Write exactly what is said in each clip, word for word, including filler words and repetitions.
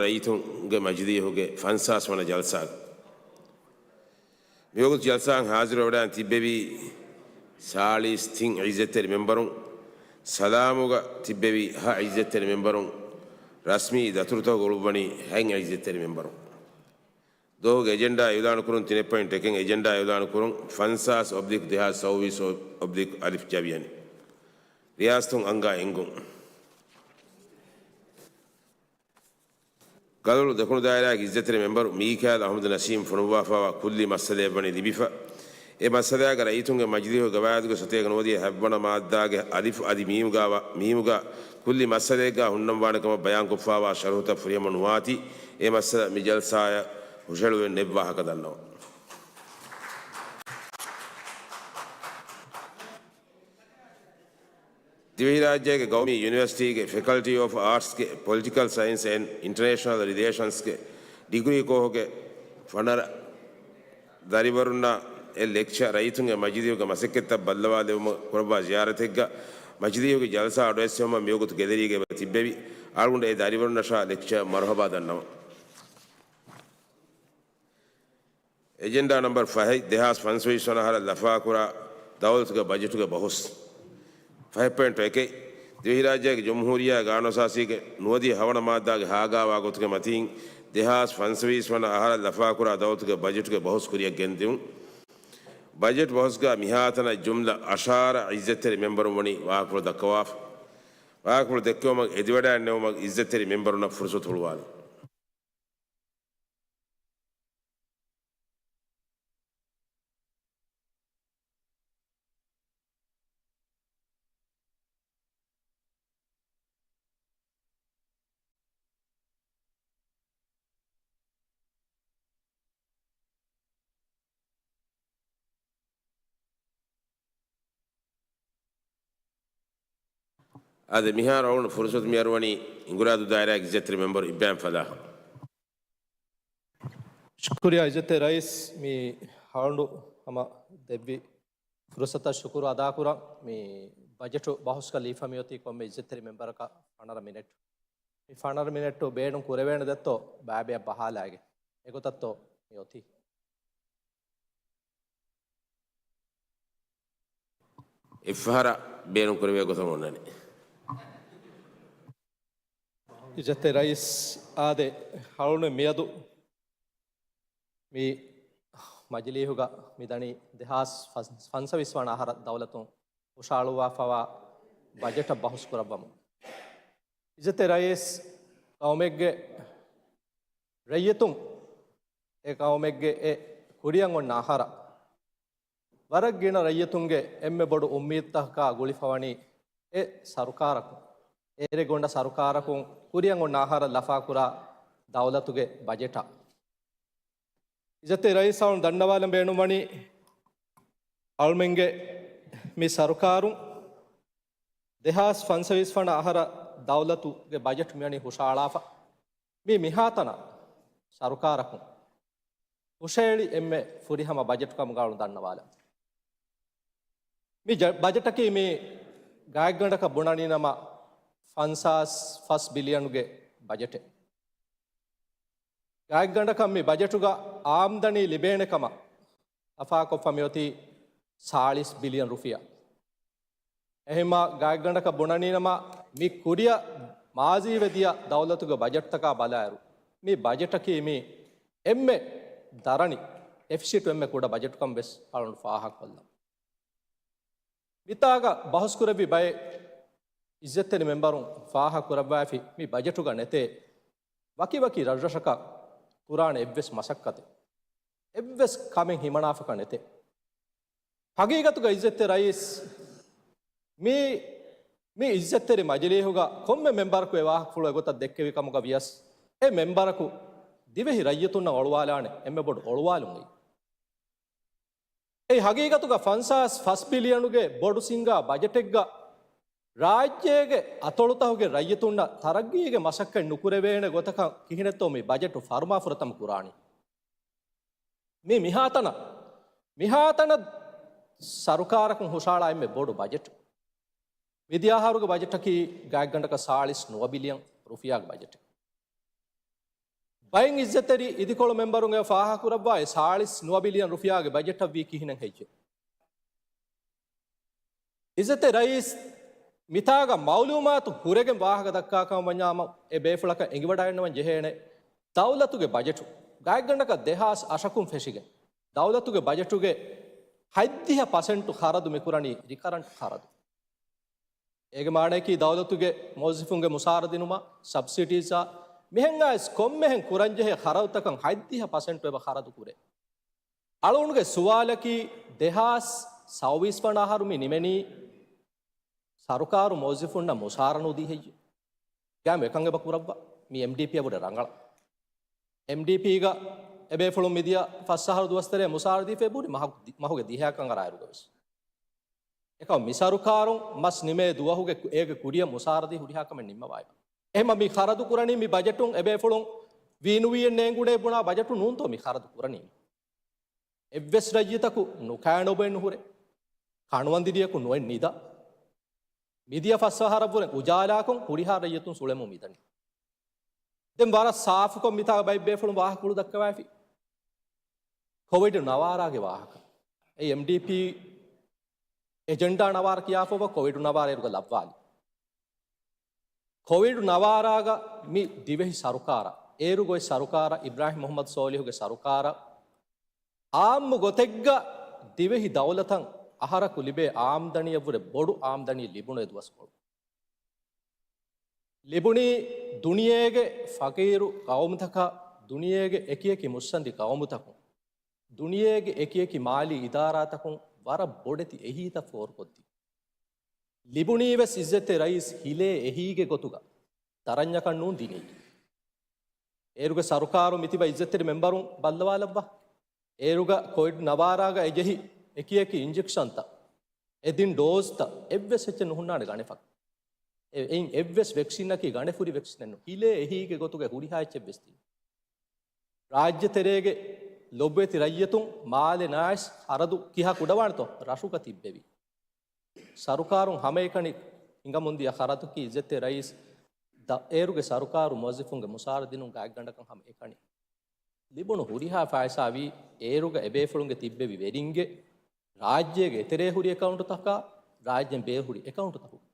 ރައްޔިތުންގެ މަޖިލީހުގެ ފަންސާސް ވަނަ ޖަލްސާގަ. މިވަގުތު ޖަލްސާއަށް ހާޒިރުވެވަޑައިގެން ތިއްބެވި ސާޅީސް ތިން ޢިއްޒަތްތެރި މެންބަރުން، ސަލާމުގަ ތިއްބެވި ހަ ޢިއްޒަތްތެރި މެންބަރުން، ރަސްމީ ދަތުރުތަކުގަ އުޅުއްވަނީ ހަތް ޢިއްޒަތްތެރި މެންބަރުން. ދުވަހުގެ އެޖެންޑާ އިޢުލާނުކުރުން. ތިނެއް ޕޮއިންޓް އެކެއް އެޖެންޑާ އިޢުލާނުކުރުން. ފަންސާސް އޮބްލިކް ދެހާސް ސައުވީސް އޮބްލިކް އަލިފް ޖަވިޔަނި. ރިޔާސަތުން އަންގާ އެންގުން. ގަލޮޅު ދެކުނު ދާއިރާގެ ޢިއްޒަތްތެރި މެންބަރު މީކާއިލް އަޙްމަދު ނަސީމް ފޮނުއްވާފައިވާ ކުއްލި މައްސަލައެއް ވަނީ ލިބިފަ. އެ މައްސަލާގަ ރައްޔިތުންގެ މަޖިލީހުގެ ގަވާއިދުގެ ސަތޭކަ ނުވަދިހަ ހަތްވަނަ މާއްދާގެ އަލިފް އަދި މީމުގަ، މީމުގަ ކުއްލި މައްސަލައެއްގަ ހުންނަންވާނެ ކަމަށް ބަޔާންކޮށްފައިވާ ޝަރުހުތައް ފުރިހަމަ ނުވާތީ، އެ މައްސަލަ މި ޖަލްސާއަށް ހުށަހެޅުއެއް ނެތް ވާހަކަ ދަންނަވަން. ދިވެހިރާއްޖޭގެ ގައުމީ ޔުނިވަރސިޓީގެ ފެކަލްޓީ އޮފް އާޓްސްގެ ޕޮލިޓިކަލް ސައިންސް އެންޑް އިންޓަރނޭޝަނަލް ރިލޭޝަންސްގެ ޑިގްރީ ކޯހުގެ ފަނަރަ ދަރިވަރުންނަށް އެ ލެކްޗަރ ރައްޔިތުންގެ މަޖިލީހުގެ މަސައްކަތްތައް ބައްލަވާލެވުމަށް ކުރައްވާ ޒިޔާރަތެއްގަ މަޖިލީހުގެ ޖަލްސާ އަޑުއައްސެވުމަށް މިވަގުތު ގެލެރީގައި ތިއްބެވި އަޅުގަނޑު އެ ދަރިވަރުންނަށާ ލެކްޗަރ މަރުހަބާ ދަންނަވަން. އެޖެންޑާ ނަމްބަރު ފަހެއް، ދެހާސް ފަންސަވީސް ވަނަ އަހަރަށް ލަފާކުރާ ދައުލަތުގެ ބަޖެޓުގެ ބަހުސް. ފަހެއް ޕޮއިންޓު އެކެއް، ދިވެހިރާއްޖޭގެ ޖުމްހޫރިއްޔާ ގާނޫނުއަސާސީގެ ނުވަދިހަ ހަވަނަ މާއްދާގެ ހާގާވާ ގޮތުގެ މަތީން، ދެހާސް ފަންސަވީސް ވަނަ އަހަރަށް ލަފާކުރާ ދައުލަތުގެ ބަޖެޓުގެ ބަހުސް ކުރިއަށް ގެންދިއުން. ބަޖެޓް ބަހުސްގަ މިހާތަނަށް ޖުމްލަ އަށާރަ ޢިއްޒަތްތެރި މެންބަރުން ވަނީ ވާހަކަފުޅު ދައްކަވާފަ. ވާހަކަފުޅު ދެއްކެވުމަށް އެދިވަޑައިންނެވުމަށް ޢިއްޒަތްތެރި މެންބަރުންނަށް ފުރުސަތު ހުޅުވާލަން. އާދެ، މިހާރު އަޅުގަނޑު ފުރުސަތު މިއަރުވަނީ އިނގުރާދޫ ދާއިރާގެ ޢިއްޒަތްތެރި މެންބަރު އިބްރާހިމް ފަލާހަށް. ޝުކުރިއްޔާ ޢިއްޒަތްތެރި ރައީސް، މި އަޅުގަނޑު ހަމަ ދެއްވި ފުރުސަތަށް ޝުކުރު އަދާކުރަން. މި ބަޖެޓު ބަހުސްގަ ލީފަ މިއޮތީ ކޮންމެ ޢިއްޒަތްތެރި މެންބަރަކަށް ފަނަރަ މިނެޓް. މި ފަނަރަ މިނެޓު ބޭނުން ކުރެވޭނެ ދެއްތޯ ބައިބަޔަށް ބަހާލާގެ. އެގޮތަށްތޯ މި އޮތީ؟ އެއްފަހަރަށް ބޭނުން ކުރެވޭ ގޮތަށް އޮންނަނީ. ޢިއްޒަތްތެރި ރައީސް، އާދެ، އަޅުގަނޑު މިއަދު މި މަޖިލީހުގަ މިދަނީ ދެހާސް ފަންސަވީސް ވަނަ އަހަރަށް ދައުލަތުން ހުށަހަޅުއްވާފައިވާ ބަޖެޓަށް ބަހުސް ކުރައްވަމުން. ޢިއްޒަތްތެރި ރައީސް، ޤައުމެއްގެ ރައްޔިތުން އެ ޤައުމެއްގެ އެ ކުރިއަށް އޮންނަ އަހަރަށް ވަރަށް ގިނަ ރައްޔިތުންގެ އެންމެ ބޮޑު އުއްމީދުތަކަކާ ގުޅިފަވަނީ އެ ސަރުކާރަކުން، އޭރުގަ އޮންނަ ސަރުކާރަކުން ކުރިއަށް އޮންނަ އަހަރަށް ލަފާކުރާ ދައުލަތުގެ ބަޖެޓަށް. ޢިއްޒަތްތެރި ރައީސް، އަޅުގަނޑު ދަންނަވާލަން ބޭނުންވަނީ، އަޅުމެންގެ މި ސަރުކާރުން ދެހާސް ފަންސަވީސް ވަނަ އަހަރަށް ދައުލަތުގެ ބަޖެޓް މިވަނީ ހުށަހަޅާފަ. މީ މިހާތަނަށް ސަރުކާރަކުން ހުށަހެޅި އެންމެ ފުރިހަމަ ބަޖެޓު ކަމުގަ އަޅުގަނޑު ދަންނަވާލަން. މި ޖަ-، ބަޖެޓަކީ މި ގާތްގަނޑަކަށް ބުނަނީ ނަމަ ފަންސާސް ފަސް ބިލިއަނުގެ ބަޖެޓެއް. ގާތްގަނޑަކަށް މި ބަޖެޓުގަ އާމްދަނީ ލިބޭނެ ކަމަށް ލަފާކޮށްފަ މިއޮތީ ސާޅީސް ބިލިއަން ރުފިޔާ. އެހެންމާ ގާތްގަނޑަކަށް ބުނަނީނަމަ، މި ކުރިއަށް މާޒީވެ ދިޔަ ދައުލަތުގެ ބަޖެޓްތަކާ ބަލާއިރު، މި ބަޖެޓަކީ މި އެންމެ ދަރަނި، ޑެފިސިޓު އެންމެ ކުޑަ ބަޖެޓުކަން ވެސް އަޅުގަނޑު ފާހަގަކޮށްލަން. މިތާގަ ބަހުސްކުރެއްވި ބައެއް ޢިއްޒަތްތެރި މެންބަރުން ފާހަގަކުރައްވައިފި މި ބަޖެޓުގަ ނެތޭ، ވަކިވަކި ރަށްރަށަކަށް ކުރާނެ އެއްވެސް މަސައްކަތެއް، އެއްވެސް ކަމެއް ހިމަނާފަކަށް ނެތޭ. ހަގީގަތުގަ ޢިއްޒަތްތެރި ރައީސް، މި، މި ޢިއްޒަތްތެރި މަޖިލީހުގަ ކޮންމެ މެންބަރަކު އެ ވާހަކަފުޅު އެގޮތަށް ދެއްކެވި ކަމުގަ ވިޔަސް، އެ މެންބަރަކު ދިވެހި ރައްޔިތުންނަށް އޮޅުވާލާނެ އެންމެ ބޮޑު އޮޅުވާލުން އެއީ. އެއީ ހަގީގަތުގަ ފަންސާސް ފަސް ބިލިއަނުގެ ބޮޑު ސިންގާ ބަޖެޓެއްގަ ރާއްޖޭގެ އަތޮޅުތަކުގެ ރައްޔިތުންނަށް ތަރައްގީގެ މަސައްކަތް ނުކުރެވޭނެ ގޮތަކަށް ކިހިނެއްތޯ މި ބަޖެޓު ފަރުމާފުރަތަމަ ކުރާނީ؟ މީ މިހާތަނަށް، މިހާތަނަށް ސަރުކާރަކުން ހުށަހަޅާ އެންމެ ބޮޑު ބަޖެޓު. މިދިޔަ އަހަރުގެ ބަޖެޓަކީ ގާތްގަނޑަކަށް ސާޅީސް ނުވަ ބިލިއަން ރުފިޔާގެ ބަޖެޓެއް. ބައެއް އިއްޒަތްތެރި އިދިކޮޅު މެމްބަރުން އެ ފާހަގަކުރައްވާ އެ ސާޅީސް ނުވަ ބިލިއަން ރުފިޔާގެ ބަޖެޓަށް ވީ ކިހިނެއް ހެއްޔެވެ؟ އިއްޒަތްތެރި ރައީސް، މިތާގަ މައުލޫމާތު ހުރެގެން ވާހަކަ ދައްކާކަމަށް ވަންޏާމަ އެ ބޭފުޅަކަށް އެނގިވަޑައިގަންނަވަން ޖެހޭނެ، ދައުލަތުގެ ބަޖެޓު ގާތްގަނޑަކަށް ދެހާސް އަށަކުން ފެށިގެން، ދައުލަތުގެ ބަޖެޓުގެ ހަތްދިހަ ޕަސެންޓު ޚަރަދު މިކުރަނީ ރިކަރަންޓް ޚަރަދު. އޭގެ މާނައަކީ ދައުލަތުގެ މުވައްޒަފުންގެ މުސާރަ ދިނުމާ، ސަބްސިޑީސްއާ މިހެން އައިސް ކޮންމެހެން ކުރަންޖެހޭ ޚަރަދުތަކަށް ހަތްދިހަ ޕަސެންޓު އެބަ ޚަރަދު ކުރޭ. އަޅުގަނޑުގެ ސުވާލަކީ، ދެހާސް ސައުވީސް ވަނަ އަހަރު މި ނިމެނީ ސަރުކާރު މުވައްޒަފުންނަށް މުސާރަ ނުދީ ހެއްޔެވެ؟ ގާމް އެކަން އެބަ ކުރައްވާ. މި އެމްޑީޕީއަށް ވުރެ ރަނގަޅަށް. އެމްޑީޕީގަ އެބޭފުޅުން މިދިޔަ ފަސް އަހަރު ދުވަސްތެރޭ މުސާރަ ދީފަ އެބަހުރި މަހަކު ދި-، މަހުގެ ދިހައަކަށް އަރާއިރުގަވެސް. އެކަމް މި ސަރުކާރުން މަސް ނިމޭ ދުވަހުގެ ކު-، އޭގެ ކުރިއަށް މުސާރަ ދީ ހުރިހާ ކަމެއް ނިންމަވާ އެބަ. އެހެންމަ މި ޚަރަދު ކުރަނީ މި ބަޖެޓުން އެބޭފުޅުން ވީނުވީއެއް ނޭނގުނޭ ބުނާ ބަޖެޓު ނޫންތޯ މި ޚަރަދު ކުރަނީ؟ އެއްވެސް ރައްޔިތަކު ނުކާން އޮބެއް ނުހުރޭ. ކަނުވަންދިރިޔަކު ނުއެއް ނިދާ. މިދިޔަ ފަސް އަހަރަށްވުރެ އުޖާލާކޮށް ހުރިހާ ރައްޔިތުން ސުޅެމުން މިދަނީ. ދެން ވަރަށް ސާފުކޮށް މިތާ ބައެއް ބޭފުޅުން ވާހަކަ ކުޅުދައްކަވައިފި. ކޮވިޑް ނަވާރާގެ ވާހަކަ. އެ އެމްޑީޕީ އެޖެންޑާ ނަވާރަ ކިޔާފަވަ ކޮވިޑް ނަވާރަ އޭރުގަ ލައްވާލި. ކޮވިޑް ނަވާރާގަ މި ދިވެހި ސަރުކާރަށް، އޭރުގަ އޮތް ސަރުކާރަށް، އިބްރާހިމް މުޙައްމަދު ސޯލިހުގެ ސަރުކާރަށް، އާއްމު ގޮތެއްގަ ދިވެހި ދައުލަތަށް އަހަރަކު ލިބޭ އާމްދަނީއަށްވުރެ ބޮޑު އާމްދަނީ ލިބުނު އެ ދުވަސްކޮޅު. ލިބުނީ ދުނިޔޭގެ ފަޤީރު ޤައުމުތަކަށް، ދުނިޔޭގެ އެކިއެކި މުއްސަނދި ޤައުމުތަކުން، ދުނިޔޭގެ އެކިއެކި މާލީ އިދާރާތަކުން ވަރަށް ބޮޑެތި އެހީތައް ފޯރުކޮށްދީ. ލިބުނީވެސް އިއްޒަތްތެރި ރައީސް ހިލޭ އެހީގެ ގޮތުގަ ދަރަންޏަކަށް ނޫން ދިނީ. އޭރުގެ ސަރުކާރު މިތިބަ އިއްޒަތްތެރި މެމްބަރުން ބައްލަވާލައްވާ. އޭރުގަ ކޮވިޑް ނަވާރާގަ އެޖެހި އެކިއެކި އިންޖެކްޝަންތައް، އެ ދިން ޑޯޒްތައް އެއްވެސް އެއްޗެއް ނުހުންނާނެ ގަނެފަ. އެ-، އެއިން އެއްވެސް ވެކްސިންއަކީ ގަނެފުރި ވެކްސިނެއް ނޫން. ހިލޭ އެހީގެ ގޮތުގަ ހުރިހާ އެއްޗެއްވެސް ދިން. ރާއްޖެ ތެރޭގެ ލޮބުވެތި ރައްޔިތުން މާލެ ނާއިސް ޚަރަދު ކިހާ ކުޑަވާނެތޯ ރަށުގަ ތިއްބެވި. ސަރުކާރުން ހަމައެކަނި ހިނގަމުންދިޔަ ޚަރަދަކީ އިއްޒަތްތެރި ރައީސް ދަ-، އޭރުގެ ސަރުކާރު މުވައްޒަފުންގެ މުސާރަ ދިނުން ގާތްގަނޑަކަށް ހަމައެކަނި. ލިބުނު ހުރިހާ ފައިސާ ވީ އޭރުގަ އެބޭފުޅުންގެ ތިއްބެވި ވެރިންގެ، ރާއްޖޭގެ އެތެރޭ ހުރި އެކައުންޓުތަކާ، ރާއްޖޭން ބޭރު ހުރި އެކައުންޓުތަކުގަ.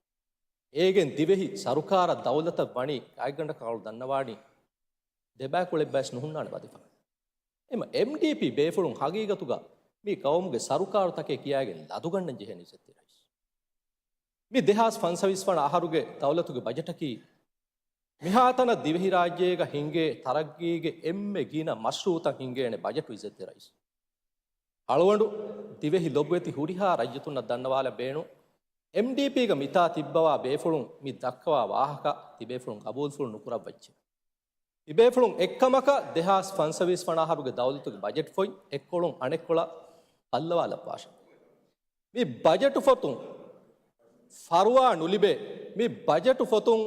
އޭގެން ދިވެހި ސަރުކާރަށް ދައުލަތަށް ވަނީ ގާތްގަނޑަކަށް އަޅު ދަންނަވާނީ ދެބައިކުޅެއްބައެސް ނުހުންނާނެ ވަދެފަ. އެމަ އެމްޑީޕީ ބޭފުޅުން ހަގީގަތުގަ މި ޤައުމުގެ ސަރުކާރުތަކޭ ކިޔާގެން ލަދުގަންނަން ޖެހޭނެ އިއްޒަތްތެރި ރައީސް. މި ދެހާސް ފަންސަވީސް ވަނަ އަހަރުގެ ދައުލަތުގެ ބަޖެޓަކީ މިހާތަނަށް ދިވެހިރާއްޖޭގަ ހިނގޭ ތަރައްގީގެ އެންމެ ގިނަ މަޝްރޫޢުތައް ހިނގޭނެ ބަޖެޓު އިއްޒަތްތެރި ރައީސް. އަޅުގަނޑު ދިވެހި ލޮބުވެތި ހުރިހާ ރައްޔިތުންނަށް ދަންނަވާލަން ބޭނުން، އެމްޑީޕީގަ މިތާ ތިއްބަވާ ބޭފުޅުން މި ދައްކަވާ ވާހަކަ ތިބޭފުޅުން ގަބޫލުފުޅު ނުކުރައްވައްޗެ. ތިބޭފުޅުން އެއްކަމަކަށް ދެހާސް ފަންސަވީސް ވަނަ އަހަރުގެ ދައުލަތުގެ ބަޖެޓް ފޮތް އެއްކޮޅުން އަނެއްކޮޅަށް ބައްލަވާލައްވާށެ. މި ބަޖެޓު ފޮތުން ފަރުވާ ނުލިބޭ، މި ބަޖެޓު ފޮތުން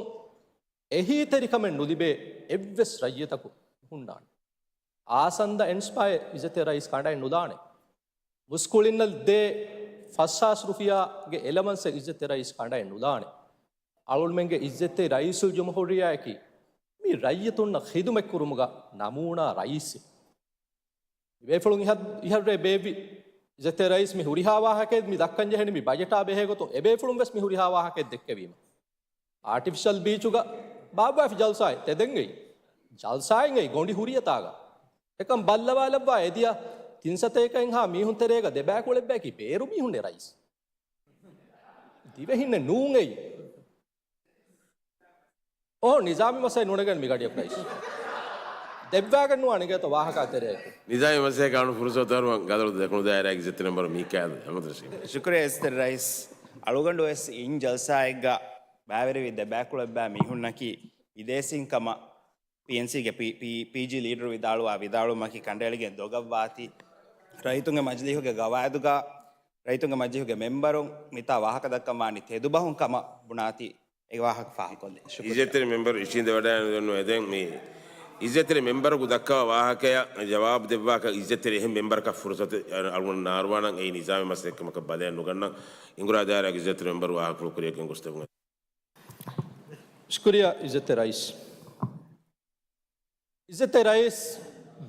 އެހީތެރިކަމެއް ނުލިބޭ އެއްވެސް ރައްޔިތަކު ނުހުންނާނެ. އާސަންދަ އެންޑްސްޕާއެއް އިއްޒަތްތެރި ރައީސް ކަނޑައެއް ނުލާނެ. މުސްކުޅިންނަށް ދޭ ފަސްހާސް ރުފިޔާގެ އެލަވަންސެއް އިއްޒަތްތެރި ރައީސް ކަނޑައެއް ނުލާނެ. އަޅުގަނޑުމެންގެ އިއްޒަތްތެރި ރައީސުލްޖުމްހޫރިއްޔާއަކީ މި ރައްޔިތުންނަށް ޚިދުމަތްކުރުމުގަ ނަމޫނާ ރައީސެއް. މިބޭފުޅުން އިހަށް-، އިހަށްރޭ ބޭއްވި އިއްޒަތްތެރި ރައީސް މި ހުރިހާ ވާހަކައެއް މި ދައްކަން ޖެހެނީ މި ބަޖެޓާ ބެހޭގޮތުން އެބޭފުޅުން ވެސް މި ހުރިހާ ވާހަކައެއް ދެއްކެވީމަ. އާޓިފިޝަލް ބީޗުގަ ބާއްވާފި ޖަލްސާއެއް ތެދެއް އެއީ. ޖަލްސާއެއް އެއީ ގޮނޑި ހުރިއަތާގަ. އެކަން ބައްލަވާލައްވާ އެދިޔަ ތިން ސަތޭކައެއްހާ މީހުން ތެރޭގަ ދެބައިކުޅެއްބައަކީ ބޭރު މީހުންނޭ ރައީސް. ދިވެހިންނެއް ނޫން އެއީ. އޯ، ނިޒާމީ މަސައްކަތް ނުނެގެން މި ގަޑިއަކު ރައީސް. ދެއްވާގެން ނުވާ ނެގޭތޯ ވާހަކާ ތެރެއަކު. ނިޒާމީ މަސައްކަތް ކަނޑު ފުރުސަތު އަރުވަން ގަދަރު ދެކުނު ދާއިރާގެ އިއްޒަތްތެރި މެމްބަރު މީކާއިލް އަޙްމަދު ރަޝީދު. ޝުކުރިއްޔާ އިއްޒަތްތެރި ރައީސް. އަޅުގަނޑު ވެސް އިން ޖަލްސާއެއްގަ ބައިވެރިވި ދެބައިކުޅެއްބާ މީހުންނަކީ ބިދޭސީން ކަމަށް ޕީއެންސީގެ ޕީ-، ޕީ-، ޕީޖީ ލީޑަރު ވިދާޅުވާ ވިދާޅުވުމަކީ ކަނޑައެޅިގެން ދޮގަށްވާތީ، ރައްޔިތުންގެ މަޖިލީހުގެ ގަވާއިދުގަ ރައްޔިތުންގެ މަޖިލީހުގެ މެމްބަރުން މިތާ ވާހަކަ ދައްކަން ވާނީ ތެދުބަހުން ކަމަށް ބުނާތީ އެ ވާހަކަ ފާހަގަކޮށްލީ. ޝުކުރިއްޔާ. އިއްޒަތްތެރި މެމްބަރު އިށީނދެވަޑައިގަންނަވަން އެދެން މި އިއްޒަތްތެރި މެމްބަރަކު ދައްކަވާ ވާހަކަޔަށް ޖަވާބު ދެއްވާކަށް އިއްޒަތްތެރި އެހެން މެމްބަރަކަށް ފުރުސަތު އަޅުގަނޑު ނާރުވާނަން އެއީ ނިޒާމީ މަސައްކަތް ކަމަކަށް ބަލައެއް ނުގަންނަން. އިނގުރާ ދާއިރާގެ އިއްޒަތްތެރި މެމްބަރު ވާހަކަފުޅު ކުރިއަށް ގެންގޮސްދެއްވުން. ޝުކުރިއްޔާ އިއްޒަތްތެރި ރައީސް. އިއްޒަތްތެރި ރައީސް،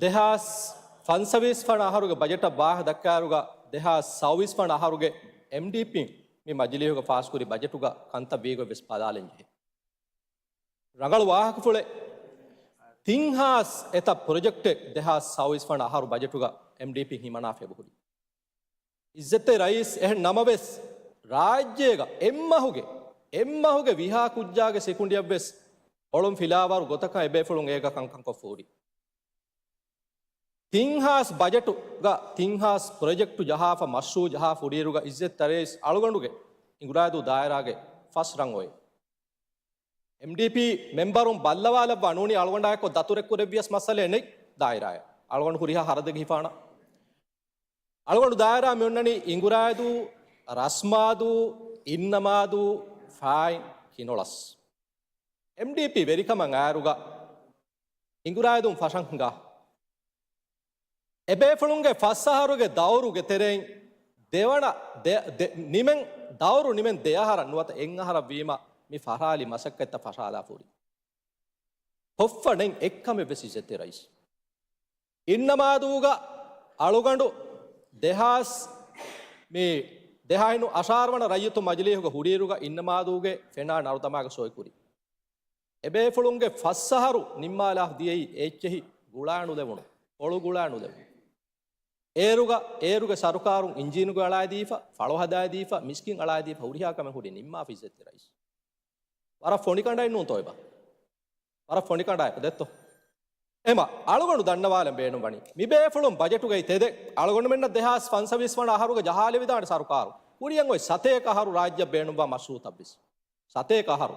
ދެހާސް ފަންސަވީސް ވަނަ އަހަރުގެ ބަޖެޓަށް ވާހަކަ ދައްކާއިރުގަ، ދެހާސް ސައުވީސް ވަނަ އަހަރުގެ އެމްޑީޕީން މި މަޖިލީހުގަ ފާސްކުރި ބަޖެޓުގަ ކަންތައް ވީގޮތް ވެސް ބަލާލަން ޖެހޭ. ރަނގަޅު ވާހަކަފުޅެއް. ތިން ހާސް އެތައް ޕްރޮޖެކްޓެއް ދެހާސް ސައުވީސް ވަނަ އަހަރު ބަޖެޓުގަ އެމްޑީޕީން ހިމަނާފަ އެބަހުރި. އިއްޒަތްތެރި ރައީސް، އެހެން ނަމަވެސް، ރާއްޖޭގަ އެއްމަހުގެ، އެއްމަހުގެ ވިހާ ކުއްޖާގެ ސިކުނޑިއަށްވެސް އޮޅުން ފިލާވާރު ގޮތަކަށް އެބޭފުޅުން އޭގަ ކަންކަން ކޮށްފަ ހުރި. ތިން ހާސް ބަޖެޓުގަ ތިން ހާސް ޕްރޮޖެކްޓު ޖަހާފަ، މަޝްރޫއު ޖަހާފަ ހުރިއިރުގަ އިއްޒަތްތެރި ރައީސް އަޅުގަނޑުގެ އިނގުރާދޫ ދާއިރާގެ ފަސް ރަން އޮތް. އެމްޑީޕީ މެމްބަރުން ބައްލަވާލައްވާ ނޫނީ އަޅުގަނޑާއެކު ދަތުރެއް ކުރެއްވިޔަސް މައްސަލައެއް ނެތް ދާއިރާއަށް. އަޅުގަނޑު ހުރިހާ ހަރަދެއްގެ ހިފާނަ. އަޅުގަނޑު ދާއިރާ މި އޮންނަނީ އިނގުރާދޫ، ރަސްމާދޫ، އިންނަމާދޫ، ފާއިން، ކިނޮޅަސް. އެމްޑީޕީ ވެރިކަމަށް އާއިރުގަ އިނގުރާދޫން ފަށަން ހިނގާ. އެބޭފުޅުންގެ ފަސް އަހަރުގެ ދައުރުގެ ތެރެއިން ދެވަނަ ދެ، ދެ، ނިމެން، ދައުރު ނިމެން ދެ އަހަރަށް ނުވަތަ އެއް އަހަރަށް ވީމަ މި ފަށާލި މަސައްކަތްތައް ފަށާލާފަ ހުރި. ކޮށްފަ ނެތް އެއްކަމެއް ވެސް އިއްޒަތްތެރި ރައީސް. އިންނަމާދޫގަ އަޅުގަނޑު ދެހާސް މި ދެހާސް އަށާރަ ވަނަ ރައްޔިތު މަޖިލީހުގަ ހުރިއިރުގަ އިންނަމާދޫގެ ފެނާ ނަރުދަމާގެ ސޮއި ކުރި. އެބޭފުޅުންގެ ފަސް އަހަރު ނިންމާލާފަ ދިޔައީ އެއްޗެހި ގުޅާނުލެވުނު، ކޮޅު ގުޅާނުލެވުނު. އޭރުގަ، އޭރުގެ ސަރުކާރުން އިންޖީނުގެ އަޅާދީފަ، ފަޅު ހަދާދީފަ، މިސްކިތް އަޅާދީފަ، ހުރިހާ ކަމެއް ހުރި ނިންމާފަ އިއްޒަތްތެރި ރައީސް. ވަރަށް ފޮނި ކަނޑައެއް ނޫންތޯ އެބަ؟ ވަރަށް ފޮނި ކަނޑާއެކު ދެއްތޯ؟ އެމަ އަޅުގަނޑު ދަންނަވާލަން ބޭނުންވަނީ، މިބޭފުޅުން ބަޖެޓުގައި ތެދެއް، އަޅުގަނޑުމެންނަށް ދެހާސް ފަންސަވީސް ވަނަ އަހަރުގަ ޖަހާލެވިދާނެ ސަރުކާރު. ކުރިއަށް އޮތް ސަތޭކަ އަހަރު ރާއްޖެއަށް ބޭނުންވާ މަޝްރޫއުތައްވެސް. ސަތޭކަ އަހަރު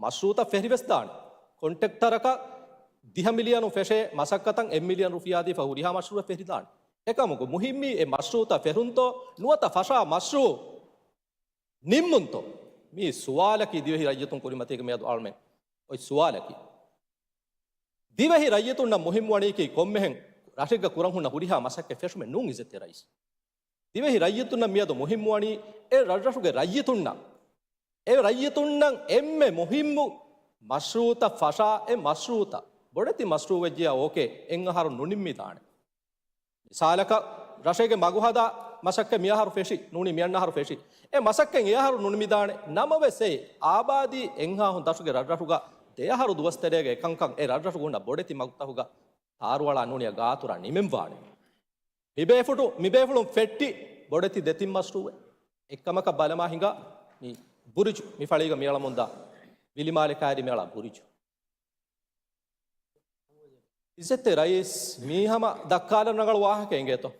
މަޝްރޫއުތައް ފެށިވެސްދާނެ. ކޮންޓްރެކްޓަރަކަށް ދިހަ މިލިއަނު ފެށޭ މަސައްކަތަށް އެއް މިލިއަން ރުފިޔާ ދީފަ ހުރިހާ މަޝްރޫއެއް ފެށިދާނެ. އެކަމަކު މުހިއްމީ އެ މަޝްރޫއުތައް ފެށުންތޯ ނުވަތަ ފަށާ މަޝްރޫއު ނިންމުންތޯ؟ މީ ސުވާލަކީ ދިވެހި ރައްޔިތުން ކުރިމަތީގަ މިއަދު އަޅުމެން އޮތް ސުވާލަކީ. ދިވެހި ރައްޔިތުންނަށް މުހިއްމުވަނީކީ ކޮންމެހެން ރަށެއްގަ ކުރަން ހުންނަ ހުރިހާ މަސައްކަތް ފެށުމެއް ނޫން އިއްޒަތްތެރި ރައީސް. ދިވެހި ރައްޔިތުންނަށް މިއަދު މުހިއްމުވަނީ އެ ރަށްރަށުގެ ރައްޔިތުންނަށް، އެ ރައްޔިތުންނަށް އެންމެ މުހިއްމު މަޝްރޫއުތައް ފަށާ، އެ މަޝްރޫއުތައް ބޮޑެތި މަޝްރޫއު ވެއްޖެޔާ އޯކޭ، އެއް އަހަރު ނުނިންމިދާނެ. މިސާލަކަށް، ރަށެއްގެ މަގު ހަދާ މަސައްކަތް މިއަހަރު ފެށި، ނޫނީ މިއަންނަ އަހަރު ފެށި. އެ މަސައްކަތް އެއަހަރު ނުނިމިދާނެ. ނަމަވެސް އެ އާބާދީ އެއްހާހުން ދަށުގެ ރަށްރަށުގަ ދެއަހަރު ދުވަސްތެރޭގަ އެކަންކަން އެ ރަށްރަށުގަ ހުންނަ ބޮޑެތި މަގުތަކުގަ ތާރުއަޅާ ނޫނިޔަ ގާތުރާ ނިމެންވާނެ. މިބޭފުޅު، މިބޭފުޅުން ފެއްޓި ބޮޑެތި ދެތިން މަޝްރޫއެއް. އެއްކަމަކަށް ބަލަމާ ހިނގާ މި ބުރިޖު، މި ފަޅީގަ މިއަޅަމުންދާ ވިލިމާލެ ކައިރި މިއަޅާ ބުރިޖު. އިއްޒަތްތެރި ރައީސް، މީ ހަމަ ދައްކާލަން ރަނގަޅު ވާހަކަ އިނގޭތޯ؟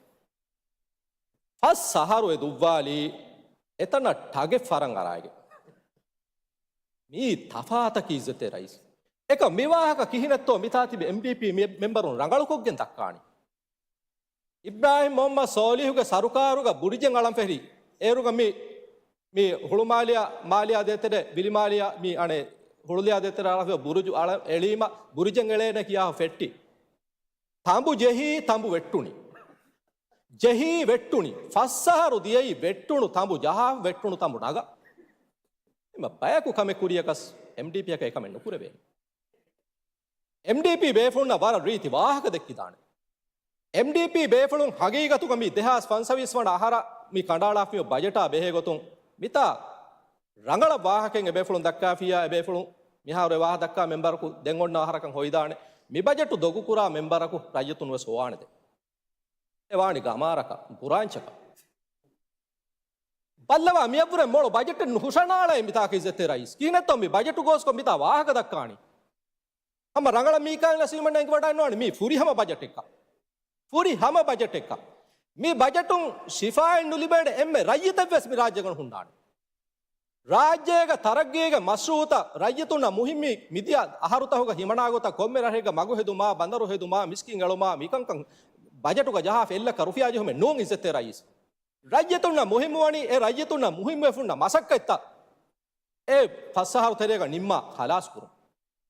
ފަސް އަހަރު އެ ދުއްވާލީ އެތަނަށް ޓަގެއް ފަރަން އަރާގެ. މީ ތަފާތަކީ އިއްޒަތްތެރި ރައީސް. އެކަމް މި ވާހަކަ ކިހިނެއްތޯ މިތާ ތިބި އެމްޑީޕީ މެ-، މެމްބަރުން ރަނގަޅުކޮށްގެން ދައްކާނީ. އިބްރާހިމް މުހައްމަދު ސޯލިހުގެ ސަރުކާރުގަ ބުރިޖެއް އަޅަން ފެށި. އޭރުގަ މި، މި ހުޅުމާލިޔާ، މާލިޔާ ދޭތެރެ، ވިލިމާލިޔާ، މި އަނެއް ހުޅުލިޔާ ދޭތެރެ އަޅަފި ބުރުޖު އަޅަ އެޅީމަ ބުރިޖެއް އެޅޭނެ ކިޔާ ފެއްޓި. ތަނބު ޖެހީ، ތަނބު ވެއްޓުނި. ޖެހީ ވެއްޓުނި. ފަސް އަހަރު ދިޔައީ ވެއްޓުނު ތަނބު ޖަހާ، ވެއްޓުނު ތަނބު ނަގާ. އެމަ ބަޔަކު ކަމެއް ކުރިޔަކަސް އެމްޑީޕީއަކަށް އެކަމެއް ނުކުރެވޭނެ. އެމްޑީޕީ ބޭފުޅުންނަށް ވަރަށް ރީތި ވާހަކަ ދެއްކިދާނެ. އެމްޑީޕީ ބޭފުޅުން ހަގީގަތުގަ މި ދެހާސް ފަންސަވީސް ވަނަ އަހަރަށް މި ކަނޑައަޅާފިޔޯ ބަޖެޓާ ބެހޭ ގޮތުން މިތާ ރަނގަޅަށް ވާހަކައެއް އެބޭފުޅުން ދައްކާފިއްޔާ، އެބޭފުޅުން މިހާރު އެ ވާހަކަ ދައްކާ މެމްބަރަކު ދެން އޮންނަ އަހަރަކަށް ހޮވިދާނެ. މި ބަޖެޓު ދޮގުކުރާ މެމްބަރަކު ރައްޔިތުން ވެސް ހޮވާނެ ދެން. އެ ވާނީ ގަމާރަކަށް، ބުރާންޗަކަށް. ބައްލަވާ މިއަށްވުރެ މޮޅު ބަޖެޓެއް ނުހުށަނާޅޭ މިތާކަށް އިއްޒަތްތެރި ރައީސް. ކިހިނެއްތޯ މި ބަޖެޓު ގޯސްކޮށް މިތާ ވާހަކަ ދައްކާނީ؟ ހަމަ ރަނގަޅަށް މީކާއިލް ނަސީމަންނަށް އެނގިވަޑައިންނާނެ މީ ފުރިހަމަ ބަޖެޓެއްކަން. ފުރިހަމަ ބަޖެޓެއްކަން. މި ބަޖެޓުން ޝިފާއެއް ނުލިބޭނެ އެންމެ ރައްޔިތެއްވެސް މި ރާއްޖޭގަ ހުންނާނެ. ރާއްޖޭގެ ތަރައްގީގެ މަޝްރޫއުތައް ރައްޔިތުންނަށް މުހިއްމީ މިދިޔަ އަހަރުތަކުގަ ހިމަނާގޮތަށް ކޮންމެ ރަށެއްގަ މަގު ހެދުމާ، ބަނދަރު ހެދުމާ، މިސްކިތް އެޅުމާ، މިކަންކަން ބަޖެޓުގަ ޖަހާފަ އެއްލައްކަ ރުފިޔާ ޖެހުމެއް ނޫން އިއްޒަތްތެރި ރައީސް. ރައްޔިތުންނަށް މުހިއްމުވަނީ އެ ރައްޔިތުންނަށް މުހިއްމުވެފަ ހުންނަ މަސައްކަތްތައް އެ ފަސް އަހަރު ތެރޭގަ ނިންމާ ޚަލާސްކުރުން.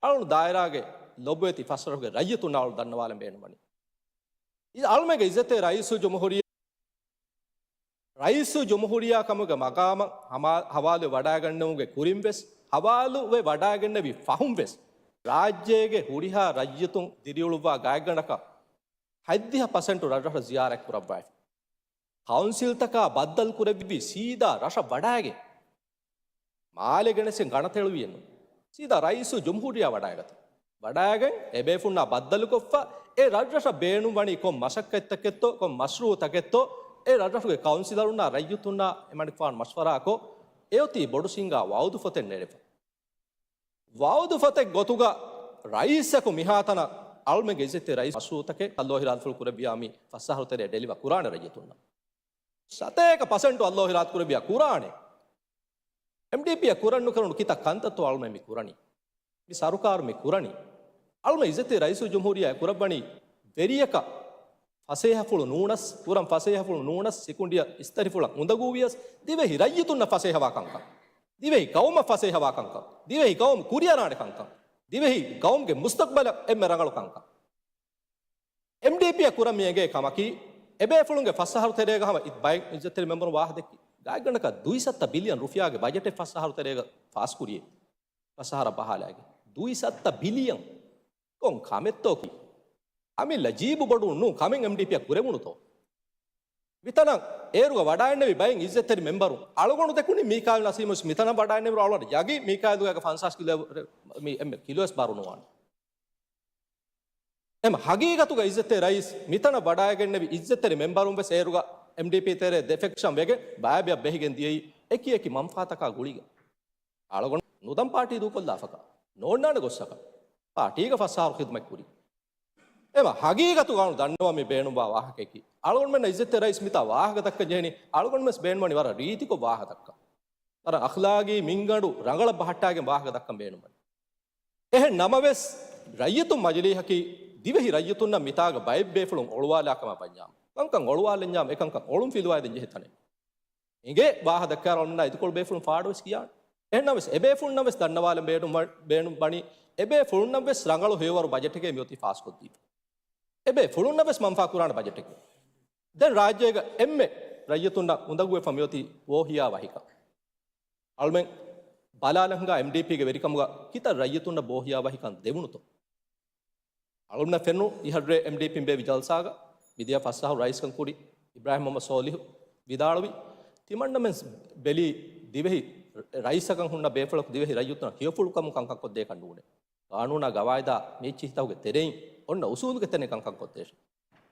އަޅުގަނޑު ދާއިރާގެ ލޮބުވެތި ފަސް ރަށުގެ ރައްޔިތުންނަށް އަޅުގަނޑު ދަންނަވާލަން ބޭނުންވަނީ. އަޅުމެންގެ އިއްޒަތްތެރި ރައީސުލްޖުމްހޫރިއްޔާ، ރައީސުލްޖުމްހޫރިއްޔާ ކަމުގެ މަގާމަށް ހަމާ-، ހަވާލުވެ ވަޑައިގަންނެވުމުގެ ކުރިން ވެސް، ހަވާލުވެ ވަޑައިގެންނެވި ފަހުން ވެސް، ރާއްޖޭގެ ހުރިހާ ރައްޔިތުން ދިރިއުޅުއްވާ ގާތްގަނޑަކަށް ހަތްދިހަ ޕަސެންޓު ރަށްރަށަށް ޒިޔާރަތް ކުރައްވައިފި. ކައުންސިލްތަކާ ބައްދަލު ކުރެއްވި ސީދާ ރަށަށް ވަޑައިގެން، މާލެ ގެނެސްގެން ގަނަތެޅުވިއެއްނު. ސީދާ ރައީސުލްޖުމްހޫރިއްޔާ ވަޑައިގަތީ. ވަޑައިގެން އެބޭފުންނާ ބައްދަލުކޮށްފަ، އެ ރަށްރަށަށް ބޭނުންވަނީ ކޮން މަސައްކަތްތަކެއްތޯ، ކޮން މަޝްރޫއުތަކެއްތޯ، އެ ރަށްރަށުގެ ކައުންސިލަރުންނާ ރައްޔިތުންނާ އެމަނިކުފާނު މަޝްވަރާކޮށް، އެއޮތީ ބޮޑު ސިންގާ ވައުދު ފޮތެއް ނެރެފަ. ވައުދު ފޮތެއް ގޮތުގަ ރައީސަކު މިހާތަނަށް އަޅުމެންގެ އިއްޒަތްތެރި ރައީސް މަޝްރޫއުތަކެއް އައްލޯ އިރާދަފުޅު ކުރެއްވިޔާ މި ފަސް އަހަރު ތެރޭ ޑެލިވަރ ކުރާނެ ރައްޔިތުންނަށް. ސަތޭކަ ޕަސެންޓު އައްލޯ އިރާދަ ކުރެއްވިޔާ ކުރާނެ. އެމްޑީޕީއަށް ކުރަން ނުކެރުނު ކިތައް ކަންތައްތޯ އަޅުމެން މި ކުރަނީ؟ މި ސަރުކާރު މި ކުރަނީ؟ އަޅުމެން އިއްޒަތްތެރި ރައީސުލްޖުމްހޫރިއްޔާ ކުރައްވަނީ ވެރިޔަކަށް ފަސޭހަފުޅު ނޫނަސް، ކުރަން ފަސޭހަފުޅު ނޫނަސް، ސިކުނޑިއަށް އިސްތަށިފުޅަށް އުނދަގޫވިޔަސް، ދިވެހި ރައްޔިތުންނަށް ފަސޭހަވާ ކަންކަން، ދިވެހި ގައުމަށް ފަސޭހަވާ ކަންކަން، ދިވެހި ގައުމު ކުރިއަރާނެ ކަންކަން، ދިވެހި ގައުމުގެ މުސްތަޤްބަލަށް އެންމެ ރަނގަޅު ކަންކަން. އެމްޑީޕީއަށް ކުރަން މި އެނގޭ ކަމަކީ، އެބޭފުޅުންގެ ފަސް އަހަރު ތެރޭގަ ހަމަ އި-، ބައެއް އިއްޒަތްތެރި މެމްބަރުން ވާހަކަ ދެއްކި ގާތްގަނޑަކަށް ދުއިސައްތަ ބިލިއަން ރުފިޔާގެ ބަޖެޓެއް ފަސް އަހަރު ތެރޭގަ ފާސްކުރިއެއް. ފަސް އަހަރަށް ބަހާލައިގެން. ދުއިސައްތަ ބިލިއަން. ކޮން ކަމެއްތޯ ކީ؟ އަމިއްލަ ޖީބު ބޮޑު ނޫން ކަމެއް އެމްޑީޕީއަށް ކުރެވުނުތޯ؟ މިތަނަށް އޭރުގަ ވަޑައިންނެވި ބައެއް އިއްޒަތްތެރި މެމްބަރުން، އަޅުގަނޑު ދެކުނީ މީކާއިލް ނަސީމުވެސް މިތަނަށް ވަޑައިންނެވި އަޅުގަނޑު ޔަގީން މީކާއިލުގަ ފަންސާސް ކިލޯ މި އެންމެ ކިލޯވެސް ބާރު ނުވާނެ. އެމަ ހަގީގަތުގަ އިއްޒަތްތެރި ރައީސް މިތަނަށް ވަޑައިގެންނެވި އިއްޒަތްތެރި މެމްބަރުން ވެސް އޭރުގަ އެމްޑީޕީ ތެރޭ ދެ ފެކްޝަން ވެގެން ބައިބައި ބެހިގެން ދިޔައީ އެކި އެކި މަންފާތަކާ ގުޅިގެން. އަޅުގަނޑު ނުދަން ޕާޓީ ދޫކޮށްލާފަކަ ނޯންނާނެ ގޮއްސަކަ ޕާޓީގަ ފަސް އަހަރު ޚިދުމަތް ކުރި. އެމަ ހަގީގަތުގަ އަޅު ދަންނަވަން މި ބޭނުންވާ ވާހަކައަކީ، އަޅުގަނޑުމެންނަށް އިއްޒަތްތެރި ރައީސް މިތާ ވާހަކަ ދައްކަން ޖެހެނީ، އަޅުގަނޑުމެން ވެސް ބޭނުންވަނީ ވަރަށް ރީތިކޮށް ވާހަކަ ދައްކަން. ވަރަށް އަޚްލާގީ މިންގަނޑު ރަނގަޅަށް ބަހައްޓާގެން ވާހަކަ ދައްކަން ބޭނުންވަނީ. އެހެން ނަމަވެސް، ރައްޔިތުން މަޖިލީހަކީ ދިވެހި ރައްޔިތުންނަށް މިތާގަ ބައެއް ބޭފުޅުން އޮޅުވާލާ ކަމަށް ވަންޏާމު، ކަންކަން އޮޅުވާލަންޏާމު، އެކަންކަން އޮޅުން ފިލުވާދޭން ޖެހޭ ތަނެއް. އެނގޭ ވާހަކަ ދައްކާއިރު އަޅުމެންނާ އިދިކޮޅު ބޭފުޅުން ފާޑުވެސް ކިޔާނެ. އެހެންނަމަވެސް، އެބޭފުޅުންނަށް ވެސް ދަންނަވާލަން ބޭނުން ވަ-، ބޭނުން ވަނީ، އެބޭފުޅުންނަށް ވެސް ރަނގަޅު ހެޔޮވަރު ބަޖެޓެކޭ މިއޮތީ ފާސްކޮށްދީފަ. އެބޭފުޅުންނަށް ވެސް މަންފާ ކުރާނެ ބަޖެޓެކޭ. ދެން ރާއްޖޭގަ އެންމެ ރައްޔިތުންނަށް އުނދަގޫވެފަ މިއޮތީ ބޯހިޔާ ވަހިކަން. އަޅުމެން ބަލާލަން ހިނގާ އެމްޑީޕީގެ ވެރިކަމުގަ ކިތައް ރައްޔިތުންނަށް ބޯހިޔާ ވަހިކަން ދެވުނުތޯ؟ އަޅުންނަށް ފެނުނު އިހަށްރޭ އެމްޑީޕީން ބޭއްވި ޖަލްސާގަ މިދިޔަ ފަސް އަހަރު ރައީސްކަން ކުރި އިބްރާހިމް މުހައްމަދު ސޯލިހު ވިދާޅުވި، ތިމަންނަމެން ބެލީ ދިވެހި ރައީސަކަށް ހުންނަ ބޭފުޅަކު ދިވެހި ރައްޔިތުންނަށް ހެޔޮފުޅުކަމުން ކަންކަން ކޮށްދޭކަށް ނޫނޭ. ގާނޫނާ ގަވާއިދާ މި އެއްޗިހިތަކުގެ ތެރެއިން އޮންނަ އުސޫލުގެ ތެރެއިން ކަންކަން ކޮށްދޭށޭ.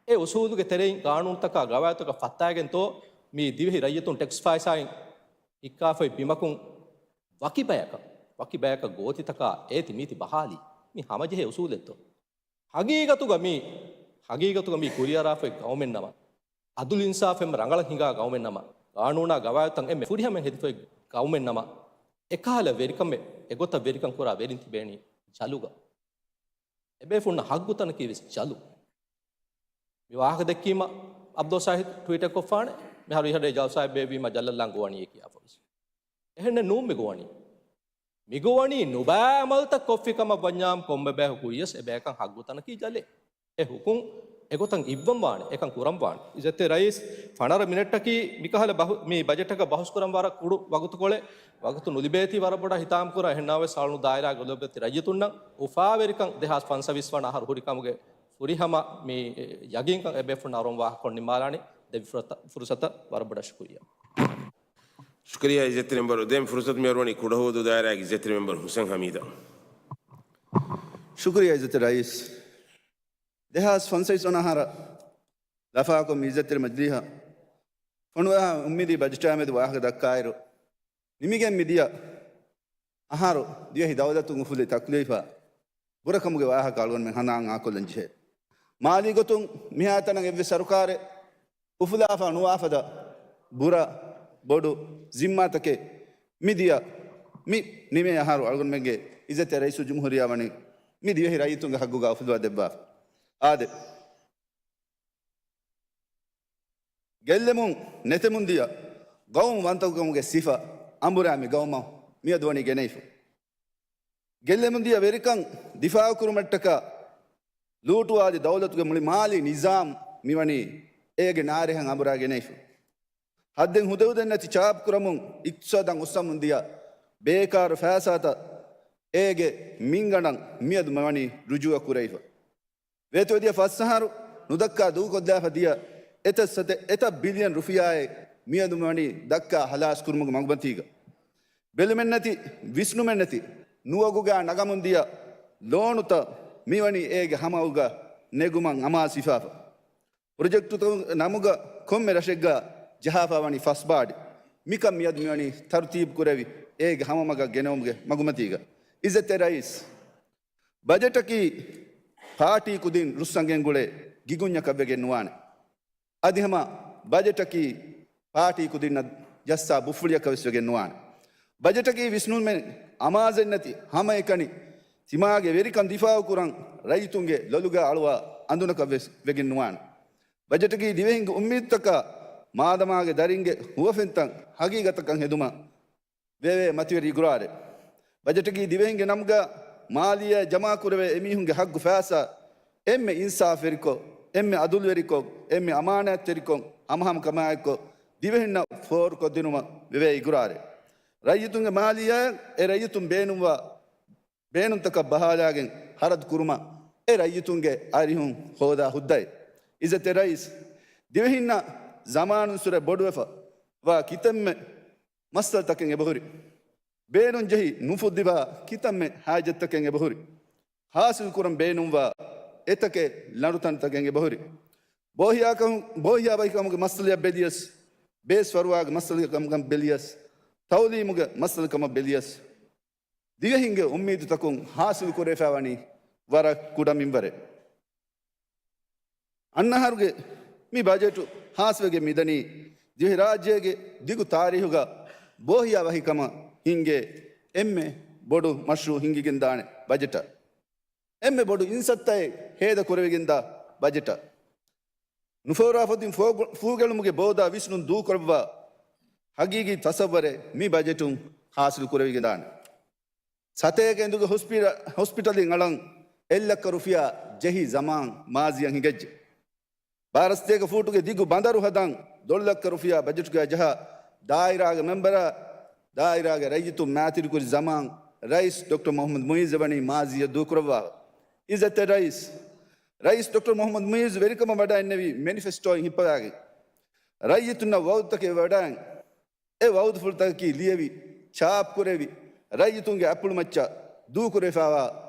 އެ އުސޫލުގެ ތެރެއިން ގާނޫނުތަކާ ގަވާއިދުތަކަށް ފައްތާގެންތޯ މި ދިވެހި ރައްޔިތުން ޓެކްސް ފައިސާއިން ހިއްކާފައި ބިމަކުން ވަކި ބަޔަކަށް، ވަކި ބަޔަކަށް ގޯތިތަކާ އޭތި މީތި ބަހާލީ މި ހަމަޖެހޭ އުސޫލެއްތޯ؟ ހަގީގަތުގަ މީ، ހަގީގަތުގަ މީ ކުރިއަރާފައި ގައުމެއްނަމަ، އަދުލު އިންސާފު އެންމެ ރަނގަޅަށް ހިނގާ ގައުމެއްނަމަ، ގާނޫނާ ގަވާއިދުތައް އެންމެ ފުރިހަމައިން ހެދިފައި ގައުމެއްނަމަ، އެކަހަލަ ވެރިކަމެއް އެގޮތަށް ވެރިކަން ކުރާ ވެރިން ތިބޭނީ ޖަލުގަ. އެބޭފުޅުންނަށް ހައްގުތަނަކީ ވެސް ޖަލު. މި ވާހަކަ ދެއްކީމަ، އަބްދުﷲ ޝާހިދު ޓްވީޓެއް ކޮށްފާނެ، މިހާރު އިހަށް ޖަލްސާއެއް ބޭއްވީމަ ޖަލަށްލާން ގޮވަނީ ކިޔާފަވެސް. އެހެންނެއް ނޫން މި ގޮވަނީ. މި ގޮވަނީ ނުބައި އަމަލުތައް ކޮށްފި ކަމަށް ވަންޏާމު ކޮންމެ ބަޔަކު ކުރިޔަސް އެ ބަޔަކަށް ހައްގުތަނަކީ ޖަލެއް. އެ ހުކުމް އެގޮތަށް އިއްވަން ވާނެ، އެކަން ކުރަން ވާނެ. އިއްޒަތްތެރި ރައީސް ފަނަރަ މިނެޓަކީ މިކަހަލަ ބަހު-، މި ބަޖެޓަކަށް ބަހުސް ކުރަން ވަރަށް ކުޑަ ވަގުތުކޮޅެއް، ވަގުތު ނުލިބޭތީ ވަރަށް ބޮޑަށް ހިތާމަކުރާ. އެހެންނާވެސް އަޅުނު ދާއިރާގެ ލޮބުވެތި ރައްޔިތުންނަށް އުފާވެރިކަން ދެހާސް ފަންސަވީސް ވަނަ އަހަރު ހުރިކަމުގެ ފުރިހަމަ މި ޔަގީންކަން އެބޭފުޅުން އަރުވަން ވާހަކަ ކޮށް ނިންމާލާނީ. ދެއްވި ފުރަތަ-، ފުރުސަތަށް ވަރަށް ބޮޑަށް ޝުކުރިއްޔާ. ޝުކުރިއްޔާ އިއްޒަތްތެރި މެމްބަރު. ދެން ފުރުސަތު މިއަރުވަނީ ކުޑަހުވަދޫ ދާއިރާގެ އިއްޒަތްތެރި މެމްބަރު ހުސެން ހަމީދަށް. ޝުކުރިއްޔާ އިއްޒަތްތެރި ރައީސް. ދެހާސް ފަންސަވީސް ވަނަ އަހަރަށް ލަފާކޮށް މި އިއްޒަތްތެރި މަޖިލީހަށް ފޮނުވާ އުއްމީދީ ބަޖެޓާމެދު ވާހަކަ ދައްކާއިރު، ނިމިގެން މިދިޔަ އަހަރު ދިވެހި ދައުލަތުން އުފުލި ތަކްލީފާ ބުރަކަމުގެ ވާހަކަ އަޅުގަނޑުމެން ހަނދާން އާކޮށްލަން ޖެހޭ. މާލީ ގޮތުން މިހާތަނަށް އެއްވެސް ސަރުކާރެއް އުފުލާފަ ނުވާފަދަ ބުރަ ބޮޑު ޒިންމާތަކެއް މިދިޔަ މި ނިމޭ އަހަރު އަޅުގަނޑުމެންގެ އިއްޒަތްތެރި ރައީސުލްޖުމްހޫރިއްޔާ ވަނީ މި ދިވެހި ރައްޔިތުންގެ ހައްގުގަ އުފުލުވާ ދެއްވާފަ. އާދެ. ގެއްލެމުން ނެތެމުން ދިޔަ ގައުމު ވަންތަކުކަމުގެ ސިފަ އަނބުރާ މި ގައުމަށް މިއަދު ވަނީ ގެނައިފަ. ގެއްލެމުން ދިޔަ ވެރިކަން ދިފާއުކުރުމަށްޓަކާ ލޫޓުވާލި ދައުލަތުގެ މުޅި މާލީ ނިޒާމް މިވަނީ އޭގެ ނާރެހަށް އަނބުރާ ގެނައިފަ. ހައްދެއް ހުދެހުދެއް ނެތި ޗާޕް ކުރަމުން އިޤްތިޞާދަށް އުއްސަމުން ދިޔަ ބޭކާރު ފައިސާތައް އޭގެ މިންގަނޑަށް މިއަދު މިވަނީ ރުޖޫއަ ކުރެވިފަ. ވޭތުވެދިޔަ ފަސް އަހަރު ނުދައްކާ ދޫކޮށްލާފަ ދިޔަ އެތައް ސަތެއް، އެތައް ބިލިއަން ރުފިޔާއެއް މިއަދު މިވަނީ ދައްކާ ހަލާސް ކުރުމުގެ މަގުމަތީގަ. ބެލުމެއްނެތި، ވިސްނުމެއްނެތި، ނުވަގުގާ ނަގަމުން ދިޔަ ލޯނުތައް މިވަނީ އޭގެ ހަމައަގުގަ ނެގުމަށް އަމާޒު ހިފާފަ. ޕްރޮޖެކްޓުތަކުގެ ނަމުގަ ކޮންމެ ރަށެއްގަ ޖަހާފަ ވަނީ ފަސް ބާޑި. މިކަން މިއަދު މިވަނީ ތަރުތީބު ކުރެވި އޭގެ ހަމަމަގަށް ގެނައުމުގެ މަގުމަތީގަ. އިއްޒަތްތެރި ރައީސް، ބަޖެޓަކީ ޕާޓީ ކުދިން ރުއްސަންގެން ގުޅޭ ގިގުންޏަކަށް ވެގެން ނުވާނެ. އަދި ހަމަ ބަޖެޓަކީ ޕާޓީ ކުދިންނަށް ޖައްސާ ބުފުޅިއަކަށް ވެސް ވެގެން ނުވާނެ. ބަޖެޓަކީ ވިސްނުމެއް، އަމާޒެއްނެތި، ހަމައެކަނި ތިމާގެ ވެރިކަން ދިފާއު ކުރަން ރައްޔިތުންގެ ލޮލުގަ އަޅުވާ އަނދުނަކަށް ވެސް ވެގެން ނުވާނެ. ބަޖެޓަކީ ދިވެހިންގެ އުއްމީދުތަކާ މާދަމާގެ ދަރިންގެ ހުވަފެންތައް ހަގީގަތަކަށް ހެދުމަށް ވެވޭ މަތިވެރި އިގުރާރެއް. ބަޖެޓަކީ ދިވެހިންގެ ނަމުގަ މާލިޔާ ޖަމާކުރެވޭ އެމީހުންގެ ހައްގު ފައިސާ އެންމެ އިންސާފުވެރިކޮށް، އެންމެ އަދުލުވެރިކޮށް، އެންމެ އަމާނާތްތެރިކޮށް، ހަމަހަމަކަމާއެއްކޮށް، ދިވެހިންނަށް ފޯރުކޮށްދިނުމަށް ވެވޭ އިގުރާރެއް. ރައްޔިތުންގެ މާލިޔާއަށް އެ ރައްޔިތުން ބޭނުންވާ ބޭނުންތަކަށް ބަހާލާގެން ހަރަދު ކުރުމަށް އެ ރައްޔިތުންގެ އަރިހުން ހޯދާ ހުއްދައެއް. އިއްޒަތްތެރި ރައީސް، ދިވެހިންނަށް ޒަމާނުއްސުރެ ބޮޑުވެފަ ވާ ކިތަންމެ މައްސަލަތަކެއް އެބަހުރި. ބޭނުންޖެހި ނުފުއްދިވާ ކިތަންމެ ހާޖަތްތަކެއް އެބަހުރި. ހާސިލް ކުރަން ބޭނުންވާ އެތަކެއް ލަނޑުތަންތަކެއް އެބަހުރި. ބޯހިޔާކަމު-، ބޯހިޔާވަހިކަމުގެ މައްސަލަޔަށް ބެލިޔަސް، ބޭސް ފަރުވާގެ މައްސަލަކަމުގަ ބެލިޔަސް، ތައުލީމުގެ މައްސަލަކަމަށް ބެލިޔަސް، ދިވެހިންގެ އުއްމީދުތަކުން ހާސިލު ކުރެވިފައިވަނީ ވަރަށް ކުޑަ މިންވަރެއް. އަންނަ އަހަރުގެ މި ބަޖެޓު ހާސްވެގެން މިދަނީ ދިވެހިރާއްޖޭގެ ދިގު ތާރީހުގަ ބޯހިޔާ ވަހިކަމަށް ހިންގޭ އެންމެ ބޮޑު މަޝްރޫއު ހިންގިގެންދާނެ ބަޖެޓަށް. އެންމެ ބޮޑު އިންސައްތައެއް ހޭދަ ކުރެވިގެންދާ ބަޖެޓަށް. ނުފޯރާފޮތިން ފޫ-، ފޫގެޅުމުގެ ބޯދާ ވިސްނުން ދޫކުރައްވާ ހަގީގީ ތަސައްވަރެއް މި ބަޖެޓުން ހާސިލު ކުރެވިގެންދާނެ. ސަތޭކަ އެނދުގެ ހޮސްޕިޓަ-، ހޮސްޕިޓަލެއް އަޅަން އެއްލައްކަ ރުފިޔާ ޖެހި ޒަމާން މާޒީއަށް ހިނގައްޖެ. ބާރަ ސަތޭކަ ފޫޓުގެ ދިގު ބަނދަރު ހަދަން ދޮޅުލައްކަ ރުފިޔާ ބަޖެޓުގައި ޖަހާ ދާއިރާގެ މެމްބަރާ ދާއިރާގެ ރައްޔިތުން މާތިރިކުރި ޒަމާން ރައީސް ޑޮކްޓަރ މުޙައްމަދު މުޢިއްޒު ވަނީ މާޒީއަށް ދޫކުރައްވާފަ. އިއްޒަތްތެރި ރައީސް، ރައީސް ޑޮކްޓަރ މުޙައްމަދު މުޢިއްޒު ވެރިކަމަށް ވަޑައިންނެވީ މެނިފެސްޓޯއިން ހިއްޕަވާގެން. ރައްޔިތުންނަށް ވަޢުދުތަކެއް ވަޑައިން، އެ ވަޢުދުފުޅުތަކަކީ ލިޔެވި، ޗާޕްކުރެވި، ރައްޔިތުންގެ އަތްޕުޅުމައްޗަށް ދޫކުރެވިފައިވާ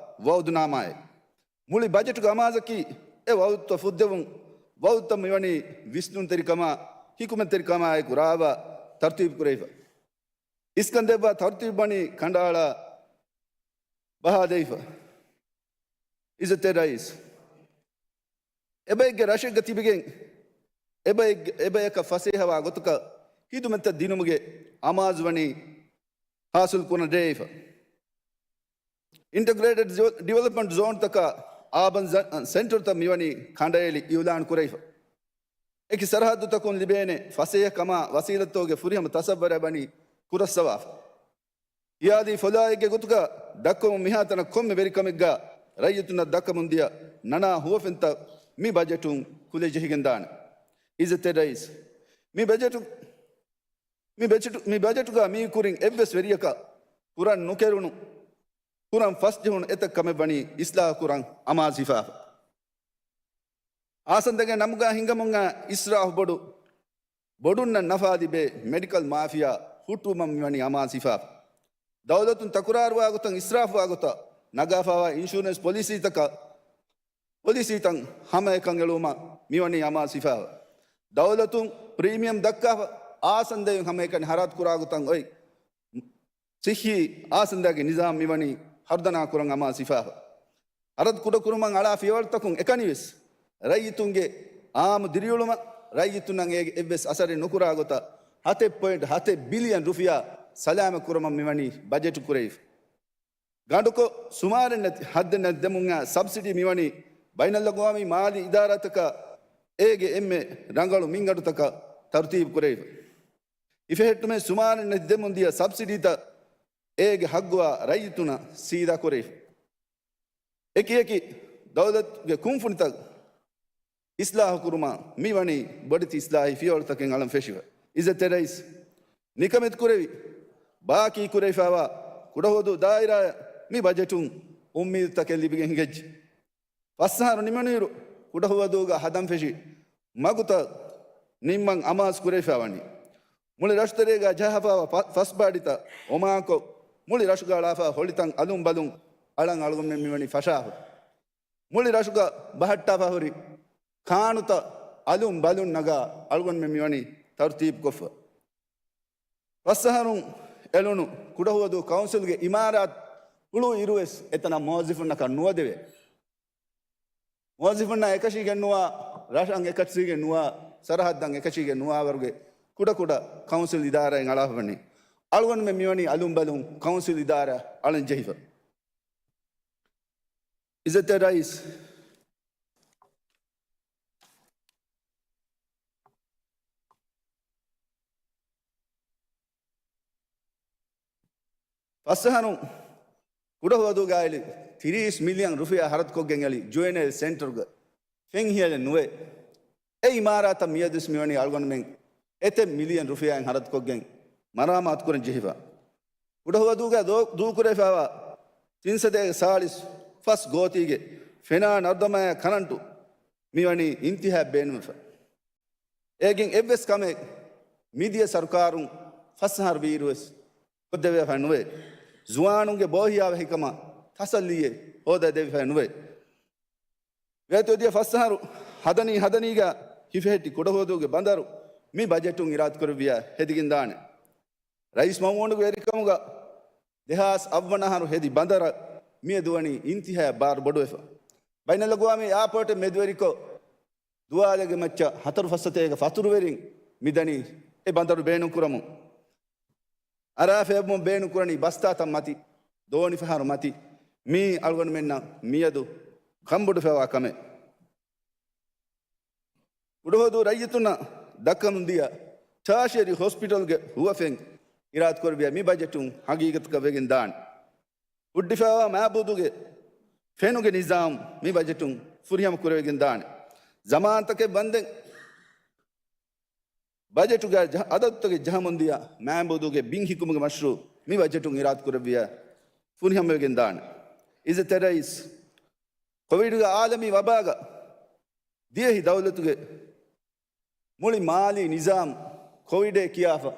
ވަޢުދުނާމާއެއް. މުޅި ބަޖެޓުގެ އަމާޒަކީ އެ ވަޢުދުތައް ފުއްދެވުން. ވަޢުދުތައް މިވަނީ ވިސްނުންތެރިކަމާ، ހިކުމަތްތެރިކަމާއެކު ރާވާ ތަރުތީބު ކުރެވިފަ. އިސްކަން ދެއްވާ ތަރުތީބު ވަނީ ކަނޑައަޅާ ބަހާދެވިފަ. އިއްޒަތްތެރި ރައީސް، އެބައެއްގެ ރަށެއްގަ ތިބިގެން އެބައެއްގެ، އެބަޔަކަށް ފަސޭހަވާ ގޮތަކަށް ހިދުމަތްތައް ދިނުމުގެ އަމާޒު ވަނީ ހާސިލް ކުރަން ރޭވިފަ. އިންޓަގްރޭޓެޑް ޑިވެލޮޕްމަންޓް ޒޯންތަކާ އާބަން ޒަ-، ސެންޓަރުތައް މިވަނީ ކަނޑައެޅި އިއުލާން ކުރެވިފަ. އެކި ސަރަހައްދުތަކުން ލިބޭނެ ފަސޭހަކަމާ ވަސީލަތްތަކުގެ ފުރިހަމަ ތަސައްވަރެއް ވަނީ ކުރައްސަވާފަ. އިއާދީ ފޮލާއެއްގެ ގޮތުގަ ދައްކަމުން މިހާތަނަށް ކޮންމެ ވެރިކަމެއްގަ ރައްޔިތުންނަށް ދައްކަމުން ދިޔަ ނަނާ ހުވަފެންތައް މި ބަޖެޓުން ކުލަ ޖެހިގެންދާނެ. އިއްޒަތްތެރި ރައީސް، މި ބަޖެޓު، މި ބަޖެޓު، މި ބަޖެޓުގަ މީ ކުރިން އެއްވެސް ވެރިޔަކަށް ކުރަން ނުކެރުނު، ކުރަން ފަސްޖެހުނު އެތައް ކަމެއް ވަނީ އިސްލާހު ކުރަން އަމާޒު ހިފާފަ. އާސަންދެގެ ނަމުގަ ހިނގަމުން އާ އިސްރާފު ބޮޑު، ބޮޑުންނަށް ނަފާ ލިބޭ މެޑިކަލް މާފިޔާ ހުއްޓުވުމަށް މިވަނީ އަމާޒު ހިފާފަ. ދައުލަތުން ތަކުރާރުވާ ގޮތަށް، އިސްރާފުވާ ގޮތަށް ނަގާފައިވާ އިންޝުރެންސް ޕޮލިސީތަކަށް، ޕޮލިސީތައް ހަމައެކަން އެޅުވުމަށް މިވަނީ އަމާޒު ހިފާފަ. ދައުލަތުން ޕްރީމިއަމް ދައްކާފަ، އާސަންދައިން ހަމައެކަނި ހަރަދު ކުރާ ގޮތަށް އޮތް ސިއްހީ އާސަންދާގެ ނިޒާމް މިވަނީ ހަރުދަނާ ކުރަން އަމާޒު ހިފާފަ. ހަރަދު ކުޑަކުރުމަށް އަޅާ ފިޔަވަޅުތަކުން އެކަނިވެސް ރައްޔިތުންގެ އާއްމު ދިރިއުޅުމަށް ރައްޔިތުންނަށް އޭގެ އެއްވެސް އަސަރެއް ނުކުރާ ގޮތަށް ހަތެއް ޕޮއިންޓް ހަތެއް ބިލިއަން ރުފިޔާ ސަލާމަތް ކުރުމަށް މިވަނީ ބަޖެޓު ކުރެވިފަ. ގަނޑުކޮށް ސުމާރެއް ނެތި ހައްދެއް ނެތި ދެމުން އާ ސަބްސިޑީ މިވަނީ ބައިނަލްއަގްވާމީ މާލީ އިދާރާތަކަށް އޭގެ އެންމެ ރަނގަޅު މިންގަނޑުތަކަށް ތަރުތީބު ކުރެވިފަ. ހިފެހެއްޓުމެއް ސުމާރެއް ނެތި ދެމުން ދިޔަ ސަބްސިޑީތައް އޭގެ ހައްގުވާ ރައްޔިތުންނަށް ސީދާ ކުރެވިފަ. އެކި އެކި ދައުލަތުގެ ކުންފުނިތައް އިސްލާހު ކުރުމަށް މިވަނީ ބޮޑެތި އިސްލާހީ ފިޔަވަޅުތަކެއް އަޅަން ފެށިފަ. އިއްޒަތްތެރި ރައީސް، ނިކަމެތި ކުރެވި ބާކީ ކުރެވިފައިވާ ކުޑަހުވަދޫ ދާއިރާއަށް މި ބަޖެޓުން އުއްމީދުތަކެއް ލިބިގެން ހިނގައްޖެ. ފަސް އަހަރު ނިމުނުއިރު، ކުޑަހުވަދޫގަ ހަދަން ފެށި މަގުތައް ނިންމަން އަމާޒު ކުރެވިފައި ވަނީ. މުޅި ރަށުތެރޭގަ ޖަހާފައިވާ ފަ-، ފަސްބާޑިތައް އޮމާކޮށް، މުޅި ރަށުގަ އަޅާފައި ހޮޅިތައް އަލުން ބަލުން އަޅަން އަޅުގަނޑުމެން މިވަނީ ފަށާފަ. މުޅި ރަށުގަ ބަހައްޓާފަ ހުރި ކާނުތައް އަލުން ބަލުން ނަގާ އަޅުގަނޑުމެން މިވަނީ ތަރުތީބުކޮށްފަ. ފަސް އަހަރުން އެޅުނު ކުޑަހުވަދޫ ކައުންސިލްގެ އިމާރާތް ހުޅު އިރުވެސް އެތަނަށް މުވައްޒަފުންނަކަށް ނުވަދެވޭ. މުވައްޒަފުންނާ އެކަށީގެން ނުވާ، ރަށަށް އެކަށީގެން ނުވާ، ސަރަހައްދަށް އެކަށީގެން ނުވާވަރުގެ ކުޑަކުޑަ ކައުންސިލް އިދާރާއިން އަޅާފަވަނީ. އަޅުގަނޑުމެން މިވަނީ އަލުން ބަލުން ކައުންސިލް އިދާރާ އަޅަން ޖެހިފަ. އިއްޒަތްތެރި ރައީސް، ފަސް އަހަރު ކުޑަހުވަދޫގައިލި ތިރީސް މިލިއަން ރުފިޔާ ހަރަދުކޮށްގެން އެޅި ޖުވެނައިލް ސެންޓަރުގަ ފެން ހިޔަލެއް ނުވޭ. އެ އިމާރާތަށް މިއަދުވެސް މިވަނީ އަޅުގަނޑުމެން އެތައް މިލިއަން ރުފިޔާއިން ހަރަދުކޮށްގެން މަރާމާތުކުރަން ޖެހިފަ. ކުޑަހުވަދޫގަ ދޫ-، ދޫކުރެވިފައިވާ ތިން ސަދައިގެ ސާޅީސް ފަސް ގޯތީގެ ފެނާ ނަރުދަމާއާ ކަރަންޓު މިވަނީ އިންތިހާއަށް ބޭނުންވެފަ. އޭގެން އެއްވެސް ކަމެއް މިދިޔަ ސަރުކާރުން ފަސް އަހަރު ވީއިރުވެސް ކޮށްދެވިފައެއް ނުވޭ. ޒުވާނުންގެ ބޯހިޔާވަހިކަމަށް ތަސައްލީއެއް ހޯދައިދެވިފައެއް ނުވޭ. ވޭތުވެދިޔަ ފަސް އަހަރު ހަދަނީ ހަދަނީގަ ހިފެހެއްޓި ކުޑަހުވަދޫގެ ބަނދަރު މި ބަޖެޓުން އިރާދަކުރެއްވިޔާ ހެދިގެންދާނެ. ރައީސް މައުމޫނުގެ ވެރިކަމުގަ ދެހާސް އަށްވަނަ އަހަރު ހެދި ބަނދަރަށް މިއަދު ވަނީ އިންތިހާއަށް ބާރު ބޮޑުވެފަ. ބައިނަލްއަގުވާމީ އެއާޕޯޓެއް މެދުވެރިކޮށް، ދުވާލެއްގެ މައްޗަށް ހަތަރު ފައްސަތޭކަ ފަތުރުވެރިން މިދަނީ އެ ބަނދަރު ބޭނުންކުރަމުން. އަރާފަ އެބަމުން ބޭނުންކުރަނީ ބަސްތާތައް މަތި، ދޯނި ފަހަރު މަތި. މީ އަޅުގަނޑުމެންނަށް މިއަދު ކަންބޮޑުވެފައިވާ ކަމެއް. ކުޑަހުވަދޫ ރައްޔިތުންނަށް ދައްކަމުންދިޔަ ޓާޝިއަރީ ހޮސްޕިޓަލްގެ ހުވަފެން އިރާދަކުރެއްވިޔާ މި ބަޖެޓުން ހަގީގަތަކަށް ވެގެން ދާނެ. ހުއްޓިފައިވާ މާބޫދުގެ ފެނުގެ ނިޒާމް މި ބަޖެޓުން ފުރިހަމަ ކުރެވިގެން ދާނެ. ޒަމާންތަކެއް ވަންދެން ބަޖެޓުގަ ޖަ-، އަދަދުތަކެއް ޖަހަމުންދިޔަ މާބޫދުގެ ބިން ހިއްކުމުގެ މަޝްރޫއު މި ބަޖެޓުން އިރާދަކުރެއްވިޔާ ފުރިހަމަވެގެން ދާނެ. އިއްޒަތްތެރި ރައީސް، ކޮވިޑުގެ އާލަމީ ވަބާގަ ދިވެހި ދައުލަތުގެ މުޅި މާލީ ނިޒާމް ކޮވިޑޭ ކިޔާފަ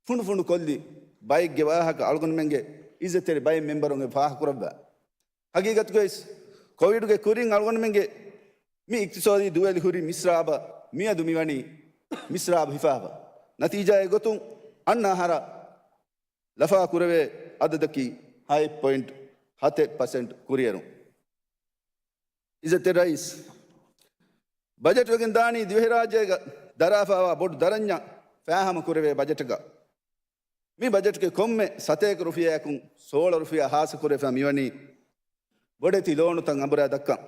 ފުނޑުފުނޑު ކޮށްލި ބައެއްގެ ވާހަކަ އަޅުގަނޑުމެންގެ އިއްޒަތްތެރި ބައެއް މެމްބަރުން އެ ފާހަގަކުރައްވާ. ހަގީގަތުގައި ކޮވިޑުގެ ކުރިން އަޅުގަނޑުމެންގެ މި އިޤްތިޞާދީ ދުވެލި ހުރި މިސްރާބަށް މިއަދު މިވަނީ މިސްރާބު ހިފާފަ. ނަތީޖާއެއް ގޮތުން އަންނަ އަހަރަށް ލަފާ ކުރެވޭ އަދަދަކީ ހައެއް ޕޮއިންޓް ހަތެއް ޕަސެންޓް ކުރިއެރުން. އިއްޒަތްތެރި ރައީސް، ބަޖެޓް ވެގެން ދާނީ ދިވެހިރާއްޖޭގަ ދަރާފައިވާ ބޮޑު ދަރަންޏަށް ފާހަމަ ކުރެވޭ ބަޖެޓަކަށް. މި ބަޖެޓުގެ ކޮންމެ ސަތޭކަ ރުފިޔާއަކުން ސޯޅަ ރުފިޔާ ހާއްސަ ކުރެވިފަ މިވަނީ ބޮޑެތި ލޯނުތައް އަނބުރާ ދައްކަން.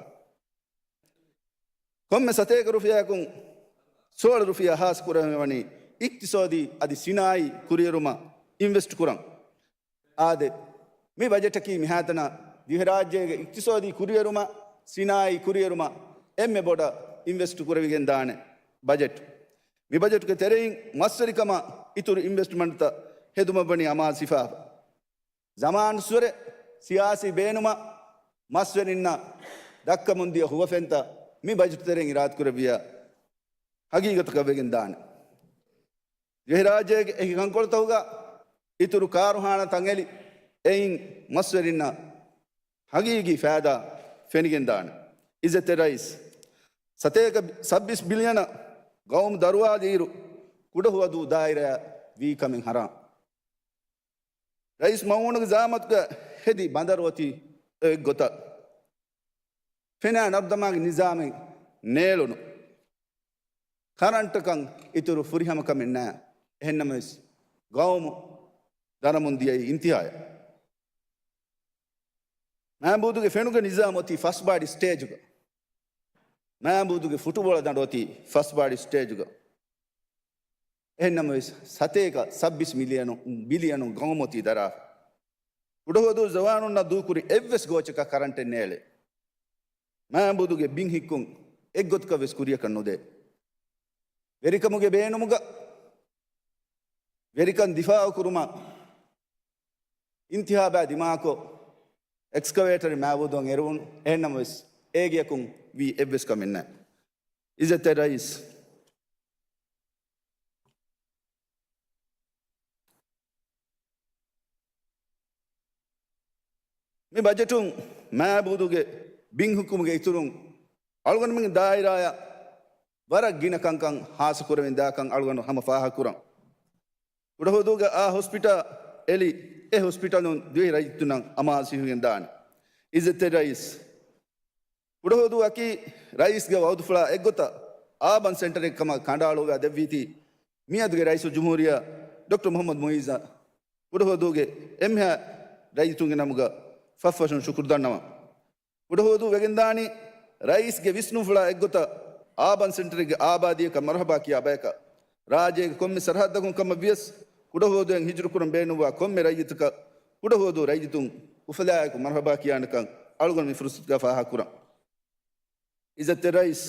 ކޮންމެ ސަތޭކަ ރުފިޔާއަކުން ސޯޅަ ރުފިޔާ ހާއްސަ ކުރެވިފަ މިވަނީ އިޤްތިޞާދީ އަދި ސިނާއީ ކުރިއެރުމަށް އިންވެސްޓް ކުރަން. އާދެ، މި ބަޖެޓަކީ މިހާތަނަށް ދިވެހިރާއްޖޭގެ އިޤްތިޞާދީ ކުރިއެރުމަށް، ސިނާއީ ކުރިއެރުމަށް އެންމެ ބޮޑަށް އިންވެސްޓް ކުރެވިގެން ދާނެ ބަޖެޓް. މި ބަޖެޓުގެ ތެރެއިން މަސްވެރިކަމާ އިތުރު އިންވެސްޓްމަންޓްތައް ހެދުމަށްވަނީ އަމާޒު ހިފާފަ. ޒަމާނުއްސުރެ ސިޔާސީ ބޭނުމަށް މަސްވެރިންނަށް ދައްކަމުންދިޔަ ހުވަފެންތައް މި ބަޖެޓު ތެރެއިން އިރާދަކުރެއްވިޔާ ހަގީގަތަކަށް ވެގެން ދާނެ. ދިވެހިރާއްޖޭގެ އެކި ކަންކޮޅުތަކުގަ އިތުރު ކާރުހާނާތައް އެޅި، އެއިން މަސްވެރިންނަށް ހަގީގީ ފައިދާ ފެނިގެންދާނެ. އިއްޒަތްތެރި ރައީސް، ސަތޭކަ ސައްބީސް ބިލިއަނަށް ގައުމު ދަރުވާލިއިރު، ކުޑަހުވަދޫ ދާއިރާ ވީ ކަމެއް ހަރާން. ރައީސް މައުމޫނުގެ ޒައާމަތުގަ ހެދި ބަނދަރު އޮތީ އެއްގޮތަށް. ފެނާ ނަރުދަމާގެ ނިޒާމެއް ނޭޅުނު. ކަރަންޓަކަށް އިތުރު ފުރިހަމަކަމެއް ނާ. އެހެންނަމަވެސް، ގައުމު ދަރަމުން ދިޔައީ އިންތިހާޔަށް. މާބޫދުގެ ފެނުގެ ނިޒާމް އޮތީ ފަސްބާޑި ސްޓޭޖުގަ. މާބޫދުގެ ފުޓުބޯޅަ ދަނޑު އޮތީ ފަސްބާޑި ސްޓޭޖުގަ. އެހެންނަމަވެސް، ސަތޭކަ ސައްބީސް މިލިއަނު، ބިލިއަނު ގައުމު އޮތީ ދަރާފަ. ކުޑަހުވަދޫ ޒަވާނުންނަށް ދޫކުރި އެއްވެސް ގޯޗަކަށް ކަރަންޓެއް ނޭޅޭ. މާބޫދުގެ ބިން ހިއްކުން އެއްގޮތަކަށް ވެސް ކުރިޔަކަށް ނުދޭ. ވެރިކަމުގެ ބޭނުމުގަ ވެރިކަން ދިފާއު ކުރުމަށް އިންތިހާބާ ދިމާކޮށް، އެކްސްކަވޭޓަރެއް މާބޫދުއަށް އެރުވުނު. އެހެންނަމަވެސް، އޭގެއަކުން ވީ އެއްވެސް ކަމެއް ނެތް. އިއްޒަތްތެރި ރައީސް، މި ބަޖެޓުން މާބޫދުގެ ބިން ހުކުމުގެ އިތުރުން އަޅުގަނޑުމެންގެ ދާއިރާއަށް ވަރަށް ގިނަ ކަންކަން ހާއްސަ ކުރެވިން ދާކަން އަޅުގަނޑު ހަމަ ފާހަގަކުރަން. ކުޑަހުވަދޫގެ އާ ހޮސްޕިޓަލް އެޅި، އެ ހޮސްޕިޓަލުން ދިވެހި ރައްޔިތުންނަށް އަމާޒު ހިފިގެން ދާނެ. އިއްޒަތްތެރި ރައީސް، ކުޑަހުވަދޫއަކީ ރައީސްގެ ވައުދުފުޅާ އެއްގޮތަށް އާބަން ސެންޓަރެއް ކަމަށް ކަނޑައަޅުއްވާ ދެއްވީތީ، މިއަދުގެ ރައީސުލްޖުމްހޫރިއްޔާ ޑޮކްޓަރ މުޙައްމަދު މުޢިއްޒަށް ކުޑަހުވަދޫގެ އެންމެހާ ރައްޔިތުންގެ ނަމުގަ ފަށްފަށުން ޝުކުރު ދަންނަވަން. ކުޑަހުވަދޫ ވެގެންދާނީ ރައީސްގެ ވިސްނުންފުޅާ އެއްގޮތަށް އާބަން ސެންޓަރެއްގެ އާބާދީއަކަށް މަރުޙަބާ ކިޔާ ބަޔަކަށް، ރާއްޖޭގެ ކޮންމެ ސަރަހައްދަކުން ކަމަށް ވިޔަސް، ކުޑަހުވަދޫއަށް ހިޖުރަކުރަން ބޭނުންވާ ކޮންމެ ރައްޔިތަކަށް ކުޑަހުވަދޫ ރައްޔިތުން އުފަލާއެކު މަރުޙަބާ ކިޔާނެކަން އަޅުގަނޑު މި ފުރުސަތުގަ ފާހަގަކުރަން. އިއްޒަތްތެރި ރައީސް،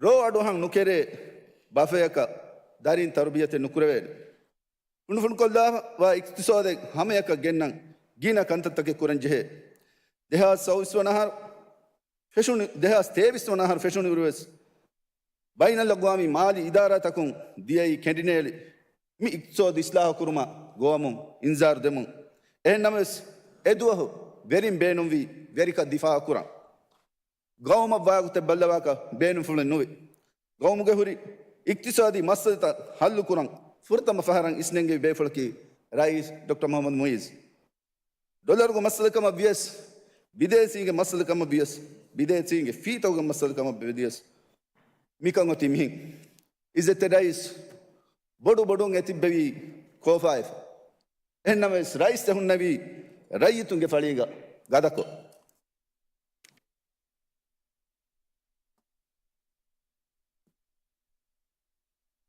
ރޯ އަޑުއަހަން ނުކެރޭ ބަފަޔަކަށް ދަރިން ތަރުބިޔަތެއް ނުކުރެވޭނެ. ފުނޑުފުނޑުކޮށްލާފަވާ އިޤްތިޞާދެއް ހަމަޔަކަށް ގެންނަން ގިނަ ކަންތައްތަކެއް ކުރަން ޖެހޭ. ދެހާސް ސައުވީސް ވަނަ އަހަރު ފެށުނު، ދެހާސް ތޭވީސް ވަނަ އަހަރު ފެށުނުއިރުވެސް، ބައިނަލްއަގްވާމީ މާލީ އިދާރާތަކުން ދިޔައީ ކެނޑިނޭޅި މި އިޤްތިޞާދު އިޞްލާޙު ކުރުމަށް ގޮވަމުން އިންޒާރު ދެމުން. އެހެންނަމަވެސް، އެދުވަހު ވެރިން ބޭނުންވީ ވެރިކަން ދިފާޢުކުރަން. ގައުމަށް ވާގޮތެއް ބައްލަވާކަށް ބޭނުންފުޅެއް ނުވި. ގައުމުގެ ހުރި އިޤްތިޞާދީ މައްސަލަތައް ޙައްލުކުރަން ފުރަތަމަ ފަހަރަށް އިސްނެންގެވި ބޭފުޅަކީ ރައީސް ޑޮކްޓަރ މުޙައްމަދު މުޢިއްޒު. ޑޮލަރުގެ މައްސަލަ ކަމަށް ވިޔަސް، ބިދޭސީގެ މައްސަލަ ކަމަށް ވިޔަސް، ބިދޭސީންގެ ފީތަކުގެ މައްސަލަ ކަމަށް ވިޔަސް، މިކަން އޮތީ މިހެން. އިއްޒަތްތެރި ރައީސް، ބޮޑު ބޮޑުން އެ ތިއްބެވީ ކޯފާއެފަ. އެހެންނަމަވެސް، ރައީސް އެ ހުންނެވީ ރައްޔިތުންގެ ފަޅީގަ ގަދަކޮށް.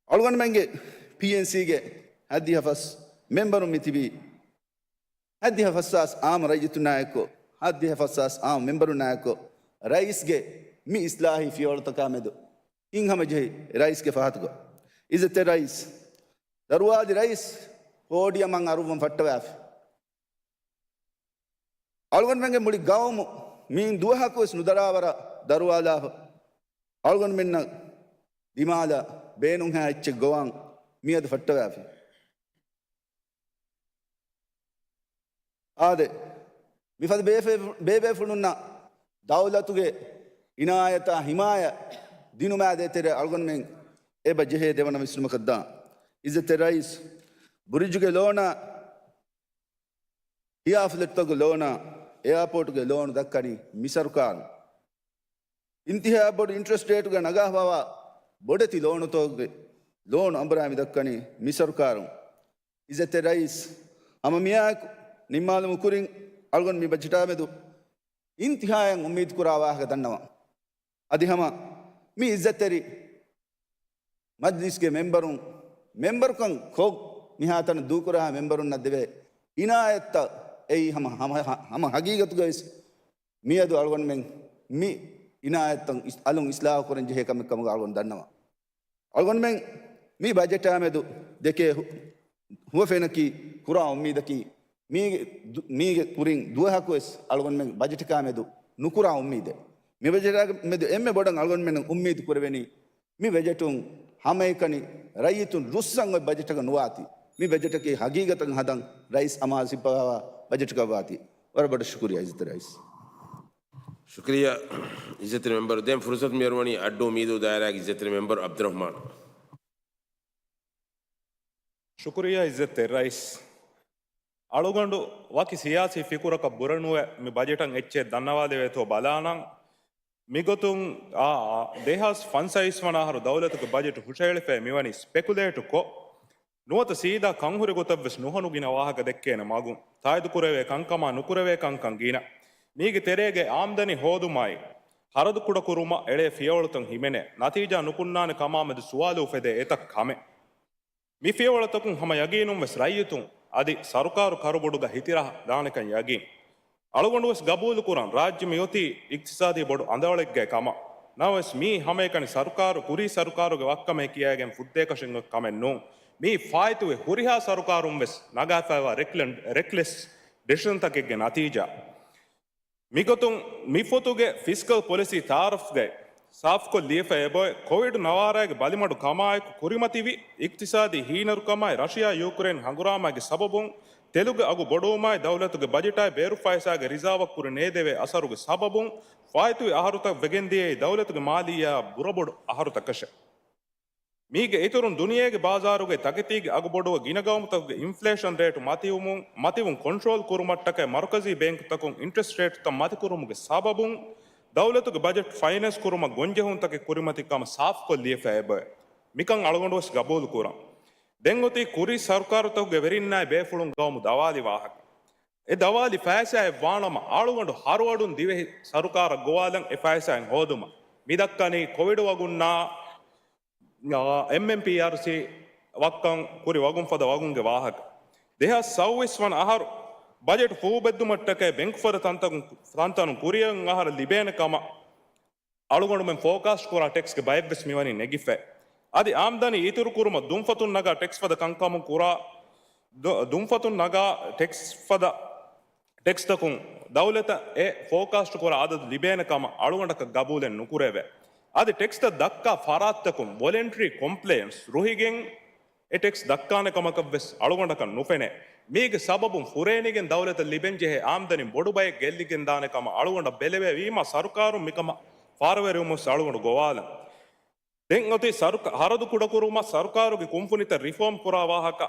އަޅުގަނޑުމެންގެ ޕީއެންސީގެ ހަތްދިހަ ފަސް މެމްބަރުން މި ތިބީ، ހަތްދިހަ ފަސް ހާސް އާއްމު ރައްޔިތުންނާއެކު، ހަތްދިހަ ފަސް ހާސް އާއްމު މެމްބަރުންނާއެކު، ރައީސްގެ މި އިސްލާހީ ފިޔަވަޅުތަކާ މެދު ހިތްހަމަޖެހި ރައީސްގެ ފަހަތުގަ، އިއްޒަތްތެރި ރައީސް، ދަރުވާލި ރައީސް ޕޯޑިއަމަށް އަރުއްވަން ފައްޓަވާފި. އަޅުގަނޑުމެންގެ މުޅި ގައުމު މިއިން ދުވަހަކުވެސް ނުދަރާވަރަށް ދަރުވާލާފަ، އަޅުގަނޑުމެންނަށް ދިމާލަށް ބޭނުންހާ އެއްޗެއް ގޮވާން މިއަދު ފައްޓަވާފި. އާދެ، މިފަދަ ބޭފެ-، ބޭބޭފުޅުންނަށް ދައުލަތުގެ އިނާޔަތާ ހިމާޔަތް ދިނުމާ ދޭތެރޭ އަޅުގަނޑުމެން އެބަ ޖެހޭ ދެވަނަ ވިސްނުމަކަށް ދާން. އިއްޒަތްތެރި ރައީސް، ބުރިޖުގެ ލޯނާ، ހިޔާ ފްލެޓްތަކުގެ ލޯނާ، އެއާޕޯޓުގެ ލޯނު ދައްކަނީ މި ސަރުކާރުން. އިންތިހާ ބޮޑު އިންޓްރެސްޓް ރޭޓުގަ ނަގާފަވާ ބޮޑެތި ލޯނުތަކުގެ ލޯނު އަނބުރާ މި ދައްކަނީ މި ސަރުކާރުން. އިއްޒަތްތެރި ރައީސް، ހަމަ މިއާއެކު ނިންމާލުމުގެ ކުރިން އަޅުގަނޑު މި ބަޖެޓާ މެދު އިންތިހާއަށް އުއްމީދު ކުރާ ވާހަކަ ދަންނަވަން. އަދި ހަމަ މި އިއްޒަތްތެރި މަޖްލިސްގެ މެމްބަރުން، މެމްބަރުކަން ކޮށް މިހާތަނަށް ދޫކުރާ މެމްބަރުންނަށް ދެވޭ އިނާޔަތްތައް އެއީ ހަމަ، ހަމަ، ހަމަ ހަގީގަތުގައި ވެސް މިއަދު އަޅުގަނޑުމެން މި އިނާޔަތްތައް އިސް-، އަލުން އިސްލާހު ކުރަން ޖެހޭ ކަމެއް ކަމުގަ އަޅުގަނޑު ދަންނަވަން. އަޅުގަނޑުމެން މި ބަޖެޓާ މެދު ދެކޭ ހު-، ހުވަފެނަކީ ކުރާ އުއްމީދަކީ މީގެ ދު-، މީގެ ކުރިން ދުވަހަކުވެސް އަޅުގަނޑުމެން ބަޖެޓަކާ މެދު ނުކުރާ އުއްމީދެއް. މި ބަޖެޓާ މެދު އެންމެ ބޮޑަށް އަޅުގަނޑުމެން އުއްމީދު ކުރެވެނީ މި ބަޖެޓުން ހަމައެކަނި ރައްޔިތުން ރުއްސަން އޮތް ބަޖެޓަކަށް ނުވާތީ، މި ބަޖެޓަކީ ހަގީގަތަށް ހަދަން ރައީސް އަމާޒު ހިއްޕަވާ ބަޖެޓަކަށް ވާތީ. ވަރަށް ބޮޑަށް ޝުކުރިއްޔާ އިއްޒަތްތެރި ރައީސް. ޝުކުރިއްޔާ އިއްޒަތްތެރި މެމްބަރު. ދެން ފުރުސަތު މިއަރުވަނީ އައްޑޫ އުއްމީދު ދާއިރާގެ އިއްޒަތްތެރި މެމްބަރު އަބްދުއްރަހްމާން. ޝުކުރިއްޔާ އިއްޒަތްތެރި ރައީސް. އަޅުގަނޑު ވަކި ސިޔާސީ ފިކުރަކަށް ބުރަނުވެ މި ބަޖެޓަށް އެއްޗެއް ދަންނަވާލެވޭތޯ ބަލާނަން. މިގޮތުން އާ، އާ، ދެހާސް ފަންސަވީސް ވަނަ އަހަރު ދައުލަތުގެ ބަޖެޓު ހުށަހެޅިފައި މިވަނީ ސްޕެކުލޭޓު ކޮށް، ނުވަތަ ސީދާ ކަންހުރި ގޮތަށްވެސް ނުހަނު ގިނަ ވާހަކަ ދެއްކޭނެ މަގުން، ތާއީދުކުރެވޭ ކަންކަމާ ނުކުރެވޭ ކަންކަން ގިނަ. މީގެ ތެރޭގައި އާމްދަނީ ހޯދުމާއި، ޚަރަދު ކުޑަކުރުމަށް އެޅޭ ފިޔަވަޅުތައް ހިމެނޭ، ނަތީޖާ ނުކުންނާނެ ކަމާމެދު ސުވާލު އުފެދޭ އެތައް ކަމެއް. މި ފިޔަވަޅުތަކުން ހަމަ ޔަގީނުންވެސް ރައްޔިތުން އަދި ސަރުކާރު ކަރުބޮޑުގަ ހިތިރަހަ ދާނެކަން ޔަގީން. އަޅުގަނޑުވެސް ގަބޫލުކުރަން ރާއްޖެ މިއޮތީ އިޤްތިޞާދީ ބޮޑު އަނދަވަޅެއްގައި ކަމަށް. ނަމަވެސް މީ ހަމައެކަނި ސަރުކާރު ކުރީ ސަރުކާރުގެ ވައްކަމޭ ކިޔައިގެން ފުއްދޭކަށެއް އޮތް ކަމެއް ނޫން. މީ ފާއިތުވި ހުރިހާ ސަރުކާރުންވެސް ނަގާފައިވާ ރެކްލެން-، ރެކްލެސް ޑިސިޝަންތަކެއްގެ ނަތީޖާ. މިގޮތުން މިފޮތުގެ ފިސްކަލް ޕޮލިސީ ތައާރަފްގައި ސާފުކޮށް ލިޔެފަ އެބައޮތް، ކޮވިޑް ނަވާރައިގެ ބަލިމަޑު ކަމާއެކު ކުރިމަތިވި އިޤްތިޞާދީ ހީނަރުކަމާއި ރަޝިޔާ ޔޫކްރެއިން ހަނގުރާމާގެ ސަބަބުން ތެލުގެ އަގު ބޮޑުވުމާއި ދައުލަތުގެ ބަޖެޓާއި ބޭރު ފައިސާގެ ރިޒާވަށް ކުރި ނޭދެވޭ އަސަރުގެ ސަބަބުން ފާއިތުވި އަހަރުތައް ވެގެންދިޔައީ ދައުލަތުގެ މާލިއްޔާއަށް ބުރަބޮޑު އަހަރުތަކަށެވެ. މީގެ އިތުރުން ދުނިޔޭގެ ބާޒާރުގައި ތަކެތީގެ އަގު ބޮޑުވަ ގިނަ ގައުމުތަކުގެ އިންފްލޭޝަން ރޭޓު މަތިވުމުން، މަތިވުން ކޮންޓްރޯލް ކުރުމަށްޓަކައި މަރުކަޒީ ބޭންކުތަކުން އިންޓްރެސްޓް ރޭޓުތައް މަތިކުރުމުގެ ސަބަބުން ދައުލަތުގެ ބަޖެޓް ފައިނޭންސް ކުރުމަށް ގޮންޖެހުންތަކެއް ކުރިމަތި ކަމަށް ސާފުކޮށް ލިޔެފަ އެބައޮތް. މިކަން އަޅުގަނޑުވެސް ގަބޫލު ކުރަން. ދެން އޮތީ ކުރީ ސަރުކާރުތަކުގެ ވެރިންނާއި ބޭފުޅުން ގައުމު ދަވާލި ވާހަކަ. އެ ދަވާލި ފައިސާއެއް ވާނަމަ އަޅުގަނޑު ހަރުއަޑުން ދިވެހި ސަރުކާރަށް ގޮވާލަން އެ ފައިސާއިން ހޯދުމަށް. މި ދައްކަނީ ކޮވިޑު ވަގުންނާ، އާ، އެމްއެމްޕީއާރްސީ ވައްކަން ކުރި ވަގުން ފަދަ ވަގުންގެ ވާހަކަ. ދެހާސް ސައުވީސް ވަނަ އަހަރު ބަޖެޓް ފޫބެއްދުމަށްޓަކައި ބެންކުފަދަ ތަންތަނުން، ތަންތަނުން ކުރިއަށް އަހަރަށް ލިބޭނެ ކަމަށް އަޅުގަނޑުމެން ފޯކާސްޓް ކުރާ ޓެކްސްގެ ބައެއްވެސް މިވަނީ ނެގިފައި. އަދި އާމްދަނީ އިތުރު ކުރުމަށް ދުންފަތުން ނަގާ ޓެކްސް ފަދަ ކަންކަމުން ކުރާ، ދު-، ދުންފަތުން ނަގާ ޓެކްސް ފަދަ ޓެކްސްތަކުން ދައުލަތަށް އެ ފޯކާސްޓް ކުރާ އަދަދު ލިބޭނެ ކަމަށް އަޅުގަނޑަކަށް ގަބޫލެއް ނުކުރެވޭ. އަދި ޓެކްސްތައް ދައްކާ ފަރާތްތަކުން ވޮލެންޓްރީ ކޮމްޕްލަޔަންސް ރުހިގެން އެ ޓެކްސް ދައްކާނެ ކަމަކަށް ވެސް އަޅުގަނޑަކަށް ނުފެނޭ. މީގެ ސަބަބުން ފުރޭނީގެން ދައުލަތަށް ލިބެންޖެހޭ އާމްދަނީ ބޮޑު ބައެއް ގެއްލިގެންދާނެ ކަމަށް އަޅުގަނޑަށް ބެލެވޭ. ވީމާ ސަރުކާރުން މިކަމަށް ފާރުވެރިވުމުން އަޅުގަނޑު ގޮވާލަން. ދެން އޮތީ ސަރުކ-، ހަރަދު ކުޑަކުރުމަށް ސަރުކާރުގެ ކުންފުނިތައް ރިފޯމް ކުރާ ވާހަކަ.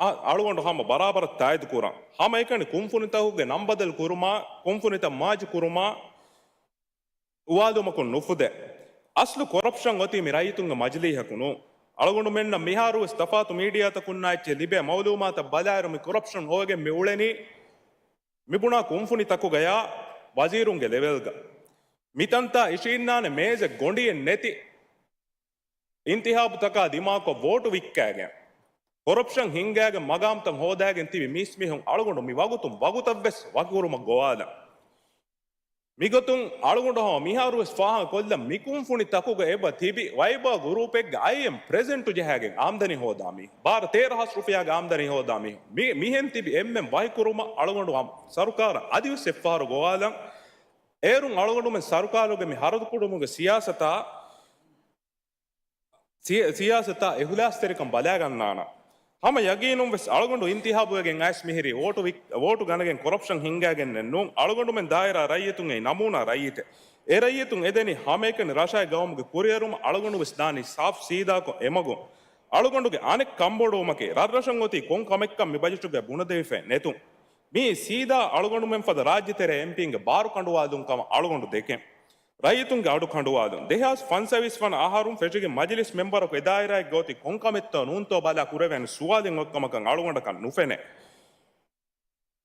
އަ-، އަޅުގަނޑު ހަމަ ބަރާބަރަށް ތާއީދު ކުރަން. ހަމައެކަނި ކުންފުނިތަކުގެ ނަންބަދަލު ކުރުމާ، ކުންފުނިތައް މާޖި ކުރުމާ، އުވާލުމަކުން ނުފުދޭ. އަސްލު ކޮރަޕްޝަން އޮތީ މި ރައްޔިތުންގެ މަޖިލީހަކު ނޫން. އަޅުގަނޑުމެންނަށް މިހާރުވެސް ތަފާތު މީޑިއާތަކުންނާ އެއްޗެއް ލިބޭ މައުލޫމާތަށް ބަލާއިރު މި ކޮރަޕްޝަން ހޮވެގެން މި އުޅެނީ މިބުނާ ކުންފުނިތަކުގަޔާ ވަޒީރުންގެ ލެވެލްގަ. މިތަންތާ އިށީންނާނެ މޭޒެއް ގޮނޑިއެއް ނެތި އިންތިހާބުތަކާ ދިމާކޮށް ވޯޓު ވިއްކާގެން، ކޮރަޕްޝަން ހިންގާގެން މަގާމްތައް ހޯދާގެން ތިބި މީސްމީހުން އަޅުގަނޑު މި ވަގުތުން ވަގުތަށްވެސް ވަކިކުރުމަށް ގޮވާލަން. މިގޮތުން އަޅުގަނޑު ހަމަ މިހާރުވެސް ފާހަގަކޮށްލަން މި ކުންފުނިތަކުގަ އެބަ ތިބި ވައިބާ ގުރޫޕެއްގެ އައިއެމް ޕްރެޒެންޓު ޖަހާގެން އާމްދަނީ ހޯދާ މީހުން. ބާރަ ތޭރަ ހާސް ރުފިޔާގެ އާމްދަނީ ހޯދާ މީހުން. މި-، މިހެން ތިބި އެންމެން ވަކިކުރުމަށް އަޅުގަނޑު ހަމަ ސަރުކާރަށް އަދިވެސް އެއްފަހަރު ގޮވާލަން. އޭރުން އަޅުގަނޑުމެން ސަރުކާރުގެ މި ހަރަދު ކުޑުމުގެ ސިޔާސަތާ ސި-، ސިޔާސަތާ އިހުލާސްތެރިކަން ބަލާގަންނާނަން. ހަމަ ޔަގީނުން ވެސް އަޅުގަނޑު އިންތިހާބުވެގެން އައިސް މިހިރީ ވޯޓު ވި-، ވޯޓު ގަނެގެން ކޮރަޕްޝަން ހިންގާގެންނެއް ނޫން. އަޅުގަނޑުމެން ދާއިރާ ރައްޔިތުން އެއީ ނަމޫނާ ރައްޔިތެއް. އެ ރައްޔިތުން އެދެނީ ހަމައެކަނި ރަށާއި ގައުމުގެ ކުރިއެރުމަށް. އަޅުގަނޑު ވެސް ދާނީ ސާފް ސީދާކޮށް އެމަގުން. އަޅުގަނޑުގެ އަނެއް ކަންބޮޑުވުމަކީ ރަށްރަށަށް އޮތީ ކޮން ކަމެއްކަން މި ބަޖެޓުގައި ބުނެދެވިފައެއް ނެތުން. މިއީ ސީދާ އަޅުގަނޑުމެން ފަދަ ރާއްޖެތެރޭ އެމްޕީންގެ ބާރު ކަނޑުވާލުން ކަމަށް އަޅުގަނޑު ދެކެން. ރައްޔިތުންގެ އަޑު ކަނޑުވާލުން. ދެހާސް ފަންސަވީސް ވަނަ އަހަރުން ފެށިގެން މަޖިލިސް މެމްބަރަކު އެ ދާއިރާއެއްގަ އޮތީ ކޮން ކަމެއްތޯ ނޫންތޯ ބަލާ ކުރެވޭނެ ސުވާލެއް އޮތްކަމަކަށް އަޅުގަނޑަކަށް ނުފެނޭ.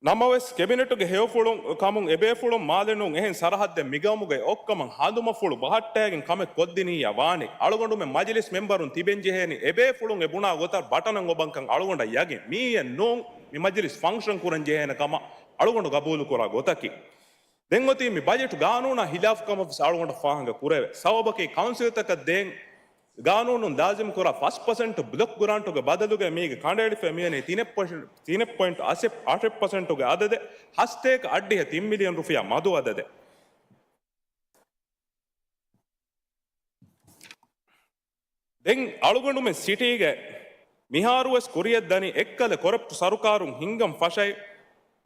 ނަމަވެސް، ކެބިނެޓުގެ ހެޔޮފުޅުން ކަމުން އެބޭފުޅުން މާލެ ނޫން އެހެން ސަރަހައްދެއް މިގައުމުގައި އޮއްކަމަށް ހަނދުމަފުޅު ބަހައްޓައިގެން ކަމެއް ކޮށްދިނިއްޔާ ވާނީ. އަޅުގަނޑުމެން މަޖިލިސް މެމްބަރުން ތިބެންޖެހޭނީ އެބޭފުޅުން އެ ބުނާ ގޮތަށް ބަޓަނަށް އޮބަންކަން އަޅުގަނޑަށް ޔަގީން. މިއީއެއް ނޫން މި މަޖިލިސް ފަންކްޝަން ކުރަން ޖެހޭނެ ކަމަށް އަޅުގަނޑު ގަބޫލުކުރާ ގޮތަކީ. ދެން އޮތީ މި ބަޖެޓު ގާނޫނާ ހިލާފު ކަމަށް ވެސް އަޅުގަނޑަށް ފާހަގަ ކުރެވޭ. ސަބަބަކީ ކައުންސިލްތަކަށް ދޭން ގާނޫނުން ލާޒިމް ކުރާ ފަސް ޕަސެންޓް ބްލޮކް ގްރާންޓުގެ ބަދަލުގައި މީގެ ކަނޑައެޅިފައި މިވަނީ ތިނެއް ޕޮއިންޓް، ތިނެއް ޕޮއިންޓް އަށެއް، އަށެއް ޕަސެންޓުގެ އަދަދެއް، ހަސަތޭކަ އަށްޑިހަ ތިން މިލިއަން ރުފިޔާ މަދު އަދަދެއް. ދެން އަޅުގަނޑުމެން ސިޓީގައި މިހާރުވެސް ކުރިއަށްދަނީ އެއްކަލަ ކޮރަޕްޓް ސަރުކާރުން ހިންގަން ފަށައި،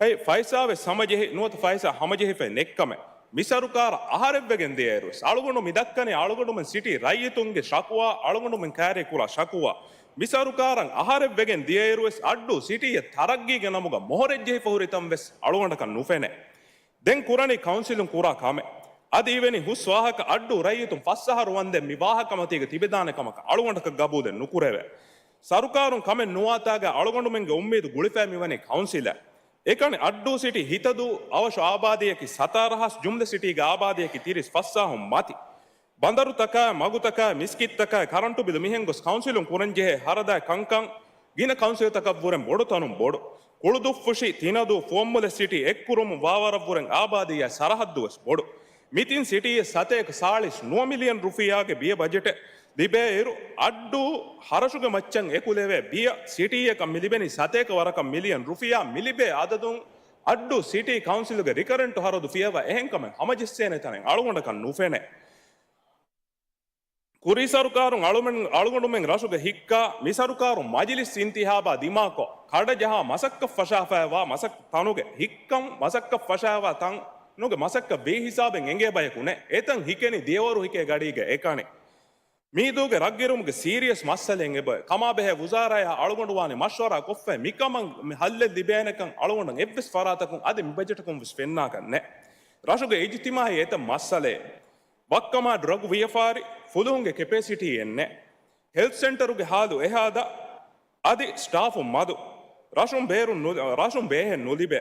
އެ ފައިސާވެސް ހަމަޖެހި، ނުވަތަ ފައިސާ ހަމަޖެހިފައި ނެއްކަމެއް. މި ސަރުކާރަށް އަހަރެއްވެގެން ދިޔައިރުވެސް އަޅުގަނޑު މި ދައްކަނީ އަޅުގަނޑުމެން ސިޓީ ރައްޔިތުންގެ ޝަކުވާ، އަޅުގަނޑުމެން ކައިރީ ކުރާ ޝަކުވާ. މި ސަރުކާރަށް އަހަރެއްވެގެން ދިޔައިރުވެސް އައްޑޫ ސިޓީއެއް ތަރައްގީގެ ނަމުގަ މޮހޮރެއްޖެހިފަ ހުރިތަން ވެސް އަޅުގަނޑަކަށް ނުފެނޭ. ދެން ކުރަނީ ކައުންސިލުން ކުރާ ކަމެއް. އަދި އިވެނީ ހުސް ވާހަކަ އައްޑޫ ރައްޔިތުން ފަސް އަހަރު ވަންދެން މި ވާހަކަ މަތީގަ ތިބެދާނެ ކަމަކަށް އަޅުގަނޑަކަށް ގަބޫލެއް ނުކުރެވޭ. ސަރުކާރުން ކަމެއް ނުވާތާގަ އަޅުގަނޑުމެންގެ އުއްމީދު ގުޅިފައި މިވަނީ ކައުންސިލަށް. އެކަނި އައްޑޫ ސިޓީ ހިތަދޫ އަވަށު އާބާދީއަކީ ސަތާރަ ހާސް، ޖުމްލަ ސިޓީގެ އާބާދީއަކީ ތިރީސް ފަސް ހާހުން މަތި. ބަނދަރުތަކާއި، މަގުތަކާއި، މިސްކިތްތަކާއި، ކަރަންޓު ބިލު މިހެން ގޮސް ކައުންސިލުން ކުރަންޖެހޭ ހަރަދާއި ކަންކަން ގިނަ ކައުންސިލްތަކަށްވުރެން ބޮޑު ތަނުން ބޮޑު. ކުޅުދުއްފުށި، ތިނަދޫ، ފުވައްމުލައް ސިޓީ އެއްކުރުމުން ވާވަރަށްވުރެން އާބާދީއާ ސަރަހައްދުވެސް ބޮޑު. މި ތިން ސިޓީއެއް ސަތޭކަ ސާޅީސް ނުވަ މިލިއަން ރުފިޔާގެ ބިޔަ ބަޖެޓެއް ލިބޭއިރު، އައްޑޫ ހަރަށުގެ މައްޗަށް އެކުލެވޭ ބިޔަ ސިޓީއަކަށް މި ލިބެނީ ސަތޭކަ ވަރަކަށް މިލިއަން ރުފިޔާ. މިލިބޭ އަދަދުން އައްޑޫ ސިޓީ ކައުންސިލުގެ ރިކަރެންޓު ހަރަދު ފިޔަވާ އެހެންކަމެއް ހަމަޖެއްސޭނެ ތަނެއް އަޅުގަނޑަކަށް ނުފެނޭ. ކުރީ ސަރުކާރުން އަޅުމެން، އަޅުގަނޑުމެން ރަށުގެ ހިއްކާ، މި ސަރުކާރުން މަޖިލިސް އިންތިހާބާ ދިމާކޮށް، ކަޑަޖަހާ މަސައްކަތް ފަށާފައިވާ މަސައް-، ތަނުގެ ހިއްކަން މަސައްކަތް ފަށާފައިވާ ތަނުގެ މަސައްކަތް ވީ ހިސާބެއް އެނގޭ ބަޔަކު ނެތް. އެތަން ހިކެނީ ދިޔަވަރު ހިކޭ ގަޑީގެ އެކަނި. މީދޫގެ ރަށްގިރުމުގެ ސީރިއަސް މައްސަލައެއް އެބަ ކަމާބެހޭ ވުޒާރާޔާ އަޅުގަނޑު ވާނެ މަޝްވަރާ ކޮށްފައި މިކަމަށް މި ހައްލެއް ލިބޭނެކަން އަޅުގަނޑަށް އެއްވެސް ފަރާތަކުން އަދި މި ބަޖެޓަކުން ވެސް ފެންނާކަށް ނެތް. ރަށުގެ އިޖްތިމާއީ އެތައް މައްސަލައެއް. ވައްކަމާ ޑްރަގު ވިޔަފާރި، ފުލުހުންގެ ކެޕޭސިޓީއެއް ނެތް. ހެލްތް ސެންޓަރުގެ ހާލު އެހާދަ، އަދި ސްޓާފުން މަދު. ރަށުން ބޭރުން ނު-، ރަށުން ބޭހެއް ނުލިބޭ.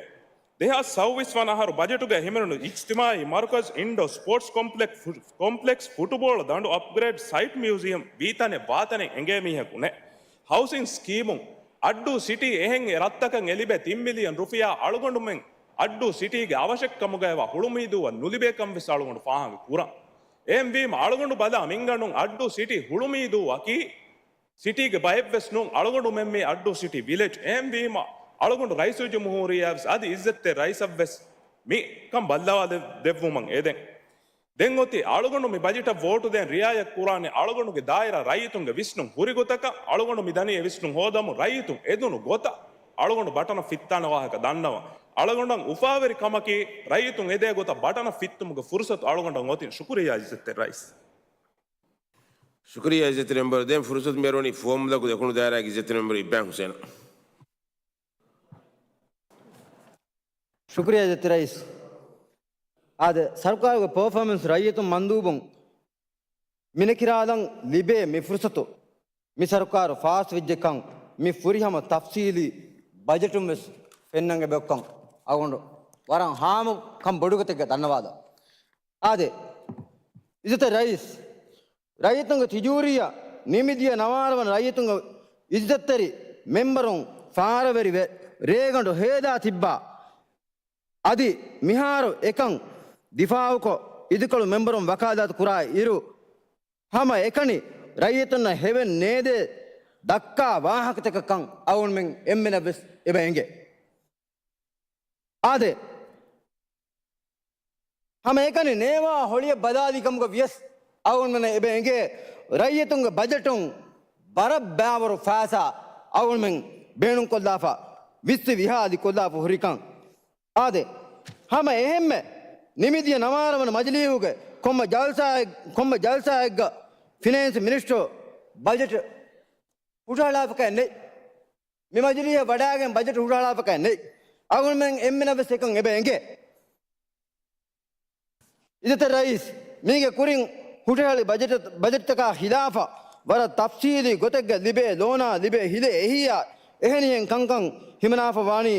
ދެހާސް ސައުވީސް ވަނަ އަހަރު ބަޖެޓުގައި ހިމެނުނު އިޖްތިމާއީ މަރުކަޒް އިންޑޯ ސްޕޯޓްސް ކޮމްޕްލެކްސް ފު-، ކޮމްޕްލެކްސް ފުޓުބޯޅަ ދަނޑު އަޕްގްރޭޑް ސައިޓް މިއުޒިއަމް ވީތަނެއް ވާތަނެއް އެނގޭ މީހަކު ނެތް. ހައުސިން ސްކީމުން އައްޑޫ ސިޓީ އެހެން އެ ރަށްތަކަށް އެ ލިބޭ ތިން މިލިއަން ރުފިޔާ އަޅުގަނޑުމެން އައްޑޫ ސިޓީގެ އަވަށެއްކަމުގައިވާ ހުޅުމީދޫއަށް ނުލިބޭކަން ވެސް އަޅުގަނޑު ފާހަގަ ކުރަން. އެހެންވީމަ އަޅުގަނޑު ބަލާ މިންގަނޑުން އައްޑޫ ސިޓީ ހުޅުމީދޫއަކީ ސިޓީގެ ބައެއްވެސް ނޫން. އަޅުގަނޑުމެން މީ އައްޑޫ ސިޓީ ވިލެޖް. އެހެންވީމަ އަޅުގަނޑު ރައީސުލްޖުމްހޫރިއްޔާ ވެސް އަދި އިއްޒަތްތެރި ރައީސަށް ވެސް މިކަން ބައްލަވާ ދެ-، ދެއްވުމަށް އެދެން. ދެން އޮތީ އަޅުގަނޑު މި ބަޖެޓަށް ވޯޓު ދޭން ރިއާޔަތް ކުރާނެ އަޅުގަނޑުގެ ދާއިރާ ރައްޔިތުންގެ ވިސްނުން ހުރި ގޮތަކަށް. އަޅުގަނޑު މި ދަނީ އެ ވިސްނުން ހޯދަމުން ރައްޔިތުން އެދުނު ގޮތަށް. އަޅުގަނޑު ބަޓަނަށް ފިއްތާނެ ވާހަކަ ދަންނަވަން. އަޅުގަނޑަށް އުފާވެރި ކަމަކީ ރައްޔިތުން އެދޭ ގޮތަށް ބަޓަނަށް ފިއްތުމުގެ ފުރުސަތު އަޅުގަނޑަށް އޮތީ. ޝުކުރިއްޔާ އިއްޒަތްތެރި ރައީސް. ޝުކުރިއްޔާ އިއްޒަތްތެރި މެމްބަރު. ދެން ފުރުސަތު މިއަރުވަނީ ފުވައްމުލަކު ދެކުނު ދާއިރާގެ އިއްޒަތްތެރި މެމްބަރު އިބްރާހިމް ހުސެނަށް. ޝުކުރިއްޔާ އިއްޒަތްތެރި ރައީސް. އާދެ، ސަރުކާރުގެ ޕަރފޯމެންސް ރައްޔިތުން މަންދޫބުން މިނެކިރާލަން ލިބޭ މި ފުރުސަތު މި ސަރުކާރު ފާސްވެއްޖެކަން މި ފުރިހަމަ ތަފްސީލީ ބަޖެޓުން ވެސް ފެންނަން އެބައޮތްކަން އަޅުގަނޑު ވަރަށް ހާމަކަން ބޮޑުގޮތެއްގަ ދަންނަވާލަ. އާދެ، އިއްޒަތްތެރި ރައީސް، ރައްޔިތުންގެ ތިޖޫރިއްޔާ ނިމިދިޔަ ނަވާރަ ވަނަ ރައްޔިތުންގެ އިއްޒަތްތެރި މެމްބަރުން ފާރަވެރިވެ ރޭގަނޑު ހޭދާ ތިއްބާ އަދި މިހާރު އެކަން ދިފާއުކޮށް، އިދިކޮޅު މެމްބަރުން ވަކާލާތު ކުރާ އިރު، ހަމަ އެކަނި ރައްޔިތުންނަށް ހެވެން ނޭދޭ ދައްކާ ވާހަކަތަކަކަށް އަޅުގަނޑުމެން އެންމެނަށް ވެސް އެބަ އެނގޭ. އާދެ، ހަމަ އެކަނި ނޭވާ ހޮޅިއަށް ބަލާލި ކަމުގަ ވިޔަސް އަޅުގަނޑުމެންނަށް އެބަ އެނގޭ، ރައްޔިތުންގެ ބަޖެޓުން ވަރަށް ބައިވަރު ފައިސާ އަޅުގަނޑުމެން ބޭނުންކޮށްލާފަ، ވިއްސި ވިހާލި ކޮށްލާފަ ހުރިކަން. އާދެ، ހަމަ އެހެންމެ ނިމިދިޔަ ނަވާރަ ވަނަ މަޖިލީހުގެ ކޮންމެ ޖަލްސާއެއް-، ކޮންމެ ޖަލްސާއެއްގަ ފިނޭންސް މިނިސްޓަރު ބަޖެޓް ހުށަހަޅާފަކައެއް ނެތް. މި މަޖިލީހަށް ވަޑައިގެން ބަޖެޓް ހުށަހަޅާފަކައެއް ނެތް. އަޅުގަނޑުމެން އެންމެނަށް ވެސް އެކަން އެބަ އެނގޭ. އިއްޒަތްތެރި ރައީސް، މީގެ ކުރިން ހުށަހެޅި ބަޖެޓް-، ބަޖެޓްތަކާ ޚިލާފަށް ވަރަށް ތަފްސީލީ ގޮތެއްގަ ލިބޭ ލޯނާ ލިބޭ ހިލޭ އެހީއާ އެހެނިހެން ކަންކަން ހިމަނާފަ ވާނީ،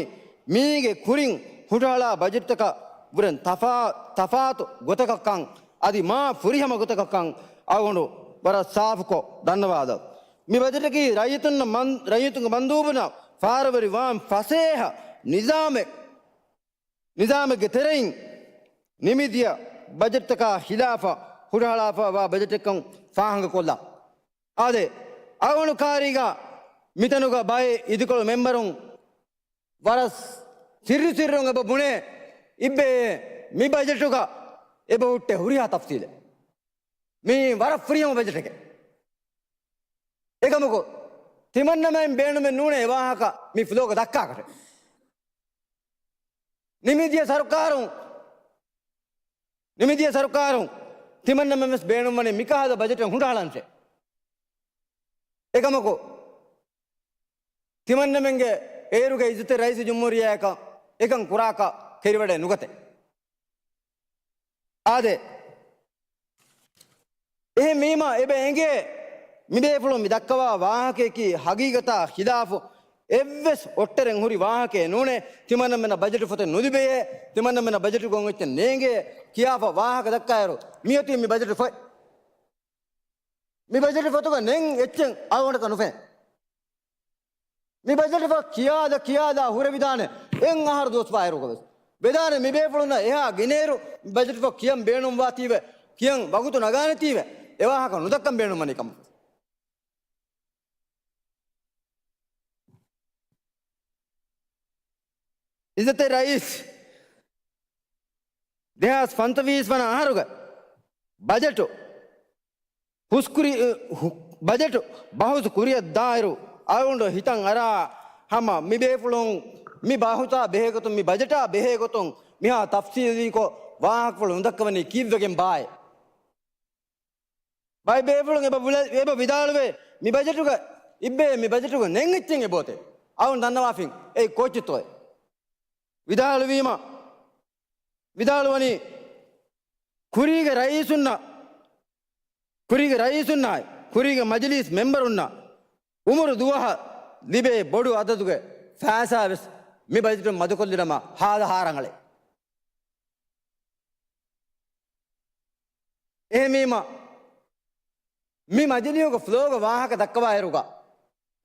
މީގެ ކުރިން ހުށަހަޅާ ބަޖެޓްތަކަށް ވުރެން ތަފާ-، ތަފާތު ގޮތަކަށްކަން އަދި މާ ފުރިހަމަ ގޮތަކަށްކަން އަޅުގަނޑު ވަރަށް ސާފުކޮށް ދަންނަވާލަ. މި ބަޖެޓަކީ ރައްޔިތުންނަށް މަން-، ރައްޔިތުންގެ މަންދޫބުންނަށް ފާރަވެރި ވާން ފަސޭހަ ނިޒާމެއް، ނިޒާމެއްގެ ތެރެއިން ނިމިދިޔަ ބަޖެޓްތަކާ ޚިލާފަށް ހުށަހަޅާފަ ވާ ބަޖެޓެއްކަން ފާހަގަކޮށްލާ. އާދެ، އަޅުގަނޑު ކާރީގަ މިތަނުގަ ބައެއް އިދިކޮޅު މެމްބަރުން ވަރަށް ސިއްރި ސިއްރުން އެބަ ބުނޭ، އިއްބެ މި ބަޖެޓުގަ އެބަ ހުއްޓޭ ހުރިހާ ތަފްސީލެއް. މީ ވަރަށް ފުރިހަމަ ބަޖެޓެކޭ. އެކަމަކު، ތިމަންނަމެން ބޭނުމެއް ނޫނޭ އެ ވާހަކަ މި ފްލޯގަ ދައްކާކަށެއް. ނިމިދިޔަ ސަރުކާރުން، ނިމިދިޔަ ސަރުކާރުން ތިމަންނަމެން ވެސް ބޭނުންވަނީ މިކަހަލަ ބަޖެޓެއް ހުށަހަޅަންށޭ. އެކަމަކު، ތިމަންނަމެންގެ އޭރުގެ އިއްޒަތްތެރި ރައީސުލްޖުމްހޫރިއްޔާއަކަށް އެކަން ކުރާކަށް ކެރިވަޑައެއް ނުގަތޭ. އާދެ، އެހެންވީމަ އެބަ އެނގޭ، މިބޭފުޅުން މި ދައްކަވާ ވާހަކަޔަކީ ހަގީގަތާ ޚިލާފު އެއްވެސް އޮއްޓަރެއް ހުރި ވާހަކައެއް ނޫނޭ. ތިމަންނަމެންނަށް ބަޖެޓު ފޮތެއް ނުލިބެޔޭ، ތިމަންނަމެންނަށް ބަޖެޓު ގޮތް އެއްޗެއް ނޭނގޭ ކިޔާފަ ވާހަކަ ދައްކާއިރު، މިއޮތީ މި ބަޖެޓު ފޮތް. މި ބަޖެޓު ފޮތުގަ ނެތް އެއްޗެއް އަޅުގަނޑަކަށް ނުފެނޭ. މި ބަޖެޓުފަ ކިޔާދަ ކިޔާދާ ހުރެވިދާނެ އެއް އަހަރު ދުވަސް ބާއިރުގަވެސް. ވެދާނެ މިބޭފުޅުންނަށް އެހާ ގިނައިރު ބަޖެޓުފަ ކިޔަން ބޭނުންވާތީވެ، ކިޔަން ވަގުތު ނަގާނެތީވެ، އެވާހަކަ ނުދައްކަން ބޭނުންވަނީ ކަމަށް. އިއްޒަތްތެރި ރައީސް، ދެހާސް ފަންސަވީސް ވަނަ އަހަރުގެ ބަޖެޓު ހުސްކުރި، ހު-، ބަޖެޓު ބަހުސް ކުރިއަށްދާއިރު، އަޅުގަނޑު ހިތަށް އަރާ ހަމަ މި ބޭފުޅުން މި ބަހުސާ ބެހޭގޮތުން، މި ބަޖެޓާ ބެހޭގޮތުން މިހާ ތަފްސީލީކޮށް ވާހަކަފުޅު ނުދައްކަވަނީ ކީއްވެގެން ބާއޭ؟ ބައެއް ބޭފުޅުން އެބަ ބުޅެ-، އެބަ ވިދާޅުވޭ، މި ބަޖެޓުގަ އިއްބެ، މި ބަޖެޓުގަ ނެތް އެއްޗެއް އެބައޮތޭ. އަޅުން ދަންނަވާފިން އެއީ ކޯއްޗެއްތޯއޭ؟ ވިދާޅުވީމަ، ވިދާޅުވަނީ ކުރީގެ ރައީސުންނަށް، ކުރީގެ ރައީސުންނާއި، ކުރީގެ މަޖިލީސް މެމްބަރުންނަށް އުމުރު ދުވަހަށް ލިބޭ ބޮޑު އަދަދުގެ ފައިސާ ވެސް މި ބަޖެޓުން މަދުކޮށްލިނަމަ ހާދަ ހާ ރަނގަޅޭ. އެހެންވީމަ، މި މަޖިލީހުގެ ފްލޯގަ ވާހަކަ ދައްކަވާއިރުގަ،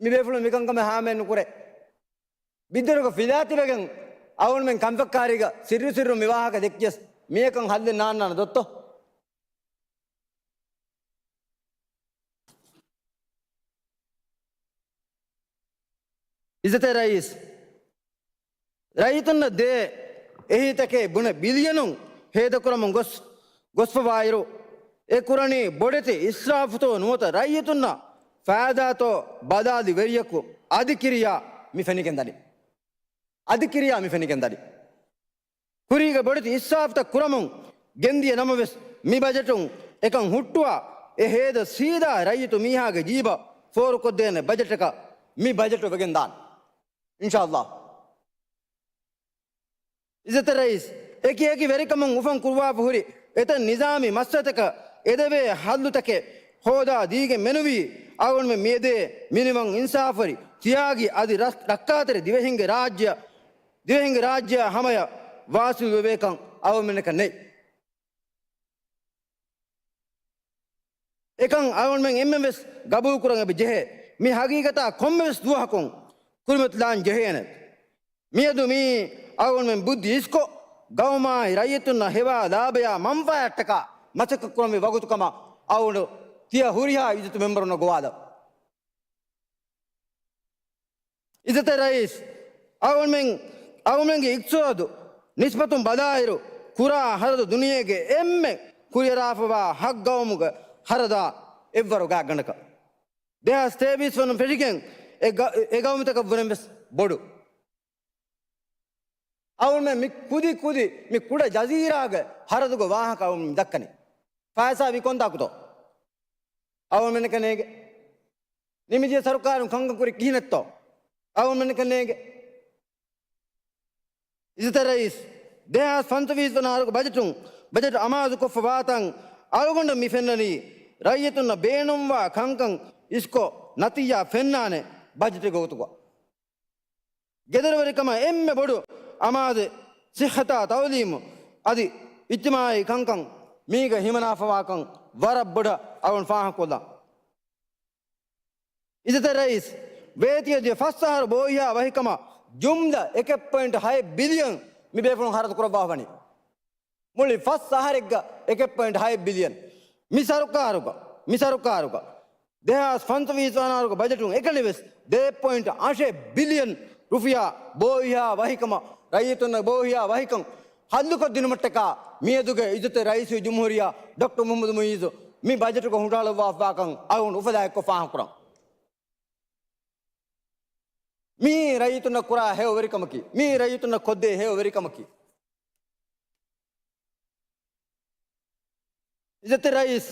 މި ބޭފުޅުން މިކަންކަމެއް ހާމައެއް ނުކުރޭ. ބިއްދަރުގަ ފިލާތިވެގެން އަޅުގަނޑުމެން ކަންފައްކާރީގަ ސިއްރު ސިއްރުން މި ވާހަކަ ދެއްކިޔަސް މިއަކަށް ހައްލެއް ނާންނާނެ ދޮއްތޯ؟ އިއްޒަތްތެރި ރައީސް، ރައްޔިތުންނަށް ދޭ އެހީތަކެއް ބުނެ ބިލިޔަނުން ހޭދަކުރަމުން ގޮސް، ގޮސްފަވާއިރު، އެ ކުރަނީ ބޮޑެތި އިސްރާފުތޯ ނުވަތަ ރައްޔިތުންނަށް ފައިދާތޯ ބަލާލި ވެރިޔަކު އަދި ކިރިޔާ މި ފެނިގެންދަނީ. އަދި ކިރިޔާ މި ފެނިގެންދަނީ. ކުރީގެ ބޮޑެތި އިސްރާފުތައް ކުރަމުން ގެންދިޔަ ނަމަވެސް، މި ބަޖެޓުން އެކަން ހުއްޓުވާ، އެ ހޭދަ ސީދާ ރައްޔިތު މީހާގެ ޖީބަށް ފޯރުކޮށްދޭނެ ބަޖެޓަކަށް މި ބަޖެޓު ވެގެން ދާނެ. އިންޝާﷲ. އިއްޒަތްތެރި ރައީސް، އެކި އެކި ވެރިކަމުން އުފަން ކުރުވާފަ ހުރި އެތައް ނިޒާމީ މައްސަލަތަކަށް އެދެވޭ ހައްލުތަކެއް ހޯދާ ދީގެން މެނުވީ، އަޅުގަނޑުމެން މިއެދޭ މިނިވަން އިންސާފުވެރި ތިޔާގި އަދި ރަ-، ރައްކާތެރި ދިވެހިންގެ ރާއްޖެއަށް، ދިވެހިންގެ ރާއްޖެއާ ހަމަޔަށް ވާސިލު ވެވޭކަން އަޅުގަނޑުމެންނަކަށް ނެތް. އެކަން އަޅުގަނޑުމެން އެންމެން ވެސް ގަބޫލުކުރަން އެބަ ޖެހޭ. މި ހަގީގަތާ ކޮންމެވެސް ދުވަހަކުން ކުރިމަތިލާން ޖެހޭނެ. މިއަދު މިއީ އަޅުގަނޑުމެން ބުއްދި އިސްކޮށް، ގައުމާއި ރައްޔިތުންނަށް ހެވާ ލާބަޔާ މަންފާއަށްޓަކާ މަސައްކަތް ކުރަންވީ ވަގުތު ކަމަށް އަޅުގަނޑު ތިޔަ ހުރިހާ އިއްޒަތު މެމްބަރުންނަށް ގޮވާލަން. އިއްޒަތްތެރި ރައީސް، އަޅުގަނޑުމެން، އަޅުގަނޑުމެންގެ އިޤްތިޞާދު ނިސްބަތުން ބަލާއިރު، ކުރާ ހަރަދު ދުނިޔޭގެ އެންމެ ކުރިއަރާފަވާ ހައްގައުމުގެ ހަރަދާ އެއްވަރު ގާތްގަނޑަކަށް. ދެހާސް ތޭވީސް ވަނަ ފެށިގެން އެ ގަ-، އެ ގައުމުތަކަށްވުރެން ވެސް ބޮޑު. އަޅުގަނޑުމެން މި ކުދި ކުދި މި ކުޑަ ޖަޒީރާގެ ހަރަދުގެ ވާހަކަ އަޅުގަނޑުމެން ދައްކަނީ. ފައިސާ ވި ކޮންތާކުތޯ؟ އަޅުގަނޑުމެންނަކަށް ނޭނގެ. ނިމިދިޔަ ސަރުކާރުން ކަންކަން ކުރި ކިހިނެއްތޯ؟ އަޅުގަނޑުމެންނަކަށް ނޭނގެ. އިއްޒަތްތެރި ރައީސް، ދެހާސް ފަންސަވީސް ވަނަ އަހަރުގެ ބަޖެޓުން، ބަޖެޓު އަމާޒުކޮށްފަ ވާތަން އަޅުގަނޑަށް މި ފެންނަނީ، ރައްޔިތުންނަށް ބޭނުންވާ ކަންކަން އިސްކޮށް ނަތީޖާ ފެންނާނެ ބަޖެޓެއްގެ ގޮތުގަ. ގެދޮރުވެރިކަމަށް އެންމެ ބޮޑު އަމާޒެއް ޞިއްޙަތާ ތައުލީމު އަދި އިޖްތިމާޢީ ކަންކަން މީގަ ހިމަނާފަވާކަން ވަރަށް ބޮޑަށް އަޅުގަނޑު ފާހަގަކޮށްލަން. އިއްޒަތްތެރި ރައީސް، ވޭތިއެދިޔަ ފަސް އަހަރު ބޯހިޔާ ވަހިކަމަށް ޖުމްލަ އެކެއް ޕޮއިންޓް ހައެއް ބިލިޔަން މި ބޭފުޅުން ހަރަދު ކުރައްވާފަ ވަނީ. މުޅި ފަސް އަހަރެއްގަ އެކެއް ޕޮއިންޓް ހައެއް ބިލިޔަން. މި ސަރުކާރުގަ، މި ސަރުކާރުގަ ދެހާސް ފަންސަވީސް ވަނަ އަހަރުގެ ބަޖެޓުން އެކަނިވެސް ދެ ޕޮއިންޓް އަށެއް ބިލިޔަން ރުފިޔާ ބޯހިޔާ ވަހިކަމަށް ރައްޔިތުންނަށް ބޯހިޔާ ވަހިކަން ހައްލުކޮށްދިނުމަށްޓަކާ މިއަދުގެ އިއްޒަތްތެރި ރައީސުލްޖުމްހޫރިއްޔާ ޑޮކްޓަރ މުޙައްމަދު މުޢިއްޒު މި ބަޖެޓުގަ ހުށަހަޅައްވާފަވާކަން އަޅުގަނޑު އުފަލާ އެއްކޮށް ފާހަގަކުރަން. މިއީ ރައްޔިތުންނަށް ކުރާ ހެޔޮ ވެރިކަމަކީ. މިއީ ރައްޔިތުންނަށް ކޮށްދޭ ހެޔޮ ވެރިކަމަކީ. އިއްޒަތްތެރި ރައީސް،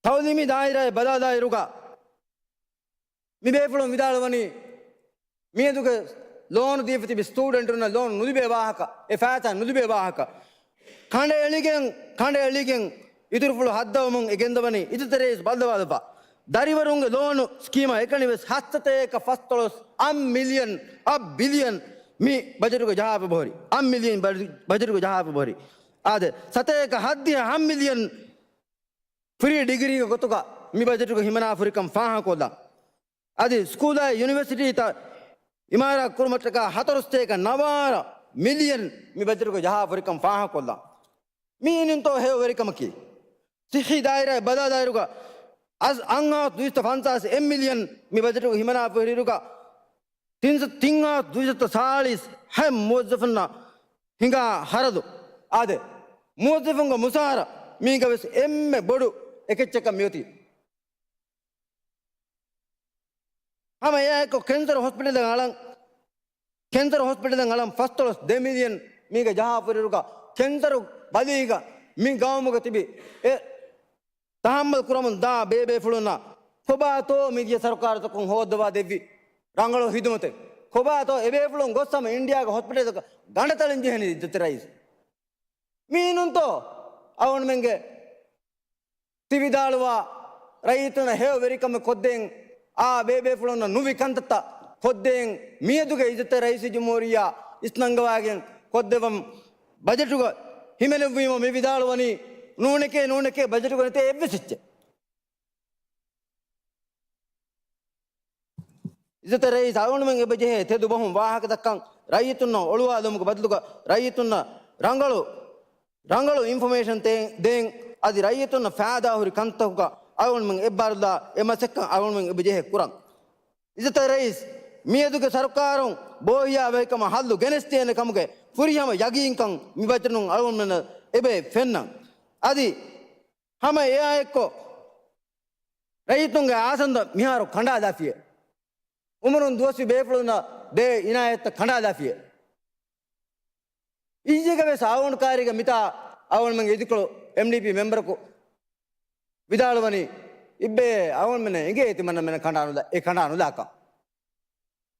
ތައުލީމީ ދާއިރާއެއް ބަލާލާއިރުގަ، މި ބޭފުޅުން ވިދާޅުވަނީ، މިއަދުގެ ލޯނު ދީފަ ތިބި ސްޓޫޑެންޓުންނަށް ލޯނު ނުލިބޭ ވާހަކަ، އެ ފައިސާ ނުލިބޭ ވާހަކަ. ކަނޑައެޅިގެން، ކަނޑައެޅިގެން އިތުރުފުޅު ހައްދަވަމުން އެ ގެންދަވަނީ. އިއްޒަތްތެރި ރައީސް ބައްލަވާލައްވާ. ދަރިވަރުންގެ ލޯނު ސްކީމަށް އެކަނިވެސް ހަސަތޭކަ ފަސްދޮޅަސް އަށް މިލިޔަން، އަށް ބިލިޔަން މި ބަޖެޓުގަ ޖަހާފަ ހުރި. އަށް މިލިޔަން ބަޖެޓުގަ ޖަހާފަ ހުރި. އާދެ، ސަތޭކަ ހައްދިހަ އަށް މިލިޔަން ފްރީ ޑިގްރީގެ ގޮތުގަ މި ބަޖެޓުގަ ހިމަނާފަ ހުރިކަން ފާހަގަކޮށްލަން. އަދި ސްކޫލާއި ޔުނިވަރސިޓީތައް އިމާރާތް ކުރުމަށްޓަކާ ހަތަރު ސަތޭކަ ނަވާރަ މިލިޔަން މި ބަޖެޓުގަ ޖަހާފަ ހުރިކަން ފާހަގަކޮށްލަން. މިއިންތޯ ހެޔޮ ވެރިކަމަކީ؟ ސިއްހީ ދާއިރާއެއް ބަލާލާއިރުގަ އަށް އަށް ހާސް ދުއިސައްތަ ފަންސާސް އެއް މިލިޔަން މި ބަޖެޓުގަ ހިމަނާފަ ހުރިއިރުގަ، ތިން ސަ-، ތިން ހާސް ދުއިސައްތަ ސާޅީސް ހަ މުވައްޒަފުންނަށް ހިނގާ ހަރަދު އާދެ، މުވައްޒަފުންގެ މުސާރަ މީގަ ވެސް އެންމެ ބޮޑު އެކެއްޗަކަށް މިއޮތީ. ހަމަ އެއާއެކު ކެންސަރު ހޮސްޕިޓަލަށް އަޅަން، ކެންސަރު ހޮސްޕިޓަލަށް އަޅަން ފަސްދޮޅަސް ދެ މިލިއަން މީގަ ޖަހާފައިރުގަ، ކެންސަރު ބަލީގަ މި ގައުމުގަ ތިބި އެ ތަހައްމަލް ކުރަމުން ދާ ބޭބޭފުޅުންނަށް ކޮބާތޯ މިދިޔަ ސަރުކާރުތަކުން ހޯއްދަވާ ދެއްވި ރަނގަޅު ހިދުމަތެއް؟ ކޮބާތޯ އެބޭފުޅުން ގޮސް ހަމަ އިންޑިއާގެ ހޮސްޕިޓަލްތަކަށް ގަނޑަތަޅިން ޖެހެނީ އިއްޒަތްތެރި ރައީސް؟ މީނުންތޯ އަޅުގަނޑުމެންގެ ތި ވިދާޅުވާ ރައްޔިތުންނަށް ހެޔޮ ވެރިކަމެއް ކޮށްދޭން، އާ ބޭބޭފުޅުންނަށް ނުވި ކަންތައްތައް ކޮށްދޭން، މިއަދުގެ އިއްޒަތްތެރި ރައީސުލްޖުމްހޫރިއްޔާ އިސްނަންގަވާގެން ކޮށްދެއްވަމު ބަޖެޓުގަ ހިމެނެއްވީމަ މި ވިދާޅުވަނީ ނޫނެކޭ، ނޫނެކޭ، ބަޖެޓުގަ ނެތޭ އެއްވެސް އެއްޗެއް. އިއްޒަތްތެރި ރައީސް، އަޅުގަނޑުމެން އެބަޖެހޭ ތެދު ބަހުން ވާހަކަ ދައްކަން، ރައްޔިތުންނަށް އޮޅުވާލުމުގެ ބަދަލުގަ ރައްޔިތުންނަށް ރަނގަޅު، ރަނގަޅު އިންފޮމޭޝަން ދޭ-، ދޭން، އަދި ރައްޔިތުންނަށް ފައިދާ ހުރި ކަންތަކުގަ އަޅުގަނޑުމެން އެއްބާރުލާ އެ މަސައްކަތް އަޅުގަނޑުމެން އެބަޖެހޭ ކުރަން. އިއްޒަތްތެރި ރައީސް، މިއަދުގެ ސަރުކާރުން ބޯހިޔާވަހިކަމަށް ހައްލު ގެނެސްދޭނެ ކަމުގެ ފުރިހަމަ ޔަގީންކަން މި ބަޖެޓުން އަޅުގަނޑުމެންނަށް އެބަ ފެންނަން. އަދި ހަމަ އެއާއެއްކޮށް، ރައްޔިތުންގެ އާސަންދަ މިހާރު ކަނޑާލާފިޔޭ. އުމުރުން ދުވަސްވި ބޭފުޅުންނަށް ދޭ އިނާޔަތްތައް ކަނޑާލާފިޔޭ. އިއްޔެގަ ވެސް އަޅުގަނޑު ކާރީގަ މިތާ އަޅުގަނޑުމެންގެ އިދިކޮޅު އެމްޑީޕީ މެމްބަރަކު ވިދާޅުވަނީ، އިއްބެ އަޅުގަނޑުމެންނަށް އެނގޭ ތިމަންނަމެންނަށް ކަނޑާނުލާ، އެ ކަނޑާނުލާކަން.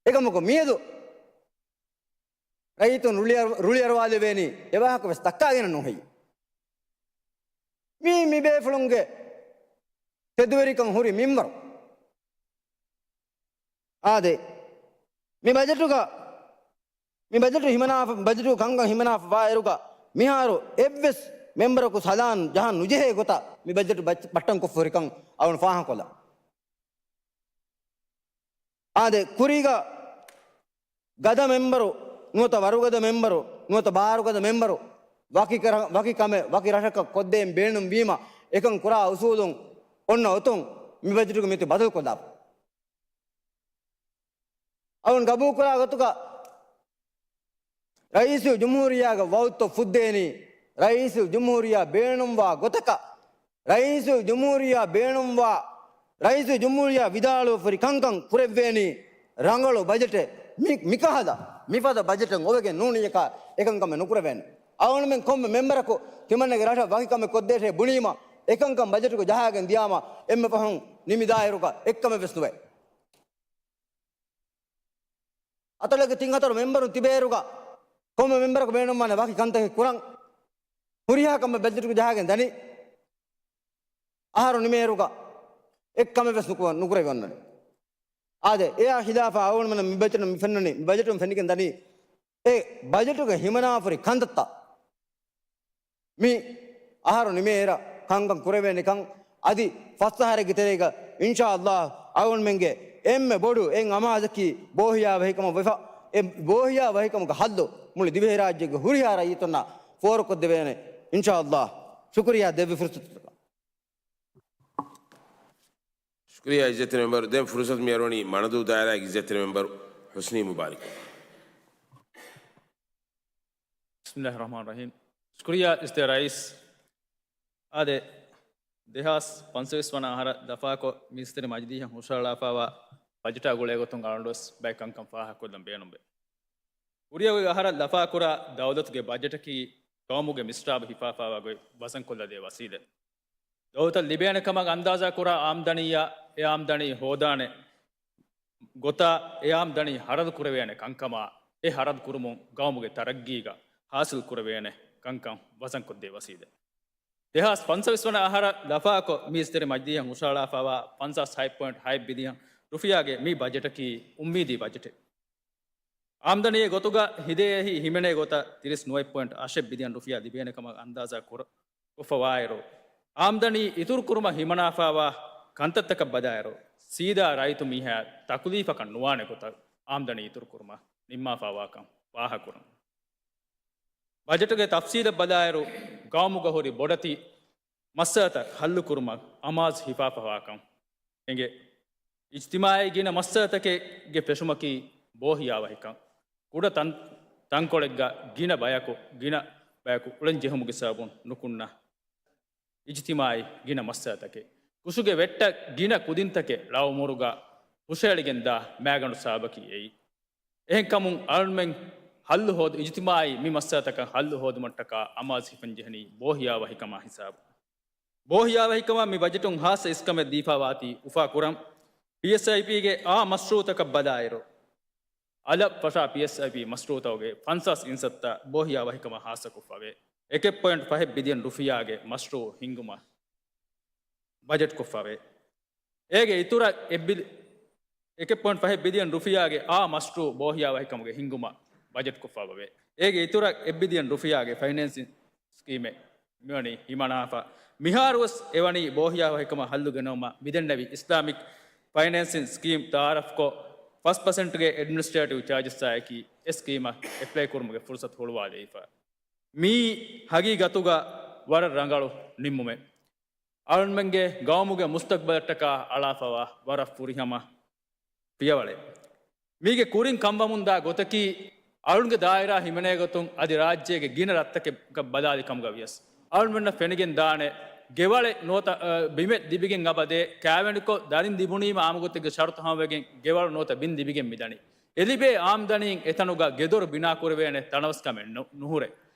އެކަމަކު މިއަދު ރައްޔިތުން ރުޅިއަރު-، ރުޅިއަރުވާލެވޭނީ އެވާހަކަ ވެސް ދައްކާގެން ނޫން ހެއްޔެވެ؟ މީ މި ބޭފުޅުންގެ ތެދުވެރިކަން ހުރި މިންވަރު. އާދެ، މި ބަޖެޓުގަ، މި ބަޖެޓު ހިމަނާފަ-، ބަޖެޓު ކަންކަން ހިމަނާފަ ވާއިރުގަ މިހާރު އެއްވެސް މެމްބަރަކު ސަލާން ޖަހަން ނުޖެހޭ ގޮތަށް މި ބަޖެޓު ބައްޗަ-، ބައްޓަން ކޮށްފަ ހުރިކަން އަޅުން ފާހަގަކޮށްލަން. އާދެ، ކުރީގަ ގަދަ މެމްބަރު ނުވަތަ ވަރުގަދަ މެމްބަރު ނުވަތަ ބާރުގަދަ މެމްބަރު ވަކި ކަރ-، ވަކި ކަމެއް ވަކި ރަށަކަށް ކޮށްދޭން ބޭނުންވީމަ، އެކަން ކުރާ އުސޫލުން އޮންނަ އޮތުން މި ބަޖެޓުގެ މިއޮތީ ބަދަލުކޮށްލާފަ. އަޅުން ގަބޫލުކުރާ ގޮތުގަ ރައީސުލްޖުމްހޫރިއްޔާގެ ވައުދުތައް ފުއްދޭނީ، ރައީސުލްޖުމްހޫރިއްޔާ ބޭނުންވާ ގޮތަކަށް، ރައީސުލްޖުމްހޫރިއްޔާ ބޭނުންވާ، ރައީސުލްޖުމްހޫރިއްޔާ ވިދާޅުވެފަ ހުރި ކަންކަން ކުރެއްވޭނީ ރަނގަޅު ބަޖެޓެއް. މި-، މިކަހަލަ، މިފަދަ ބަޖެޓެއް އޮވެގެން ނޫނިއްޔަކާ އެކަންކަމެއް ނުކުރެވޭނެ. އަޅުގަނޑުމެން ކޮންމެ މެމްބަރަކު ތިމަންނަގެ ރަށަށް ވަކި ކަމެއް ކޮށްދޭށޭ ބުނީމަ، އެކަންކަން ބަޖެޓުގަ ޖަހާގެން ދިޔާމަ، އެންމެ ފަހުން ނިމިދާއިރުގަ އެއްކަމެއް ވެސް ނުވޭ. އަތޮޅެއްގެ ތިން ހަތަރު މެމްބަރުން ތިބޭއިރުގަ ކޮންމެ މެމްބަރަކު ބޭނުންވާނެ ވަކި ކަންތަކެއް ކުރަން. ހުރިހާ ކަމެއް ބަޖެޓުގަ ޖަހާގެން ދަނީ. އަހަރު ނިމޭއިރުގަ އެއްކަމެއް ވެސް ނުކު-، ނުކުރެވި އޮންނަނީ. އާދެ، އެއާ ޚިލާފަށް އަޅުގަނޑުމެން މި ބަޖެޓުން މި ފެންނަނީ، މި ބަޖެޓުން ފެނިގެން ދަނީ، އެ ބަޖެޓުގަ ހިމަނާފަ ހުރި ކަންތައްތައް މި އަހަރު ނިމޭއިރަށް ކަންކަން ކުރެވޭނެކަން. އަދި ފަސް އަހަރެއްގެ ތެރޭގަ އިންޝާﷲ އަޅުގަނޑުމެންގެ އެންމެ ބޮޑު އެއް އަމާޒަކީ ބޯހިޔާވަހިކަމަށް ވެފަ، އެ ބޯހިޔާވަހިކަމުގެ ހައްލު މުޅި ދިވެހިރާއްޖޭގެ ހުރިހާ ރައްޔިތުންނަށް ފޯރުކޮށްދެވޭނެ އިންޝާﷲ. ޝުކުރިއްޔާ ދެއްވި ފުރުސަތުތަކަށް. ޝުކުރިއްޔާ އިއްޒަތްތެރި މެމްބަރު. ދެން ފުރުސަތު މިއަރުވަނީ މަނަދޫ ދާއިރާގެ އިއްޒަތްތެރި މެމްބަރު ޙުސްނީ މުބާރިކަށް. ބިސްމިއްލާހިއްރަޙްމާނިއްރަޙީމް. ޝުކުރިއްޔާ އިއްޒަތްތެރި ރައީސް. އާދެ، ދެހާސް ފަންސަވީސް ވަނަ އަހަރަށް ލަފާކޮށް މި އިއްޒަތްތެރި މަޖިލީހަށް ހުށަހަޅާފައިވާ ބަޖެޓާ ގުޅޭގޮތުން އަޅުގަނޑުވެސް ބައެއް ކަންކަން ފާހަގަކޮށްލަން ބޭނުންވޭ. ކުރިއަށް އޮތް އަހަރަށް ލަފާކުރާ ދައުލަތުގެ ބަޖެޓަކީ ގައުމުގެ މިސްރާބު ހިފާފައިވާ ގޮތް ވަޒަންކޮށްލަދޭ ވަސީލަތް. ދައުލަތަށް ލިބޭނެ ކަމަށް އަންދާޒާކުރާ އާމްދަނީއާ، އެ އާމްދަނީ ހޯދާނެ ގޮތާ، އެ އާމްދަނީ ހަރަދު ކުރެވޭނެ ކަންކަމާ، އެ ހަރަދު ކުރުމުން ގައުމުގެ ތަރައްގީގަ ހާސިލް ކުރެވޭނެ ކަންކަން ވަޒަންކޮށްދޭ ވަސީލަތް. ދެހާސް ފަންސަވީސް ވަނަ އަހަރަށް ލަފާކޮށް، މި އިއްޒަތްތެރި މަޖިލީހަށް ހުށަހަޅާފައިވާ ފަންސާސް ހަތް ޕޮއިންޓް ހަތް ބިލިއަން ރުފިޔާގެ މި ބަޖެޓަކީ އުއްމީދީ ބަޖެޓެއް. އާމްދަނީގެ ގޮތުގަ ހިދޭ އެހީ ހިމެނޭ ގޮތަށް ތިރީސް ނުވަ ޕޮއިންޓް އަށެއް ބިލިއަން ރުފިޔާ ލިބޭނެ ކަމަށް އަންދާޒާ ކުރ-، ކޮށްފަ ވާއިރު، އާމްދަނީ އިތުރު ކުރުމަށް ހިމަނާފައިވާ ކަންތައްތަކަށް ބަލާއިރު، ސީދާ ރައްޔިތު މީހާ ތަކުލީފަކަށް ނުވާނެ ގޮތަށް އާމްދަނީ އިތުރު ކުރުމަށް ނިންމާފައިވާކަން ފާހަގަކުރަން. ބަޖެޓުގެ ތަފްސީލަށް ބަލާއިރު، ގައުމުގަ ހުރި ބޮޑެތި މައްސަލަތައް ހައްލުކުރުމަށް އަމާޒު ހިފާފަވާކަން އެނގޭ. އިޖްތިމާޢީ ގިނަ މައްސަލަތަކެއްގެ ފެށުމަކީ ބޯހިޔާވަހިކަން. ކުޑަ ތަން، ތަންކޮޅެއްގަ ގިނަ ބަޔަކު، ގިނަ ބަޔަކު އުޅެން ޖެހުމުގެ ސަބަބުން ނުކުންނަ އިޖްތިމާއީ ގިނަ މައްސަލަތަކެއް. ކުށުގެ ވެއްޓަށް ގިނަ ކުދިންތަކެއް ޅައުމުރުގަ ހުށައެޅިގެންދާ މައިގަނޑު ސަބަބަކީ އެއީ. އެހެންކަމުން އަޅުމެން ހައްލު ހޯދު، އިޖްތިމާއީ މި މައްސަލަތަކަށް ހައްލު ހޯދުމަށްޓަކާ އަމާޒު ހިފަން ޖެހެނީ ބޯހިޔާވަހިކަމާ ހިސާބު. ބޯހިޔާވަހިކަމަށް މި ބަޖެޓުން ހާއްސަ އިސްކަމެއް ދީފާވާތީ އުފާކުރަން. ޕީއެސްއައިޕީގެ އާ މަޝްރޫއުތަކަށް ބަލާއިރު، އަލަށް ފަށާ ޕީއެސްއައިޕީ މަޝްރޫއުތަކުގެ ފަންސާސް އިންސައްތަ ބޯހިޔާވަހިކަމަށް ހާއްސަކޮށްފަވޭ. އެކެއް ޕޮއިންޓް ފަހެއް ބިލިއަން ރުފިޔާގެ މަޝްރޫއު ހިންގުމަށް ބަޖެޓްކޮށްފަވޭ. އޭގެ އިތުރަށް އެއް ބިލި-، އެކެއް ޕޮއިންޓް ފަހެއް ބިލިއަން ރުފިޔާގެ އާ މަޝްރޫއު ބޯހިޔާވަހިކަމުގެ ހިންގުމަށް ބަޖެޓްކޮށްފަވޭ. އޭގެ އިތުރަށް އެއް ބިލިއަން ރުފިޔާގެ ފައިނޭންސިން ސްކީމެއް މިވަނީ ހިމަނާފަ. މިހާރުވެސް އެވަނީ ބޯހިޔާވަހިކަމަށް ހައްލު ގެނައުމަށް މިދެންނެވި އިސްލާމިކް ފައިނޭންސިން ސްކީމް ތައާރަފްކޮށް، ފަސް ޕަސެންޓްގެ އެޑްމިނިސްޓްރޭޓިވް ޗާޖަސްއާއެކީ އެ ސްކީމަށް އެޕްލައި ކުރުމުގެ ފުރުސަތު ހުޅުވާލައިފަ. މީ ހަގީގަތުގަ ވަރަށް ރަނގަޅު ނިންމުމެއް. އަޅުންމެންގެ ގައުމުގެ މުސްތަގްބަލަށްޓަކާ އަޅާފަވާ ވަރަށް ފުރިހަމަ ފިޔަވަޅެއް. މީގެ ކުރިން ކަންވަމުންދާ ގޮތަކީ، އަޅުންގެ ދާއިރާ ހިމެނޭގޮތުން އަދި ރާއްޖޭގެ ގިނަ ރަށްތަކެއްގަ ބަލާލި ކަމުގަ ވިޔަސް، އަޅުންމެންނަށް ފެނިގެން ދާނެ، ގެވަޅެއް ނުވަތަ، އަ، ބިމެއް ލިބިގެން އަބަދޭ، ކާވެނިކޮށް، ދަރިން ލިބުނީމަ އާއްމުގޮތެއްގެ ޝަރުތު ހަމަވެގެން ގެވަޅު ނުވަތަ ބިން ލިބިގެން މިދަނީ. އެލިބޭ އާމްދަނީން އެތަނުގަ ގެދޮރު ބިނާކުރެވޭނެ ތަނަވަސްކަމެއް ނު-، ނުހުރޭ.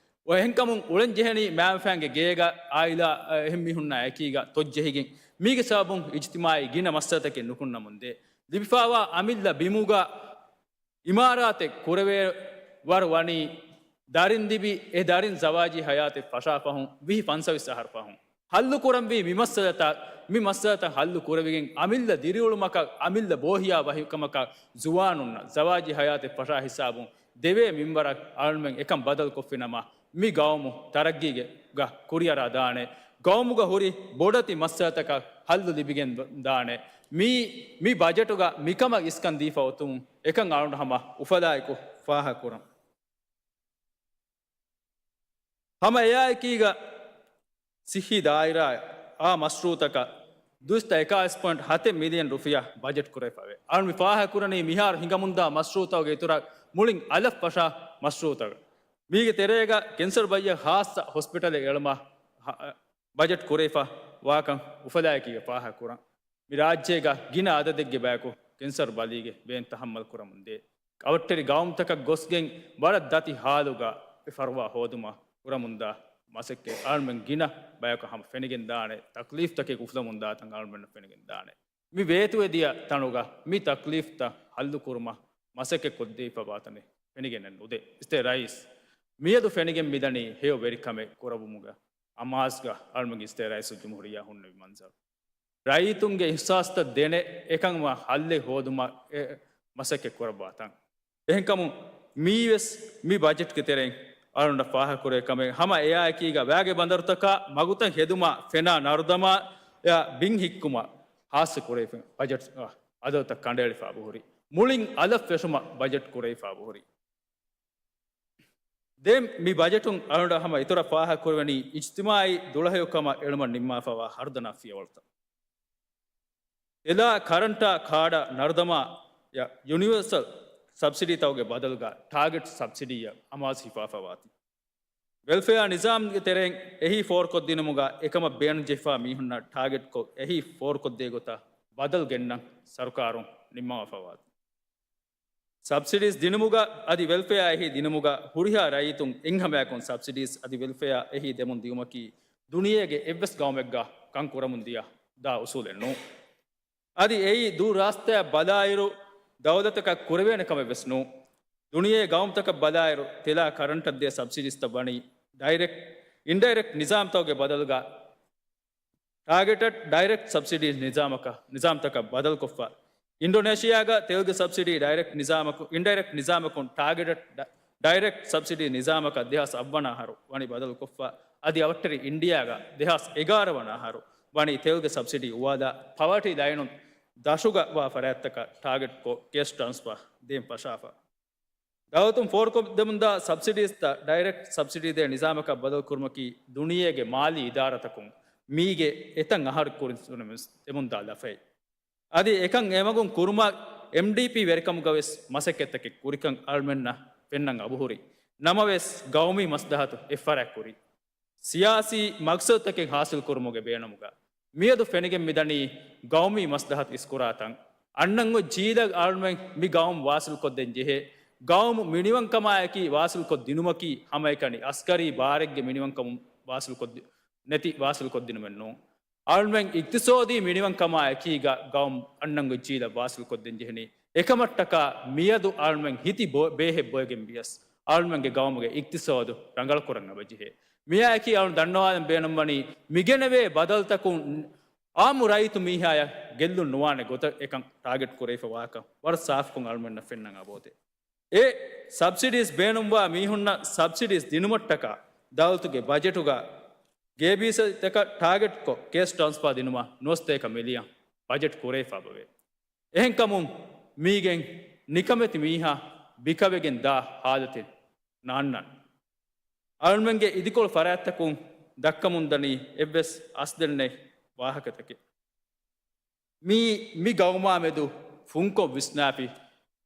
އެހެންކަމުން އުޅެންޖެހެނީ މައިންބަފައިންގެ ގޭގަ އާއިލާ، އަ، އެހެން މީހުންނާ އެކީގަ ތޮއްޖެހިގެން. މީގެ ސަބަބުން އިޖްތިމާއީ ގިނަ މައްސަލަތަކެއް ނުކުންނަމުންދޭ. ލިބިފާވާ އަމިއްލަ ބިމުގަ އިމާރާތެއް ކުރެވޭ ވަރު ވަނީ ދަރިން ލިބި އެ ދަރިން ޒަވާޖީ ހަޔާތެއް ފަށާފަހުން ވިހި ފަންސަވީސް އަހަރު ފަހުން. ހައްލު ކުރަންވީ މި މައްސަލަތައް، މި މައްސަލަތައް ހައްލު ކުރެވިގެން އަމިއްލަ ދިރިއުޅުމަކަށް، އަމިއްލަ ބޯހިޔާ ވަހިކަމަކަށް ޒުވާނުންނަށް، ޒަވާޖީ ހަޔާތެއް ފަށާ ހިސާބުން ދެވޭ މިންވަރަށް އަޅުމެން އެކަން ބަދަލު ކޮށްފިނަމަ، މި ގައުމު ތަރައްގީގަ ކުރިއަރާ ދާނެ. ގައުމުގަ ހުރި ބޮޑެތި މައްސަލަތަކަށް ހައްލު ލިބިގެން ދާނެ. މީ، މި ބަޖެޓުގަ މިކަމަށް އިސްކަން ދީފަ އޮތުމުން އެކަން އަޅުން ހަމަ އުފަލާއެކު ފާހަގަކުރަން. ހަމަ އެއާއެކީގަ ސިއްހީ ދާއިރާއަށް އާ މަޝްރޫއުތަކަށް ދުއިސައްތަ އެކާވީސް ޕޮއިންޓް ހަތެއް މިލިއަން ރުފިޔާ ބަޖެޓް ކުރެވިފަވޭ. އަޅުން މި ފާހަގަކުރަނީ މިހާރު ހިނގަމުންދާ މަޝްރޫއުތަކުގެ އިތުރަށް މުޅިން އަލަށް ފަށާ މަޝްރޫއުތަކަށް. މީގެ ތެރޭގަ ކެންސަރު ބައްޔަށް ހާއްސަ ހޮސްޕިޓަލެއް އެޅުމަށް ހަ-، ބަޖެޓް ކުރެވިފަ ވާކަން އުފަލާއެކީގަ ފާހަގަކުރަން. މި ރާއްޖޭގަ ގިނަ އަދަދެއްގެ ބަޔަކު ކެންސަރު ބަލީގެ ވޭން ތަހައްމަލް ކުރަމުންދޭ. އަވަށްޓެރި ގައުމުތަކަށް ގޮސްގެން ވަރަށް ދަތި ހާލުގަ އެ ފަރުވާ ހޯދުމަށް ކުރަމުންދާ މަސައްކަތް އަޅުމެން ގިނަ ބަޔަކަށް ހަމަ ފެނިގެން ދާނެ، ތަކްލީފްތަކެއް އުފުލަމުން ދާތަން އަޅުމެންނަށް ފެނިގެން ދާނެ. މި ވޭތުވެދިޔަ ތަނުގަ މި ތަކްލީފްތައް ހައްލު ކުރުމަށް މަސައްކަތް ކޮށްދީފަ ވާތަނެއް ފެނިގެން ނުދޭ. އިސްތޭ ރައީސް މިއަދު ފެނިގެން މިދަނީ ހެޔޮ ވެރިކަމެއް ކުރައްވުމުގަ އަމާޒްގަ އަޅުމެން އިސްތޭ ރައީސުލްޖުމްހޫރިއްޔާ ހުންނެވި މަންޒަރު. ރައްޔިތުންގެ އިހްސާސްތައް ދެނެ އެކަން ހައްލެއް ހޯދުމަށް އެ މަސައްކަތް ކުރައްވާތަން. އެހެންކަމުން މީވެސް މި ބަޖެޓްގެ ތެރެއިން އަޅުންނަށް ފާހަގަކުރޭ ކަމެއް ހަމަ އެއާއެކީގަ ވައިގެ ބަނދަރުތަކާ މަގުތައް ހެދުމާ ފެނާ ނަރުދަމާ އެއާ ބިން ހިއްކުމަށް ހާއްސަ ކުރެވިފަ ބަޖެޓް އަދަދުތައް ކަނޑައެޅިފާ ބުހުރި. މުޅިން އަލަށް ފެށުމަށް ބަޖެޓް ކުރެވިފާ ބުހުރި. ދެން މި ބަޖެޓުން އަޅުގަނޑަށް ހަމަ އިތުރަށް ފާހަގަކުރެވެނީ އިޖްތިމާއީ ދުޅަހެޔޮކަމަށް އެޅުމަށް ނިންމާފަވާ ހަރުދަނާ ފިޔަވަޅުތައް. ތެލާ ކަރަންޓާ ކާޑަށް ނަރުދަމާ ޔަ ޔުނިވަރސަލް ސަބްސިޑީތަކުގެ ބަދަލުގަ ޓާގެޓް ސަބްސިޑީއަށް އަމާޒު ހިފާފަވާތީ. ވެލްފެއާ ނިޒާމްގެ ތެރެއިން އެހީ ފޯރުކޮށްދިނުމުގަ އެކަމަށް ބޭނުންޖެހިފާ މީހުންނަށް ޓާގެޓްކޮށް އެހީ ފޯރުކޮށްދޭ ގޮތަށް ބަދަލު ގެންނަން ސަރުކާރުން ނިންމަވާފަވާތީ. ސަބްސިޑީސް ދިނުމުގަ އަދި ވެލްފެއާ އެހީ ދިނުމުގަ ހުރިހާ ރައްޔިތުން އެންހަމަޔަކުން ސަބްސިޑީސް އަދި ވެލްފެއާ އެހީ ދެމުން ދިޔުމަކީ ދުނިޔޭގެ އެއްވެސް ގައުމެއްގަ ކަން ކުރަމުން ދިޔަ ދާ އުސޫލެއް ނޫން. އަދި އެއީ ދޫ ރާސްތާއަށް ބަލާއިރު ދައުލަތަކަށް ކުރެވޭނެ ކަމެއް ވެސް ނޫން. ދުނިޔޭ ގައުމުތަކަށް ބަލާއިރު ތެލާ ކަރަންޓަށް ދޭ ސަބްސިޑީސްތައް ވަނީ ޑައިރެކްޓް، އިންޑައިރެކްޓް ނިޒާމްތަކުގެ ބަދަލުގަ ޓާގެޓެޑް ޑައިރެކްޓް ސަބްސިޑީ ނިޒާމަކަށް، ނިޒާމްތަކަށް ބަދަލުކޮށްފަ. އިންޑޮނޭޝިއާގަ ތެލްގެ ސަބްސިޑީ ޑައިރެކްޓް ނިޒާމަކު، އިންޑައިރެކްޓް ނިޒާމަކުން ޓާގެޓެޑް ޑަ-، ޑައިރެކްޓް ސަބްސިޑީ ނިޒާމަކަށް ދެހާސް އަށް ވަނަ އަހަރު ވަނީ ބަދަލުކޮށްފަ. އަދި އަވަށްޓެރި އިންޑިއާގަ ދެހާސް އެގާރަ ވަނަ އަހަރު ވަނީ ތެލްގެ ސަބްސިޑީ އުވާލާ ޕަވާޓީ ލައިނުން ދަށުގަ ވާ ފަރާތްތަކަށް ޓާގެޓްކޮށް ކޭޝް ޓްރާންސްފާ ދޭން ފަށާފަ. ދައުލަތުން ފޯރުކޮށްދެމުންދާ ސަބްސިޑީސްތައް ޑައިރެކްޓް ސަބްސިޑީ ދޭ ނިޒާމަކަށް ބަދަލުކުރުމަކީ ދުނިޔޭގެ މާލީ އިދާރާތަކުން މީގެ އެތައް އަހަރު ކުރިން ދެމުންދާ ލަފައެއް. އަދި އެކަން އެމަގުން ކުރުމަށް އެމްޑީޕީ ވެރިކަމުގަވެސް މަސައްކަތްތަކެއް ކުރިކަން އަޅުމެންނަށް ފެންނަން އަބުހުރި. ނަމަވެސް، ގައުމީ މަސްލަހަތު އެއްފަރާތް ކުރި. ސިޔާސީ މަގްސަދުތަކެއް ހާސިލްކުރުމުގެ ބޭނުމުގަ މިއަދު ފެނިގެން މިދަނީ ގައުމީ މަސްލަހަތު އިސްކުރާތަން. އަންނަން އޮތް ޖީލަށް އަޅުމެން މި ގައުމު ވާސިލްކޮށްދޭން ޖެހޭ. ގައުމު މިނިވަންކަމާއެކީ ވާސިލްކޮށްދިނުމަކީ ހަމައެކަނި އަސްކަރީ ބާރެއްގެ މިނިވަންކަމުން ވާސިލްކޮށްދި-، ނެތި ވާސިލްކޮށްދިނުމެއް ނޫން. އަޅުމެން އިގްތިސޯދީ މިނިވަންކަމާއެކީގަ ގައުމު އަންނަން އޮތް ޖީލަށް ވާސިލްކޮށްދޭން ޖެހެނީ. އެކަމަށްޓަކާ މިއަދު އަޅުމެން ހިތި ބޮ-، ބޭހެއް ބޮއެގެން ވިޔަސް އަޅުމެންގެ ގައުމުގެ އިގްތިސޯދު ރަނގަޅުކުރަން އެބަޖެހޭ. މިއާއެކީ އަޅުން ދަންނަވާލަން ބޭނުންވަނީ މިގެނެވޭ ބަދަލުތަކުން އާއްމު ރައްޔިތު މީހާޔަށް ގެއްލުން ނުވާނެ ގޮތަށް އެކަން ޓާގެޓް ކުރެވިފަ ވާކަން ވަރަށް ސާފުކޮށް އަޅުމެންނަށް ފެންނަން އަބޯދޭ. އެ ސަބްސިޑީސް ބޭނުންވާ މީހުންނަށް ސަބްސިޑީސް ދިނުމަށްޓަކާ ދައުލަތުގެ ބަޖެޓުގަ ގޭބީސީތަކަށް ޓާގެޓްކޮށް ކޭސް ޓްރާންސްފާ ދިނުމަށް ނުވަސަތޭކަ މިލިއަން ބަޖެޓް ކުރެވިފަ އެބަވޭ. އެހެންކަމުން މީގެން ނިކަމެތި މީހާ ބިކަވެގެން ދާ ހާލަތެއް ނާންނަން. އަޅުމެންގެ އިދިކޮޅު ފަރާތްތަކުން ދައްކަމުންދަނީ އެއްވެސް އަސްލެއް ނެތް ވާހަކަތަކެއް. މީ، މި ގައުމާ މެދު ފުންކޮށް ވިސްނާފި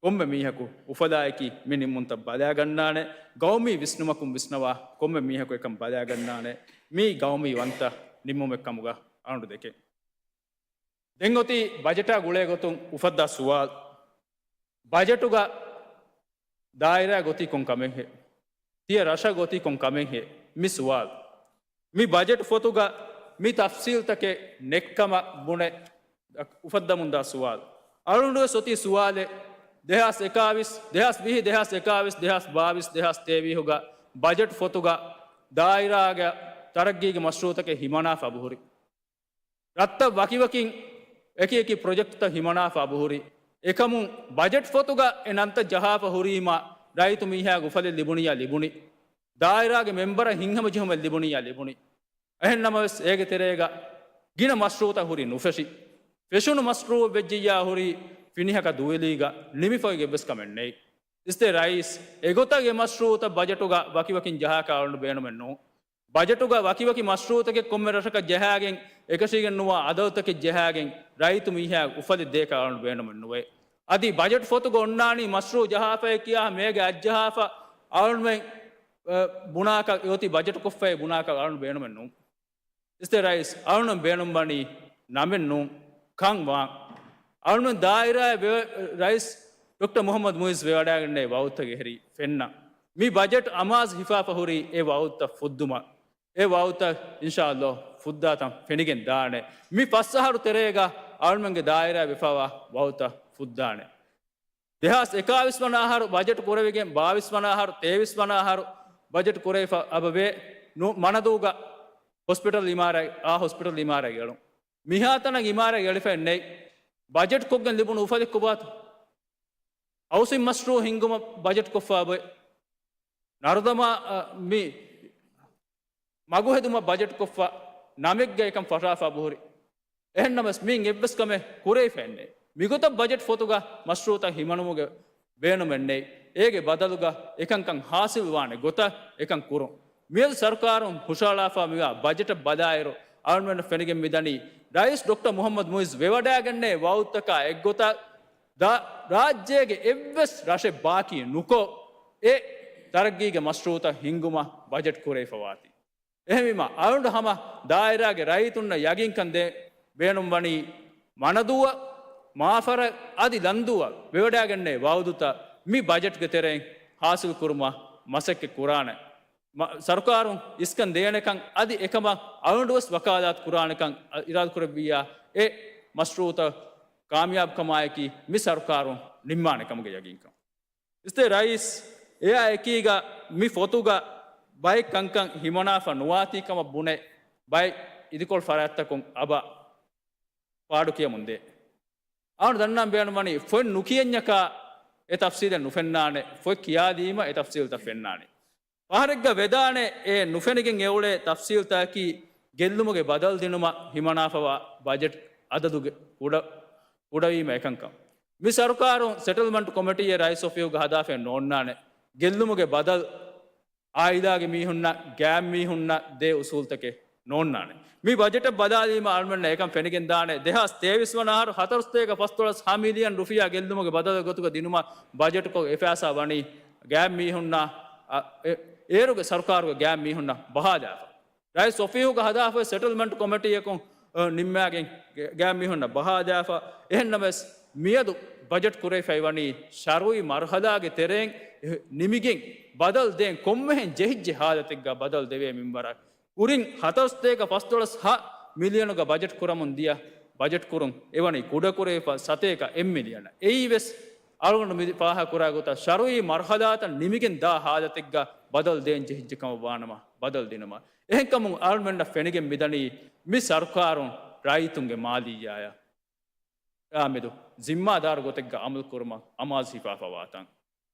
ކޮންމެ މީހަކު އުފަލާއެކީ މި ނިންމުންތައް ބަލާގަންނާނެ. ގައުމީ ވިސްނުމަކުން ވިސްނަވާ ކޮންމެ މީހަކު އެކަން ބަލާގަންނާނެ. މީ ގައުމީ ވަންތަ ނިންމުމެއް ކަމުގަ އަޅުގަނޑު ދެކެން. ދެން އޮތީ ބަޖެޓާ ގުޅޭ ގޮތުން އުފައްދާ ސުވާލު. ބަޖެޓުގަ ދާއިރާ ގޮތީ ކޮން ކަމެއްހޭ؟ ތިޔަ ރަށަށް ގޮތީ ކޮން ކަމެއްހޭ؟ މި ސުވާލު. މި ބަޖެޓް ފޮތުގަ މި ތަފްސީލްތަކެއް ނެތްކަމަށް ބުނެ އުފައްދަމުންދާ ސުވާލު. އަޅުގަނޑުވެސް އޮތީ ސުވާލެއް، ދެހާސް އެކާވީސް، ދެހާސް ވިހި، ދެހާސް އެކާވީސް، ދެހާސް ބާވީސް، ދެހާސް ތޭވީހުގަ ބަޖެޓް ފޮތުގަ ދާއިރާގެ ތަރައްގީގެ މަޝްރޫއުތަކެއް ހިމަނާފަ އަބުހުރި. ރަށްތައް ވަކިވަކިން އެކި އެކި ޕްރޮޖެކްޓްތައް ހިމަނާފަ އަބުހުރި. އެކަމުން ބަޖެޓް ފޮތުގަ އެ ނަންތައް ޖަހާފަ ހުރީމާ ރައްޔިތު މީހާގެ އުފަލެއް ލިބުނިއްޔާ ލިބުނި. ދާއިރާގެ މެމްބަރަށް ހިތްހަމަޖެހުމެއް ލިބުނިއްޔާ ލިބުނި. އެހެން ނަމަވެސް، އޭގެ ތެރޭގަ ގިނަ މަޝްރޫއުތައް ހުރީ ނުފެށި. ފެށުނު މަޝްރޫއު ވެއްޖިއްޔާ ހުރީ ފިނިހަކަ ދުވެލީގަ ނިމިފައި އެއްވެސް ކަމެއް ނެތް. އިސްތެ ރައީސް، އެގޮތަށް އެ މަޝްރޫއުތައް ބަޖެޓުގަ ވަކިވަކިން ޖަހާކަށް އަޅުގަނޑު ބޭނުމެއް ނޫން. ބަޖެޓުގަ ވަކިވަކި މަޝްރޫއުތަކެއް ކޮންމެ ރަށަކަށް ޖަހާގެން، އެކަށީގެން ނުވާ އަދަދުތަކެއް ޖަހާގެން، ރައްޔިތު މީހާ އުފަލެއް ދޭކަށް އަޅުގަނޑު ބޭނުމެއް ނުވޭ. އަދި ބަޖެޓް ފޮތުގަ އޮންނާނީ މަޝްރޫއު ޖަހާފައޭ ކިޔާ މޭގެ އަތްޖަހާފަ އަޅުމެން، އަ، ބުނާކަށް އެއޮތީ ބަޖެޓު ކޮށްފައޭ ބުނާކަށް އަޅުން ބޭނުމެއް ނޫން. އިސްތެ ރައީސް، އަޅުން ބޭނުންވަނީ ނަމެއް ނޫން، ކަން ވާން. އަޅުން ދާއިރާއެއް ވެ-، ރައީސް ޑޮކްޓަރ މުހައްމަދު މުއިއްޒު ވެވަޑައިގެންނެވި ވައުދުތަކެއް ހެރީ ފެންނަ. މި ބަޖެޓް އަމާޒު ހިފާފަ ހުރީ އެ ވައުދުތައް ފުއްދުމަށް. އެ ވައުދުތައް އިންޝާﷲ ފުއްދާތަން ފެނިގެން ދާނެ. މި ފަސް އަހަރު ތެރޭގަ އަޅުމެންގެ ދާއިރާ ވެފަވާ ވައުދުތައް ފުއްދާނެ. ދެހާސް އެކާވީސް ވަނަ އަހަރު ބަޖެޓް ކުރެވިގެން، ބާވީސް ވަނަ އަހަރު، ތޭވީސް ވަނަ އަހަރު ބަޖެޓް ކުރެވިފަ އަބަވޭ. ނު-، މަނަދޫގަ ހޮސްޕިޓަލް އިމާރާތް، އާ ހޮސްޕިޓަލް އިމާރާތް އެޅުން. މިހާތަނަށް އިމާރާތް އެޅިފައެއް ނެތް. ބަޖެޓް ކޮށްގެން ލިބުނު އުފަލެއް ކޮބާތަ؟ ހައުސިން މަޝްރޫއު ހިންގުމަށް ބަޖެޓް ކޮށްފަ އަބައެ. ނަރުދަމާ، އަ، މި މަގު ހެދުމަށް ބަޖެޓް ކޮށްފަ ނަމެއްގައި އެކަން ފަށާފަ އަބުހުރި. އެހެންނަމަސް މިއިން އެއްވެސް ކަމެއް ކުރެވިފައެއްނެތް. މިގޮތަށް ބަޖެޓް ފޮތުގަ މަޝްރޫއުތައް ހިމަނުމުގެ ބޭނުމެއް ނެތް. އޭގެ ބަދަލުގަ އެކަންކަން ހާސިލްވާނެ ގޮތަށް އެކަން ކުރުން. މިއަދު ސަރުކާރުން ހުށަހަޅާފަ މިވާ ބަޖެޓަށް ބަލާއިރު، އަޅުމެންނަށް ފެނިގެން މިދަނީ، ރައީސް ޑޮކްޓަރ މުހައްމަދު މުއިއްޒު ވެވަޑައިގެންނެވި ވައުދުތަކާ އެއްގޮތަށް ދާ-، ރާއްޖޭގެ އެއްވެސް ރަށެއް ބާކީ ނުކޮށް، އެ ތަރައްގީގެ މަޝްރޫއުތައް ހިންގުމަށް ބަޖެޓް ކުރެވިފަ ވާތީ. އެހެންވީމަ، އަޅުގަނޑު ހަމަ ދާއިރާގެ ރައްޔިތުންނަށް ޔަގީންކަން ދޭން ބޭނުންވަނީ، މަނަދޫއަށް، މާފަރަށް އަދި ލަންދޫއަށް ވެވަޑައިގެންނެވި ވައުދުތައް މި ބަޖެޓްގެ ތެރެއިން ހާސިލް ކުރުމަށް މަސައްކަތް ކުރާނެ. މަ-، ސަރުކާރުން އިސްކަން ދޭނެކަން އަދި އެކަމަށް އަޅުގަނޑުވެސް ވަކާލާތު ކުރާނެކަން އަ-، އިރާދަކުރެއްވިއްޔާ، އެ މަޝްރޫއުތައް ކާމިޔާބުކަމާއެކީ މި ސަރުކާރުން ނިންމާނެ ކަމުގެ ޔަގީންކަން. އިސްތެ ރައީސް، އެއާ އެކީގަ މި ފޮތުގަ ބައެއް ކަންކަން ހިމަނާފަ ނުވާތީ ކަމަށް ބުނެ، ބައެއް އިދިކޮޅު ފަރާތްތަކުން އަބަ ފާޑު ކިޔަމުން ދޭ. އަޅު ދަންނަން ބޭނުންވަނީ، ފޮތް ނުކިޔަންޏަކާ އެ ތަފްސީލެއް ނުފެންނާނެ، ފޮތް ކިޔާދީމަ އެ ތަފްސީލްތައް ފެންނާނެ. ފަހަރެއްގަ ވެދާނެ އެ ނުފެނިގެން އެއުޅޭ ތަފްސީލްތަކަކީ ގެއްލުމުގެ ބަދަލު ދިނުމަށް ހިމަނާފަވާ ބަޖެޓް އަދަދުގެ ކުޑަ-، ކުޑަވީމަ އެކަންކަން. މި ސަރުކާރުން ސެޓަލްމަންޓް ކޮމިޓީއެއް ރައީސް އޮފީހުގަ ހަދާފައެއް ނޯންނާނެ. ގެއްލުމުގެ ބަދަލު އާއިލާގެ މީހުންނަށް، ގާތް މީހުންނަށް ދޭ އުސޫލްތަކެއް ނޯންނާނެ. މި ބަޖެޓަށް ބަލާލީމަ އަޅުމެންނަށް އެކަން ފެނިގެންދާނެ، ދެހާސް ތޭވީސް ވަނަ އަހަރު ހަތަރުސަތޭކަ ފަސްދޮޅަސް ހަ މިލިއަން ރުފިޔާ ގެއްލުމުގެ ބަދަލު ގޮތުގަ ދިނުމަށް ބަޖެޓުކޮށް އެ ފައިސާ ވަނީ ގާތް މީހުންނާ، އަ، އެ، އޭރުގެ ސަރުކާރުގެ ގާތް މީހުންނަށް ބަހާލާފަ. ރައީސް އޮފީހުގަ ހަދާފައި ސެޓްލްމަންޓް ކޮމިޓީއަކުން، އަ، ނިންމާގެން ގެ-، ގާތް މީހުންނަށް ބަހާލާފަ. އެހެންނަމަވެސް މިއަދު ބަޖެޓް ކުރެވިފައި ވަނީ ޝަރުއީ މަރުހަލާގެ ތެރެއިން ނިމިގެން ބަދަލު ދޭން ކޮންމެހެން ޖެހިއްޖެ ހާލަތެއްގަ ބަދަލު ދެވޭ މިންވަރަށް. ކުރިން ހަތަރުސަތޭކަ ފަސްދޮޅަސް ހަ މިލިއަނުގަ ބަޖެޓް ކުރަމުން ދިޔަ ބަޖެޓް ކުރުން އެވަނީ ކުޑަކުރެވިފަ ސަތޭކަ އެއް މިލިއަނަށް. އެއީވެސް އަޅުގަނޑު މި ފާހަގަކުރާ ގޮތަށް ޝަރުއީ މަރުހަލާތައް ނިމިގެން ދާ ހާލަތެއްގަ ބަދަލު ދޭން ޖެހިއްޖެ ކަމަށް ވާނަމަ ބަދަލު ދިނުމަށް. އެހެންކަމުން އަޅުމެންނަށް ފެނިގެން މިދަނީ މި ސަރުކާރުން ރައްޔިތުންގެ މާލިއްޔާޔަށް އާމެދު ޒިންމާދާރު ގޮތެއްގަ އަމަލު ކުރުމަށް އަމާޒު ހިފާފަ ވާތަން.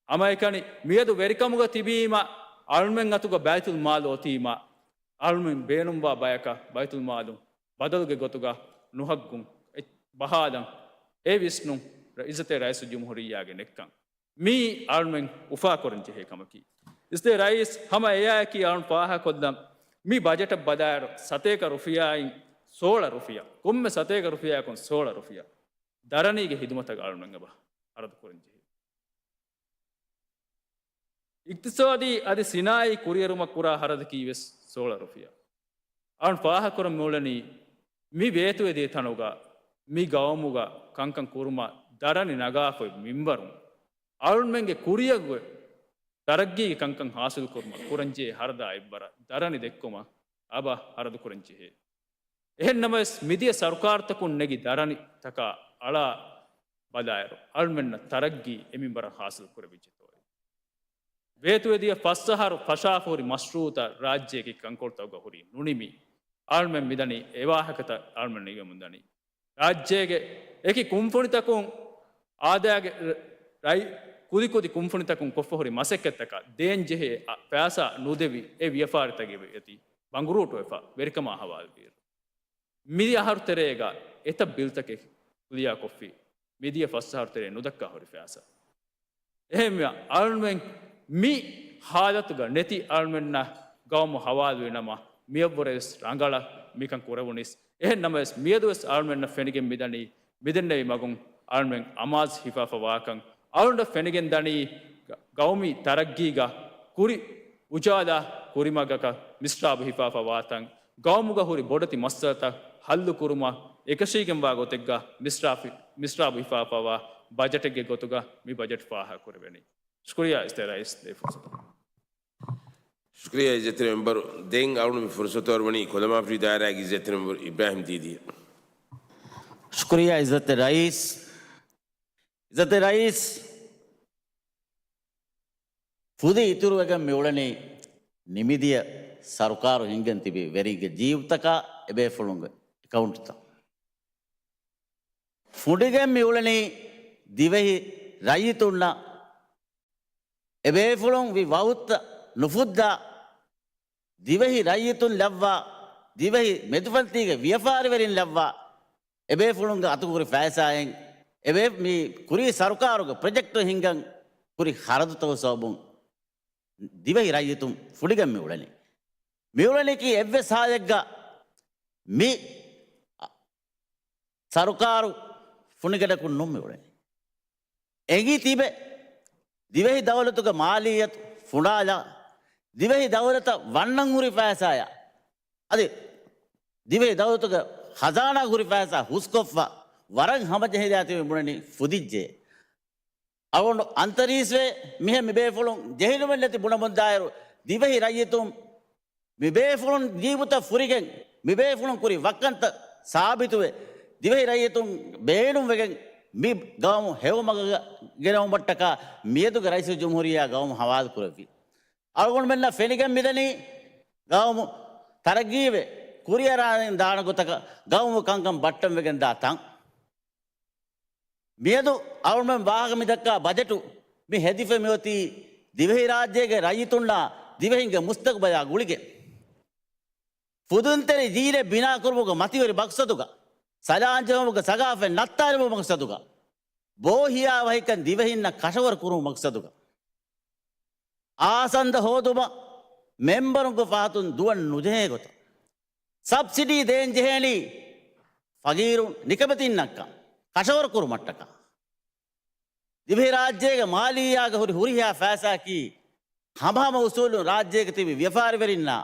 ހަމައެކަނި މިއަދު ވެރިކަމުގަ ތިބީމަ، އަޅުމެން އަތުގަ ބައިތުލް މާލު އޮތީމަ، އަޅުމެން ބޭނުންވާ ބަޔަކަށް ބައިތުލް މާލު ބަދަލުގެ ގޮތުގަ ނުހައްގުން އެ-، ބަހާލަން އެ ވިސްނުން ރަ-، އިއްޒަތްތެރި ރައީސުލްޖުމްހޫރިއްޔާގެ ނެއްކަން. މީ އަޅުމެން އުފާކުރަން ޖެހޭ ކަމަކީ. އިއްޒަތްތެރި ރައީސް ހަމަ އެއާއެކީ އަޅުން ފާހަގަކޮށްލަން މި ބަޖެޓަށް ބަލާއިރު ސަތޭކަ ރުފިޔާއިން ސޯޅަ ރުފިޔާ، ކޮންމެ ސަތޭކަ ރުފިޔާއަކުން ސޯޅަ ރުފިޔާ ދަރަނީގެ ހިދުމަތަށް އަޅުމެން އެބަ ހަރަދު ކުރަން ޖެހޭ. އިޤްތިޞާދީ އަދި ސިނާއީ ކުރިއެރުމަށް ކުރާ ހަރަދަކީ ވެސް ސޯޅަ ރުފިޔާ. އަޅުން ފާހަގަކުރަން މިއުޅެނީ މި ވޭތުވެދިޔަ ތަނުގަ މި ގައުމުގަ ކަންކަން ކުރުމަށް ދަރަނި ނަގާފައި މިންވަރުން އަޅުމެންގެ ކުރިއަށް ތަރައްގީގެ ކަންކަން ހާސިލް ކުރުމަށް ކުރަންޖެހޭ ހަރަދާ އެއްވަރަށް ދަރަނި ދެއްކުމަށް އެބަ ހަރަދު ކުރަން ޖެހޭ. އެހެން ނަމަވެސް، މިދިޔަ ސަރުކާރުތަކުން ނެގި ދަރަނިތަކާ އަޅާ ބަލާއިރު، އަޅުމެންނަށް ތަރައްގީ އެ މިންވަރަށް ހާސިލް ކުރެވިއްޖެތޯއޭ؟ ވޭތުވެދިޔަ ފަސް އަހަރު ފަށާފަ ހުރި މަޝްރޫއުތައް ރާއްޖޭގެ ކަންކޮޅުތަކުގަ ހުރީ ނުނިމި. އަޅުމެން މިދަނީ އެ ވާހަކަތައް އަޅުމެން ނިމެމުން ދަނީ. ރާއްޖޭގެ އެކި ކުންފުނިތަކުން އާދައިގެ ރައި-، ކުދިކުދި ކުންފުނިތަކުން ކޮށްފަ ހުރި މަސައްކަތްތަކަށް ދޭން ޖެހޭ އަ-، ފައިސާ ނުދެވި އެ ވިޔަފާރިތަކެއް އެތި ބަނގުރޫޓުވެފަ ވެރިކަމާ ހަވާލުވިއިރު، މި އަހަރު ތެރޭގަ އެތައް ބިލްތަކެއް ކުލިއާކޮށްފި، މިދިޔަ ފަސް އަހަރު ތެރޭ ނުދައްކާ ހުރި ފައިސާ. އެހެންވެ، އަޅުމެން މި ހާލަތުގަ ނެތި އަޅުމެންނަށް ގައުމު ހަވާލުވި ނަމަ، މިއަށްވުރެ ވެސް ރަނގަޅަށް މިކަން ކުރެވުނީސް. އެހެން ނަމަވެސް، މިއަދުވެސް އަޅުމެންނަށް ފެނިގެން މިދަނީ، މިދެންނެވި މަގުން އަޅުމެން އަމާޒު ހިފާފަ ވާކަން. އަޅުންނަށް ފެނިގެން ދަނީ، ގަ-، ގައުމީ ތަރައްގީގަ ކުރި އުޖާލާ ކުރިމަގަކަށް މިސްރާބު ހިފާފަ ވާތަން، ގައުމުގަ ހުރި ބޮޑެތި މައްސަލަތައް ހައްލު ކުރުމަށް އެކަށީގެންވާ ގޮތެއްގަ މިސްރާފި-، މިސްރާބު ހިފާފަވާ ބަޖެޓެއްގެ ގޮތުގަ މި ބަޖެޓް ފާހަގަކުރެވެނީ. ޝުކުރިއްޔާ އިއްޒަތްތެރި ރައީސް ދޭ ފުރުސަތަށް. ޝުކުރިއްޔާ އިއްޒަތްތެރި މެމްބަރު. ދެން އަޅުން މި ފުރުސަތު އަރުވަނީ ކޮލަމާފި ދާއިރާގެ އިއްޒަތްތެރި މެމްބަރު އިބްރާހިމް ދީދީއަށް. ޝުކުރިއްޔާ އިއްޒަތްތެރި ރައީސް. އިއްޒަތްތެރި ރައީސް، ފުދި އިތުރުވެގެން މިއުޅެނީ ނިމިދިޔަ ސަރުކާރު ހިންގެން ތިބި ވެރިގެ ޖީބުތަކާ އެބޭފުޅުންގެ އެކައުންޓްތައް. ފުނޑިގެން މިއުޅެނީ ދިވެހި ރައްޔިތުންނަށް އެބޭފުޅުން ވި ވައުދުތައް ނުފުއްދާ، ދިވެހި ރައްޔިތުން ލައްވާ، ދިވެހި މެދުފަންތީގެ ވިޔަފާރިވެރިން ލައްވާ، އެބޭފުޅުންގެ އަތުގަ ހުރި ފައިސާއިން، އެބޭ-، މި ކުރީ ސަރުކާރުގެ ޕްރޮޖެކްޓު ހިންގަން ހުރި ޚަރަދުތަކުގެ ސަބަބުން ދިވެހި ރައްޔިތުން ފުނޑިގެން މި އުޅެނީ. މި އުޅެނީކީ އެއްވެސް ހާލެއްގަ މި ސަރުކާރު ފުނޑިގަނޑަކުން ނޫން މި އުޅެނީ. އެނގި ތިބެ ދިވެހި ދައުލަތުގެ މާލިއްޔަތު ފުނޑާލާ، ދިވެހި ދައުލަތަށް ވަންނަން ހުރި ފައިސާޔާ، އަދި ދިވެހި ދައުލަތުގެ ޚަޒާނާ ހުރި ފައިސާ ހުސްކޮށްފަ، ވަރަށް ހަމަޖެހިލާ ތިބެ ބުނަނީ ފުދިއްޖެ. އަޅުގަނޑު އަންތަރީސްވެ މިހެން މި ބޭފުޅުން ޖެހިލުމެއް ނެތި ބުނަމުންދާއިރު، ދިވެހި ރައްޔިތުން މި ބޭފުޅުން ޖީބުތައް ފުރިގެން، މި ބޭފުޅުން ކުރި ވައްކަންތައް ސާބިތުވެ، ދިވެހި ރައްޔިތުން ބޭނުންވެގެން މި ގައުމު ހެޔޮމަގަށް ގެނައުމަށްޓަކާ މިއަދުގެ ރައީސުލްޖުމްހޫރިއްޔާ ގައުމު ހަވާލު ކުރެއްވި. އަޅުގަނޑުމެންނަށް ފެނިގެން މިދަނީ ގައުމު ތަރައްގީވެ، ކުރިއަރާން ދާނެ ގޮތަކަށް ގައުމު ކަންކަން ބައްޓަންވެގެން ދާ ތަން. މިއަދު އަޅުމެން ވާހަކަ މިދައްކާ ބަޖެޓު މި ހެދިފަ މިއޮތީ ދިވެހިރާއްޖޭގެ ރައްޔިތުންނާ ދިވެހިންގެ މުސްތަގުބަލާ ގުޅިގެން، ފުދުންތެރި ޖީލެއް ބިނާކުރުމުގެ މަތިވެރި މަގްސަދުގަ، ސަލާންޖެހުމުގެ ސަގާފަތް ނައްތާލުމުގެ މަގްސަދުގަ، ބޯހިޔާވަހިކަން ދިވެހިންނަށް ކަށަވަރު ކުރުމުގެ މަގްސަދުގަ، އާސަންދަ ހޯދުމަށް މެމްބަރުންގެ ފަހަތުން ދުވަން ނުޖެހޭ ގޮތަށް، ސަބްސިޑީ ދޭން ޖެހޭނީ ފަގީރު ނިކަމެތިންނަށްކަން ކަށަވަރު ކުރުމަށްޓަކާ. ދިވެހިރާއްޖޭގެ މާލިއްޔާގަ ހުރި ހުރިހާ ފައިސާއަކީ ހަމަހަމަ އުސޫލުން ރާއްޖޭގަ ތިބި ވިޔަފާރިވެރިންނާ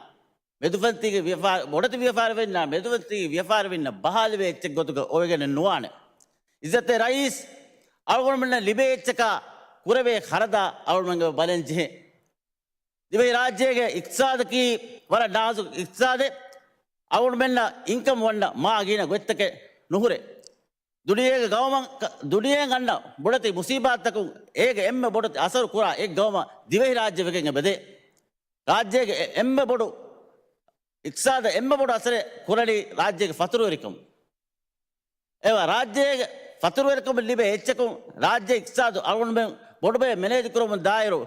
މެދުފަންތީގެ ވިޔަފާ-، ބޮޑެތި ވިޔަފާރިވެރިންނާ މެދުފަންތީގެ ވިޔަފާރިވެރިންނަށް ބަހާލެވޭ އެއްޗެއް ގޮތުގަ އޮވެގެނެއް ނުވާނެ. އިއްޒަތްތެރި ރައީސް، އަޅުގަނޑުމެންނަށް ލިބޭ އެއްޗަކާ ކުރެވޭ ޚަރަދާ އަޅުގަނޑުމެން ބަލަން ޖެހޭ. ދިވެހިރާއްޖޭގެ އިޤްތިޞާދަކީ ވަރަށް ނާޒުކު އިޤްތިޞާދެއް. އަޅުގަނޑުމެންނަށް އިންކަމް ވަންނަ މާ ގިނަ ގޮތްތަކެއް ނުހުރޭ. ދުނިޔޭގެ ގައުމަށް، ދުނިޔެއަށް އަންނަ ބޮޑެތި މުސީބާތްތަކުން އޭގެ އެންމެ ބޮޑެތި އަސަރު ކުރާ އެއް ގައުމަށް ދިވެހިރާއްޖެ ވެގެން އެބަދޭ. ރާއްޖޭގެ އެ-، އެންމެ ބޮޑު އިޤްތިޞާދަށް އެންމެ ބޮޑު އަސަރެއް ކުރަނީ ރާއްޖޭގެ ފަތުރުވެރިކަމުން. އެވަ ރާއްޖޭގެ ފަތުރުވެރިކަމުން ލިބޭ އެއްޗަކުން ރާއްޖޭ އިޤްތިޞާދު އަޅުގަނޑުމެން ބޮޑުބޭ މެނޭޖް ކުރަމުން ދާއިރު،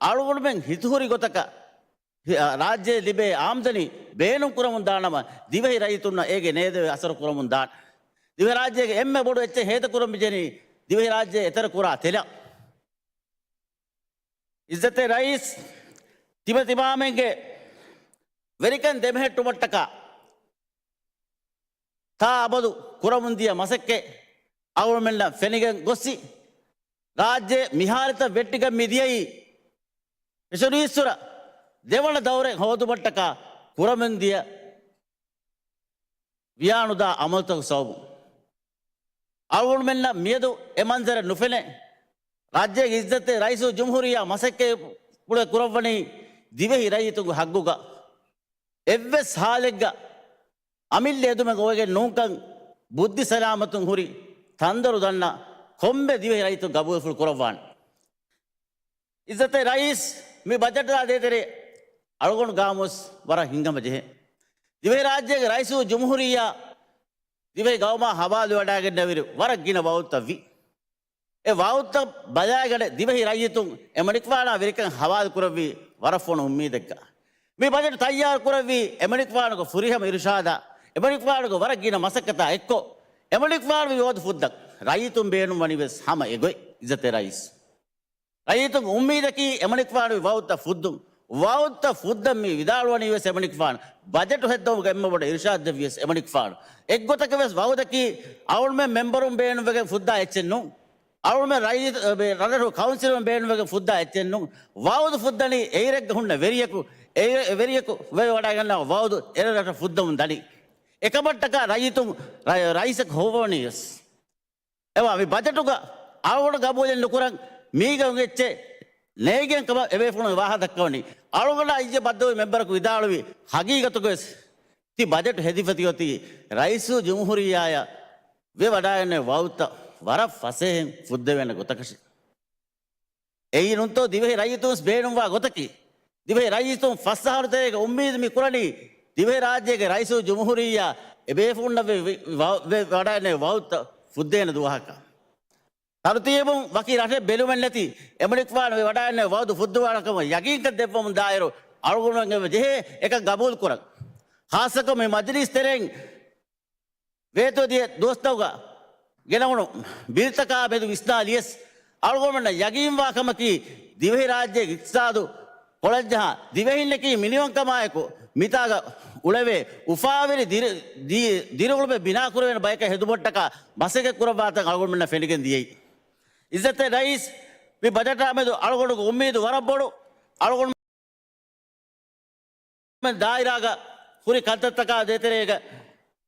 އަޅުގަނޑުމެން ހިތުހުރި ގޮތަކަށް ހި-، އަ، ރާއްޖޭ ލިބޭ އާމްދަނީ ބޭނުން ކުރަމުން ދާނަމަ، ދިވެހި ރައްޔިތުންނަށް އޭގެ ނޭދެވޭ އަސަރު ކުރަމުން ދާނެ. ދިވެހިރާއްޖޭގެ އެންމެ ބޮޑު އެއްޗެއް ހޭދަކުރަން މިޖެހެނީ ދިވެހިރާއްޖޭ އެތެރެ ކުރާ ތެލަށް. އިއްޒަތްތެރި ރައީސް، ތިބެ ތިމާމެންގެ ވެރިކަން ދެމެހެއްޓުމަށްޓަކާ ތާ އަބަދު ކުރަމުންދިޔަ މަސައްކަތް އަޅުގަނޑުމެންނަށް ފެނިގެން ގޮއްސި، ރާއްޖެ މިހާރުތައް ވެއްޓިގެން މިދިޔައީ ފެށުނީއްސުރަ ދެވަނަ ދައުރެއް ހޯދުމަށްޓަކާ ކުރަމުންދިޔަ ވިޔާނުދާ އަމަލުތަކު ސަބަބުން. އަޅުގަނޑުމެންނަށް މިއަދު އެ މަންޒަރެއް ނުފެނޭ. ރާއްޖޭގެ އިއްޒަތްތެރި ރައީސުލްޖުމްހޫރިއްޔާ މަސައްކަތް ކުރެ ކުރައްވަނީ ދިވެހި ރައްޔިތުންގެ ހައްގުގަ. އެއްވެސް ހާލެއްގަ އަމިއްލަ އެދުމެއް އޮވެގެން ނޫންކަން ބުއްދި ސަލާމަތުން ހުރި ތަންދޮރު ދަންނަ ކޮންމެ ދިވެހި ރައްޔިތުން ގަބޫލުފުޅު ކުރައްވާނެ. އިއްޒަތްތެރި ރައީސް، މި ބަޖެޓާ ދޭތެރޭ އަޅުގަނޑު ގާމުސް ވަރަށް ހިނގަމަ ޖެހޭ. ދިވެހިރާއްޖޭގެ ރައީސުލްޖުމްހޫރިއްޔާ ދިވެހި ގައުމާ ހަވާލުވެވަޑައިގެންނެވިރު ވަރަށް ގިނަ ވައުދުތައް ވި. އެ ވައުދުތައް ބަލާގަނެ ދިވެހި ރައްޔިތުން އެމަނިކުފާނާ ވެރިކަން ހަވާލު ކުރެއްވީ ވަރަށް ފޮނު އުއްމީދެއްގަ. މި ބަޖެޓު ތައްޔާރު ކުރެއްވީ އެމަނިކުފާނުގެ ފުރިހަމަ އިރުޝާދާ، އެމަނިކުފާނުގެ ވަރަށް ގިނަ މަސައްކަތާ އެއްކޮށް، އެމަނިކުފާނު މި ވައުދު ފުއްދަން ރައްޔިތުން ބޭނުންވަނީ ވެސް ހަމަ އެގޮތް. އިއްޒަތްތެރި ރައީސް، ރައްޔިތުން އުއްމީދަކީ އެމަނިކުފާނު މި ވައުދުތައް ފުއްދުން. ވައުދުތައް ފުއްދަން މި ވިދާޅުވަނީ ވެސް އެމަނިކުފާނު. ބަޖެޓު ހެއްދަމުގެ އެންމެ ބޮޑު އިރުޝާދެއްވިޔަސް އެމަނިކުފާނު. އެއްގޮތަކަށް ވެސް ވައުދަކީ އަޅުމެން މެމްބަރުން ބޭނުންވެގެން ފުއްދާ އެއްޗެއް ނޫން. އަޅުމެން ރައީ-، މި ރަށްރަށު ކައުންސިލުން ބޭނުންވެގެން ފުއްދާ އެއްޗެއް ނޫން. ވައުދު ފުއްދަނީ އެއިރެއްގަ ހުންނަ ވެރިޔަކު، އެ-، އެ ވެރިޔަކު ވެވަޑައިގަންނަވާ ވައުދު އެރަށްރަށަށް ފުއްދަމުން ދަނީ. އެކަމަށްޓަކާ ރައްޔިތުން ރަ-، ރައީސަކު ހޮވަވަނީ ވެސް. އެވާ މި ބަޖެޓުގަ އަޅުގަނޑު ގަބޫލެއް ނުކުރަން މީގަ އެއްޗެއް ނޭނގެން ކަމަށް އެބޭފުޅުން ވާހަކަ ދައްކަވަނީ. އަޅުގަނޑާ އިއްޔެ ބައްދަލުވި މެމްބަރަކު ވިދާޅުވި ހަގީގަތުގަވެސް ތި ބަޖެޓު ހެދިފަތި އޮތީ ރައީސުލްޖުމްހޫރިއްޔާއަށް ވެވަޑައިގެންނެވި ވައުދުތައް ވަރަށް ފަސޭހައިން ފުއްދެވޭނެ ގޮތަކަށެ. އެއީ ނޫންތޯ ދިވެހި ރައްޔިތުން ބޭނުންވާ ގޮތަކީ؟ ދިވެހި ރައްޔިތުން ފަސް އަހަރު ތެރޭގަ އުއްމީދު މި ކުރަނީ ދިވެހި ރާއްޖޭގެ ރައީސުލްޖުމްހޫރިއްޔާ އެބޭފުޅުންނަށް ވެ-، ވެ-، ވަ-، ވެ-، ވަޑައިގެންނެވި ވައުދުތައް ފުއްދޭނެ ދުވަހަކަށް. ތަރުތީބުން ވަކި ރަށެއް ބެލުމެއްނެތި އެމަނިކުފާނު ވެވަޑައިގެންނެވި ވައުދު ފުއްދަވާނެ ކަމަށް ޔަގީންކަން ދެއްވަމުން ދާއިރު އަޅުގަނޑުމެން އެބަ ޖެހޭ އެކަން ގަބޫލު ކުރަން. ޚާއްޞަކޮށް މި މަޖިލީސް ތެރެއިން ވޭތުވެދިޔަ ދުވަސްތަކުގަ ގެނައުނު ބިލްތަކާ މެދު ވިސްނާލިޔަސް، އަޅުގަނޑުމެންނަށް ޔަގީންވާ ކަމަކީ، ދިވެހިރާއްޖޭގެ އިޤްތިޞާދު ކޮޅަށްޖަހާ، ދިވެހިންނަކީ މިނިވަންކަމާއެކު މިތާގަ އުޅެވޭ އުފާވެރި ދިރި-، ދީ-، ދިރިއުޅުމެއް ބިނާކުރެވޭނެ ބަޔަކަށް ހެދުމަށްޓަކާ މަސައްކަތް ކުރައްވާތަން އަޅުގަނޑުމެންނަށް ފެނިގެން ދިޔައީ. އިއްޒަތްތެރި ރައީސް، މި ބަޖެޓާ މެދު އަޅުގަނޑުގެ އުއްމީދު ވަރަށް ބޮޑު. އަޅުގަނޑު ދާއިރާގަ ހުރި ކަންތައްތަކާ ދޭތެރޭގަ،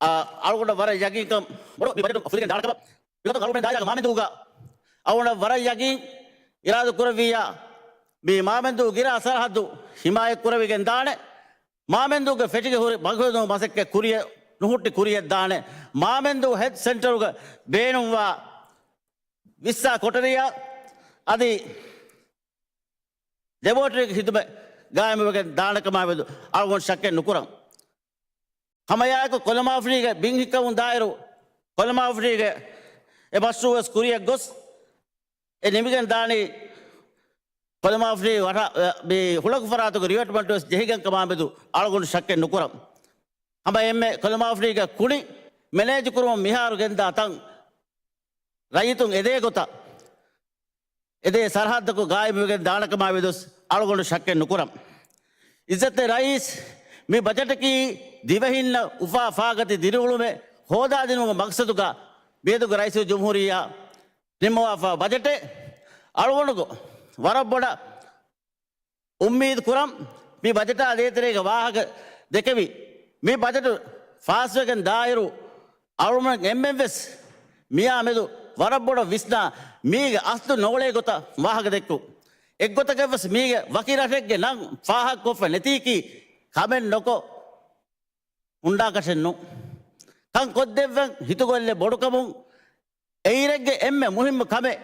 އާ، އަޅުގަނޑަށް ވަރަށް ޔަގީންކަން ބޮޑު މި ބަޖެޓު ފުރިގެން ދާނެ ކަމަށް. މިގޮތުން އަޅުގަނޑު ދާއިރާގަ މާމެންދޫގަ އަޅުގަނޑަށް ވަރަށް ޔަގީން އިރާދަ ކުރެއްވިއްޔާ، މި މާމެންދޫ ގިރާ ސަރަހައްދު ހިމާޔަތް ކުރެވިގެން ދާނެ. މާމެންދޫގެ ފެށިގެ ހުރި ބަގުހެދުނު މަސައްކަތް ކުރިޔަށް ނުހުއްޓި ކުރިޔަށް ދާނެ. މާމެންދޫ ހެލްތް ސެންޓަރުގަ ބޭނުންވާ ވިއްސާ ކޮޓަރިއަށް އަދި ލެބޯޓްރީގެ ޚިދުމަތް ގާއިމުވެގެން ދާނެކަމާމެދު އަޅުގަނޑު ޝައްކެއް ނުކުރަން. ހަމައެއާއެކު ކޮލަމާފުށީގެ ބިން ހިއްކަމުން ދާއިރު، ކޮލަމާފުށީގެ އެ މަޝްރޫއުވެސް ކުރިޔަށް ގޮސް، އެ ނިމިގެން ދާނީ ކޮލަމާފުށީ ވަށަ-، މި ހުޅަނގު ފަރާތުގެ ރިވެޓްމަންޓުވެސް ޖެހިގެން ކަމާމެދު އަޅުގަނޑު ޝައްކެއް ނުކުރަން. ހަމަ އެންމެ ކޮލަމާފުށީގެ ކުނި މެނޭޖު ކުރުމަށް މިހާރު ގެންދާ ތަން ރައްޔިތުން އެދޭ ގޮތަށް އެދޭ ސަރަހައްދަކު ގާއިމުވެގެން ދާނެކަމާ މެދުވެސް އަޅުގަނޑު ޝައްކެއް ނުކުރަން. އިއްޒަތްތެރި ރައީސް، މި ބަޖެޓަކީ ދިވެހިންނަށް އުފާ ފާގަތި ދިރިއުޅުމެއް ހޯދާދިނުމުގެ މަގްސަދުގަ މިއަދުގެ ރައީސުލްޖުމްހޫރިއްޔާ ނިންމަވާފާ ބަޖެޓެއް. އަޅުގަނޑު ވަރަށް ބޮޑަށް އުއްމީދު ކުރަން މި ބަޖެޓާ ދޭތެރޭގަ ވާހަކަ ދެކެވި މި ބަޖެޓު ފާސްވެގެން ދާއިރު، އަޅުގަނޑު އެންމެންވެސް މިއާ މެދު ވަރަށް ބޮޑަށް ވިސްނާ، މީގެ އަސްލު ނޯޅޭ ގޮތަށް ވާހަކަ ދެއްކުން. އެއްގޮތަކަށްވެސް މީގެ ވަކި ރަށެއްގެ ނަން ފާހަގަކޮށްފަ ނެތީކީ ކަމެއް ނޮކޮށް ހުންނާކަށެއް ނޫން. ކަން ކޮށްދެއްވަން ހިތުގޮތްލެއް ބޮޑުކަމުން، އެއިރެއްގެ އެންމެ މުހިއްމު ކަމެއް،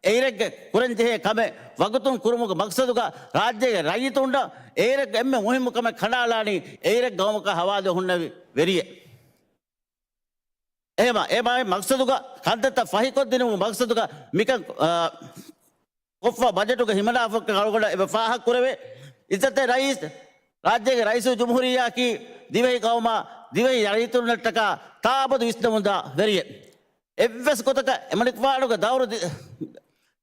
އެއިރެއްގެ ކުރަންޖެހޭ ކަމެއް ވަގުތުން ކުރުމުގެ މަގްސަދުގަ ރާއްޖޭގެ ރައްޔިތުންނަށް އެއިރެއްގެ އެންމެ މުހިއްމު ކަމެއް ކަނޑައަޅާނީ އެއިރެއްގެ ގައުމަކަށް ހަވާލުވެ ހުންނެވި ވެރިއެއް. އެހެމަ، އެ މަގްސަދުގަ ކަންތައްތައް ފަހިކޮށްދިނުމުގެ މަގްސަދުގަ މިކަން، އާ، ކޮށްފަ ބަޖެޓުގެ ހިމަނާފަކަށް އަޅުގަނޑަށް އެބަ ފާހަގަކުރެވޭ. އިއްޒަތްތެރި ރައީސް، ރާއްޖޭގެ ރައީސުލްޖުމްހޫރިއްޔާއަކީ ދިވެހި ގައުމާ ދިވެހި ރައްޔިތުންނަށްޓަކާ ތާއަބަދު ވިސްނަމުންދާ ވެރިއެއް. އެއްވެސް ގޮތަކަށް އެމަނިކުފާނުގެ ދައުރު ދި-،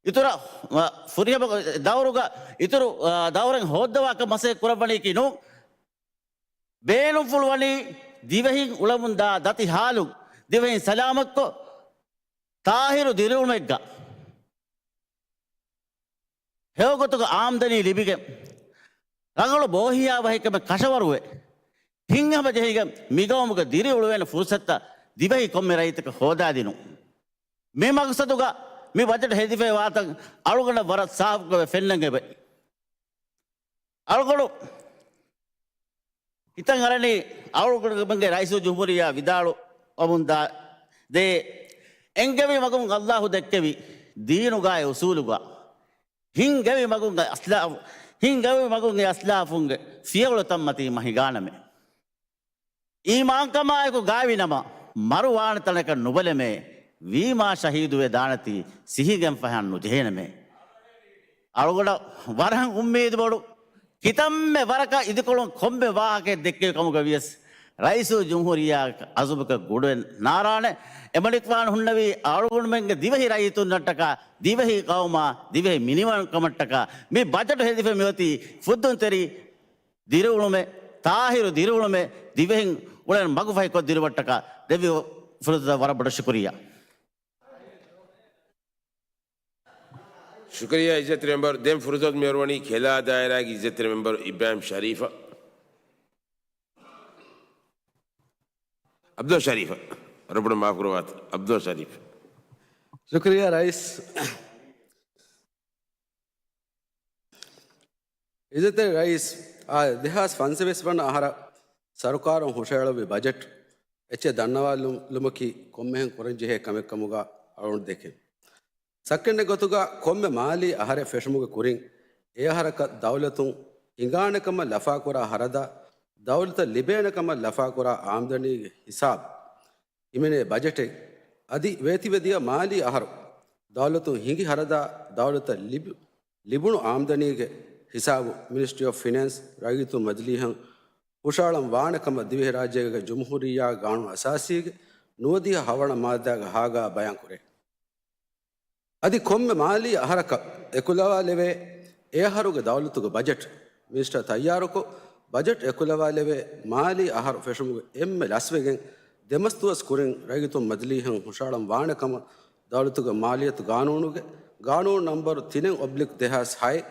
އިތުރަށް، އަ، ފުރިހަމަ ދައުރުގަ އިތުރު، އަ، ދައުރެއް ހޯއްދަވާކަށް މަސައްކަތް ކުރައްވަނީކީ ނޫން. ބޭނުންފުޅުވަނީ ދިވެހިން އުޅަމުންދާ ދަތި ހާލު ދިވެހިން ސަލާމަތްކޮށް، ތާހިރު ދިރިއުޅުމެއްގަ ހެޔޮގޮތުގަ އާމްދަނީ ލިބިގެން، ރަނގަޅު ބޯހިޔާވަހިކަމެއް ކަށަވަރުވެ، ހިތްހަމަޖެހިގެން މިގައުމުގަ ދިރިއުޅުވޭނެ ފުރުސަތުތައް ދިވެހި ކޮންމެ ރައްޔިތަކަށް ހޯދާދިނުން. މި މަގްސަދުގަ މި ބަޖެޓް ހެދިފައިވާތަން އަޅުގަނޑަށް ވަރަށް ސާފުކޮށް ފެންނަން އެބަ. އަޅުގަނޑު ހިތަށް އަރަނީ އަޅުގަނޑުމެންގެ ރައީސުލްޖުމްހޫރިއްޔާ ވިދާޅުވަމުންދާ ދޭ، އެންގެވި މަގުން އައްލާހު ދެއްކެވި ދީނުގައި އުސޫލުގަ، ހިންގެވި މަގުން އަސްލާ-، ހިންގެވި މަގުން އެ އަސްލާފުންގެ ފިޔަވަޅުތައްމަތީ މަ ހިނގާނަމޭ. އީމާންކަމާއެކު ގާތްވިނަމަ، މަރު ވާނެ ތަނަކަށް ނުބަލަމޭ، ވީމާ ޝަހީދުވެ ދާނަތީ، ސިހިގެންފަހަން ނުޖެހޭނަމޭ. އަޅުގަނޑަށް ވަރަށް އުއްމީދު ބޮޑު، ކިތަންމެ ވަރަކަށް އިދިކޮޅުން ކޮންމެ ވާހަކައެއް ދެއްކެވި ކަމުގަ ވިޔަސް، ރައީސުލްޖުމްހޫރިއްޔާ އަޒުމަކަށް ގުޑުވެ ނާރާނެ، އެމަނިކުފާނު ހުންނެވީ އަޅުގަނޑުމެންގެ ދިވެހި ރައްޔިތުންނަށްޓަކާ، ދިވެހި ޤައުމާ، ދިވެހި މިނިވަންކަމަށްޓަކާ، މި ބަޖެޓު ހެދިފަ މިއޮތީ ފުއްދުންތެރި ދިރިއުޅުމެއް، ތާހިރު ދިރިއުޅުމެއް، ދިވެހިން އުޅެން މަގު ފަހިކޮށްދިނުމަށްޓަކާ ދެއްވި ފުރުސަތަށް ވަރަށް ބޮޑަށް ޝުކުރިއްޔާ. ޝުކުރިއްޔާ އިއްޒަތްތެރި މެމްބަރު. ދެން ފުރުސަތު މިއޮރުވަނީ ކެލާ ދާއިރާގެ އިއްޒަތްތެރި މެމްބަރު އިބްރާހިމް ޝަރީފަށް. ޢަބްދުﷲ ޝަރީފަށް. ވަރަށް ބޮޑަށް މާފު ކުރައްވާތި. ޢަބްދުﷲ ޝަރީފް. ޝުކުރިއްޔާ ރައީސް. އިއްޒަތްތެރި ރައީސް، އާ، ދެހާސް ފަންސަވީސް ވަނަ އަހަރަށް ސަރުކާރުން ހުށަހެޅުއްވި ބަޖެޓް އެއްޗެއް ދަންނަވާލުމަކީ ކޮންމެހެން ކުރަންޖެހޭ ކަމެއްކަމުގަ އަޅުގަނޑު ދެކެން. ސައްކަންޑެއް ގޮތުގަ ކޮންމެ މާލީ އަހަރެއް ފެށުމުގެ ކުރިން އެ އަހަރަކަށް ދައުލަތުން ހިނގާނެކަމަށް ލަފާކުރާ ހަރަދާ، ދައުލަތަށް ލިބޭނެކަމަށް ލަފާކުރާ އާމްދަނީގެ ހިސާބު ހިމެނޭ ބަޖެޓެއް. އަދި ވޭތިވެދިޔަ މާލީ އަހަރު ދައުލަތުން ހިނގި ހަރަދާ ދައުލަތަށް ލިބި-، ލިބުނު އާމްދަނީގެ ހިސާބު މިނިސްޓްރީ އޮފް ފިނޭންސް ރައްޔިތުން މަޖިލީހަށް ހުށަހަޅަން ވާނެ ކަމަށް ދިވެހިރާއްޖޭގެ ޖުމްހޫރިއްޔާގެ ގާނޫނު އަސާސީގެ ނުވަދިހަ ހަވަނަ މާއްދާގެ ހާގާ ބަޔާން ކުރޭ. އަދި ކޮންމެ މާލީ އަހަރަކަށް އެކުލަވާލެވޭ، އެ އަހަރުގެ ދައުލަތުގެ ބަޖެޓް މިނިސްޓަރ ތައްޔާރުކޮށް، ބަޖެޓް އެކުލަވާލެވޭ މާލީ އަހަރު ފެށުމުގެ އެންމެ ލަސްވެގެން ދެމަސް ދުވަސް ކުރިން ރައްޔިތުން މަޖިލީހަށް ހުށަހަޅަން ވާނެ ކަމަށް ދައުލަތުގެ މާލިއްޔަތު ގާނޫނުގެ ގާނޫނު ނަންބަރު ތިނެއް އޮބްލިކް ދެހާސް ހައެއް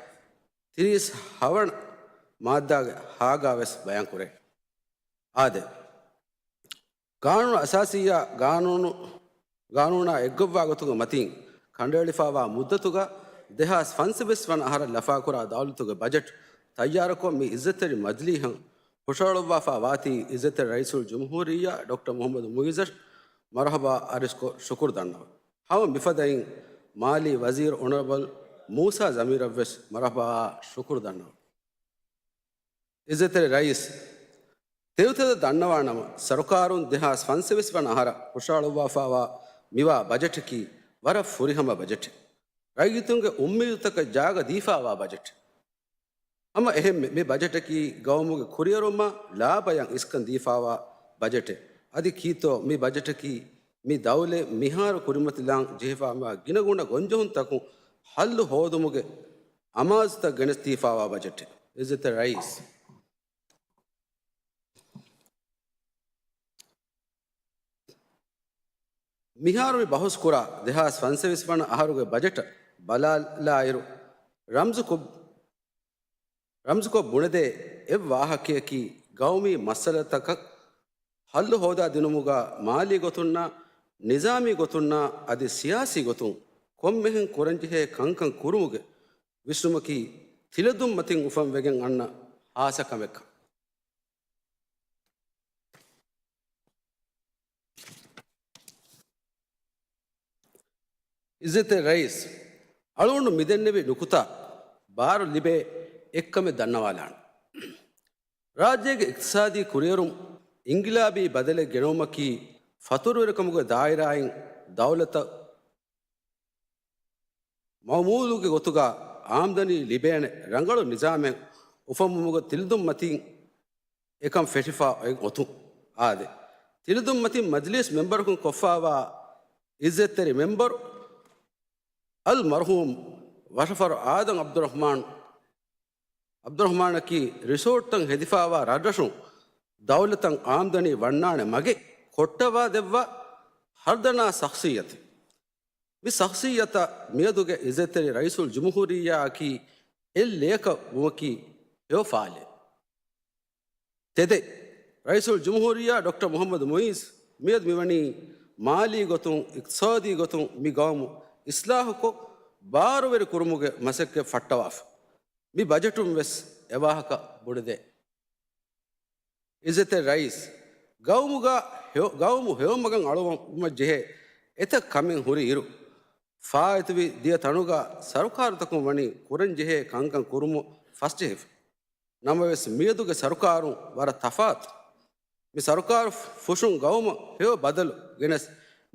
ތިރީސް ހަވަނަ މާއްދާގެ ހާގާ ވެސް ބަޔާން ކުރޭ. އާދެ، ގާނޫނު އަސާސީއާ ގާނޫނު، ގާނޫނާ އެއްގޮއްވާ ގޮތުގެ މަތީން ކަނޑައެޅިފައިވާ މުއްދަތުގަ ދެހާސް ފަންސަވީސް ވަނަ އަހަރަށް ލަފާކުރާ ދައުލަތުގެ ބަޖެޓް ތައްޔާރުކޮށް މި އިއްޒަތްތެރި މަޖިލީހަށް ހުށަހަޅުއްވާފަ ވާތީ އިއްޒަތްތެރި ރައީސުލްޖުމްހޫރިއްޔާ ޑޮކްޓަރ މުޙައްމަދު މުޢިއްޒަށް މަރުޙަބާ އަރިސްކޮށް ޝުކުރު ދަންނަވަން. ހަމަ މިފަދައިން މާލީ ވަޒީރު އޮނަރަބަލް މޫސާ ޒަމީރަށްވެސް މަރުޙަބާ ޝުކުރު ދަންނަވަން. އިއްޒަތްތެރި ރައީސް، ތެޔޮތެދަށް ދަންނަވާނަމަ، ސަރުކާރުން ދެހާސް ފަންސަވީސް ވަނަ އަހަރަށް ހުށަހަޅުއްވާފައިވާ މިވާ ބަޖެޓަކީ ވަރަށް ފުރިހަމަ ބަޖެޓެއް. ރައްޔިތުންގެ އުއްމީދުތަކަށް ޖާގަ ދީފައިވާ ބަޖެޓެއް. ހަމަ އެހެންމެ، މި ބަޖެޓަކީ ގައުމުގެ ކުރިއެރުމާ ލާބަޔަށް އިސްކަން ދީފައިވާ ބަޖެޓެއް. އަދި ކީއްތޯ މި ބަޖެޓަކީ މި ދައުލަތް މިހާރު ކުރިމަތިލާން ޖެހިފައިވާ ގިނަގުނަ ގޮންޖެހުންތަކުން ހައްލު ހޯދުމުގެ އަމާޒުތައް ގެނެސްދީފައިވާ ބަޖެޓެއް. އިއްޒަތްތެރި ރައީސް، މިހާރު މި ބަހުސް ކުރާ ދެހާސް ފަންސަވީސް ވަނަ އަހަރުގެ ބަޖެޓަށް ބަލާލާއިރު، ރަމްޒުކޮށް، ރަމްޒުކޮށް ބުނެދޭ އެއް ވާހަކަޔަކީ، ގައުމީ މައްސަލަތަކަށް ހައްލު ހޯދާ ދިނުމުގަ މާލީ ގޮތުންނާ، ނިޒާމީ ގޮތުންނާ އަދި ސިޔާސީ ގޮތުން ކޮންމެހެން ކުރަންޖެހޭ ކަންކަން ކުރުމުގެ ވިސްނުމަކީ، ތިލަދުންމަތިން އުފަން ވެގެން އަންނަ ހާއްސަ ކަމެއްކަން. އިއްޒަތްތެރި ރައީސް، އަޅުގަނޑު މިދެންނެވި ނުކުތާ ބާރު ލިބޭ އެއްކަމެއް ދަންނަވާލާނެ. ރާއްޖޭގެ އިޤްތިޞާދީ ކުރިއެރުން އިންގިލާބީ ބަދަލެއް ގެނައުމަކީ، ފަތުރުވެރިކަމުގެ ދާއިރާއިން ދައުލަތަށް މައުމޫލުގެ ގޮތުގަ އާމްދަނީ ލިބޭނެ ރަނގަޅު ނިޒާމެއް އުފަންވުމުގަ ތިލަދުންމަތިން އެކަން ފެށިފަ އޮތް އޮތުން. އާދެ، ތިލަދުންމަތިން މަޖިލީސް މެމްބަރަކުން ކޮށްފާވާ އިއްޒަތްތެރި މެމްބަރު އަލް މަރްޙޫމް ވަށަފަރު އާދަމް ޢަބްދުއްރަޙްމާން، ޢަބްދުއްރަޙްމާނަކީ ރިސޯޓްތައް ހެދިފާވާ ރަށްރަށުން ދައުލަތަށް އާމްދަނީ ވަންނާނެ މަގެއް ކޮށްޓަވާ ދެއްވާ ހަރުދަނާ ޝަޚްޞިއްޔަތެއް. މި ޝަޚްޞިއްޔަތަށް މިއަދުގެ އިއްޒަތްތެރި ރައީސުލްޖުމްހޫރިއްޔާއަކީ އެއް ލެޔަކަށް ވުމަކީ ހެޔޮ ފާލެއް. ތެދެއް، ރައީސުލްޖުމްހޫރިއްޔާ ޑޮކްޓަރ މުޙައްމަދު މުޢިއްޒު މިއަދު މިވަނީ މާލީ ގޮތުން، އިޤްތިޞާދީ ގޮތުން މި ގައުމު އިޞްލާޙުކޮށް، ބާރުވެރި ކުރުމުގެ މަސައްކަތް ފައްޓަވާފަ. މި ބަޖެޓުން ވެސް އެވާހަކަ ބުނެދޭ. އިއްޒަތްތެރި ރައީސް، ގައުމުގަ ހެޔޮ-، ގައުމު ހެޔޮމަގަށް އަޅުވަމަށް ޖެހޭ އެތައް ކަމެއް ހުރި އިރު، ފާއިތުވި ދިޔަ ތަނުގަ ސަރުކާރުތަކުން ވަނީ ކުރަންޖެހޭ ކަންކަން ކުރުމަށް ފަސްޖެހިފަ. ނަމަވެސް، މިއަދުގެ ސަރުކާރުން ވަރަށް ތަފާތު. މި ސަރުކާރު ފުށުން ގައުމަށް ހެޔޮ ބަދަލު ގެނެސް،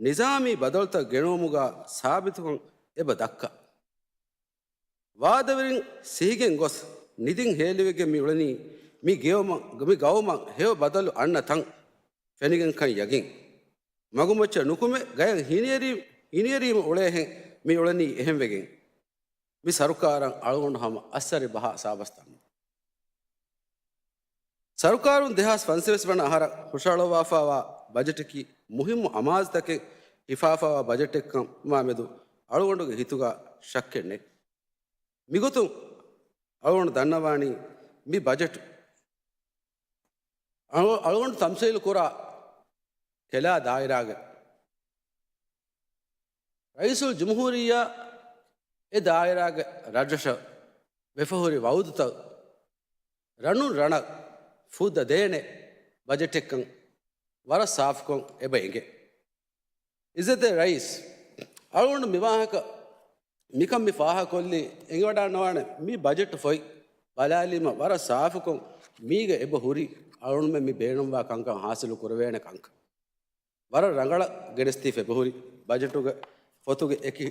ނިޒާމީ ބަދަލުތައް ގެނައުމުގަ ސާބިތުކަން އެބަ ދައްކާ. ވާދަވެރިން ސިހިގެން ގޮސް ނިދިން ހޭލިވެގެން މި އުޅެނީ މި ގެއުމަށް، މި ގައުމަށް ހެޔޮ ބަދަލު އަންނަ ތަން ފެނިގެންކަން ޔަގީން. މަގުމައްޗަށް ނުކުމެ ގަޔަށް ހިނިއެރީ-، ހިނިއެރީމަ އުޅޭހެން މި އުޅެނީ އެހެންވެގެން. މި ސަރުކާރަށް އަޅުގަނޑު ހަމަ އައްސަރި ބަހާ ސާބަސް ދަންނަވަން. ސަރުކާރުން ދެހާސް ފަންސަވީސް ވަނަ އަހަރަށް ހުށަހަޅަވާފައިވާ ބަޖެޓަކީ މުހިއްމު އަމާޒުތަކެއް ހިފާފައިވާ ބަޖެޓެއްކަމާ މެދު އަޅުގަނޑުގެ ހިތުގަ ޝައްކެއް ނެތް. މިގޮތުން އަޅުގަނޑު ދަންނަވާނީ މި ބަޖެޓު އަޅު-، އަޅުގަނޑު ތަމްސީލު ކުރާ ކެލާ ދާއިރާގެ ރައީސުލްޖުމްހޫރިއްޔާ އެ ދާއިރާގެ ރަށްރަށަށް ވެފަހުރި ވައުދުތައް ރަނުން ރަނަށް ފުއްދަ ދޭނެ ބަޖެޓެއްކަން ވަރަށް ސާފުކޮށް އެބަ އެނގޭ. އިއްޒަތްތެރި ރައީސް، އަޅުގަނޑު މިވާހަކަ މިކަން މި ފާހަގަކޮށްލީ އެނގިވަޑާންނަވާނެ މި ބަޖެޓު ފޮތް ބަލާލީމަ ވަރަށް ސާފުކޮށް މީގަ އެބަ ހުރި އަޅުގަނޑުމެން މި ބޭނުންވާ ކަންކަން ހާސިލު ކުރެވޭނެ ކަންކަން. ވަރަށް ރަނގަޅަށް ގެނެސްދީފަ އެބަހުރި ބަޖެޓުގެ ފޮތުގެ އެކި،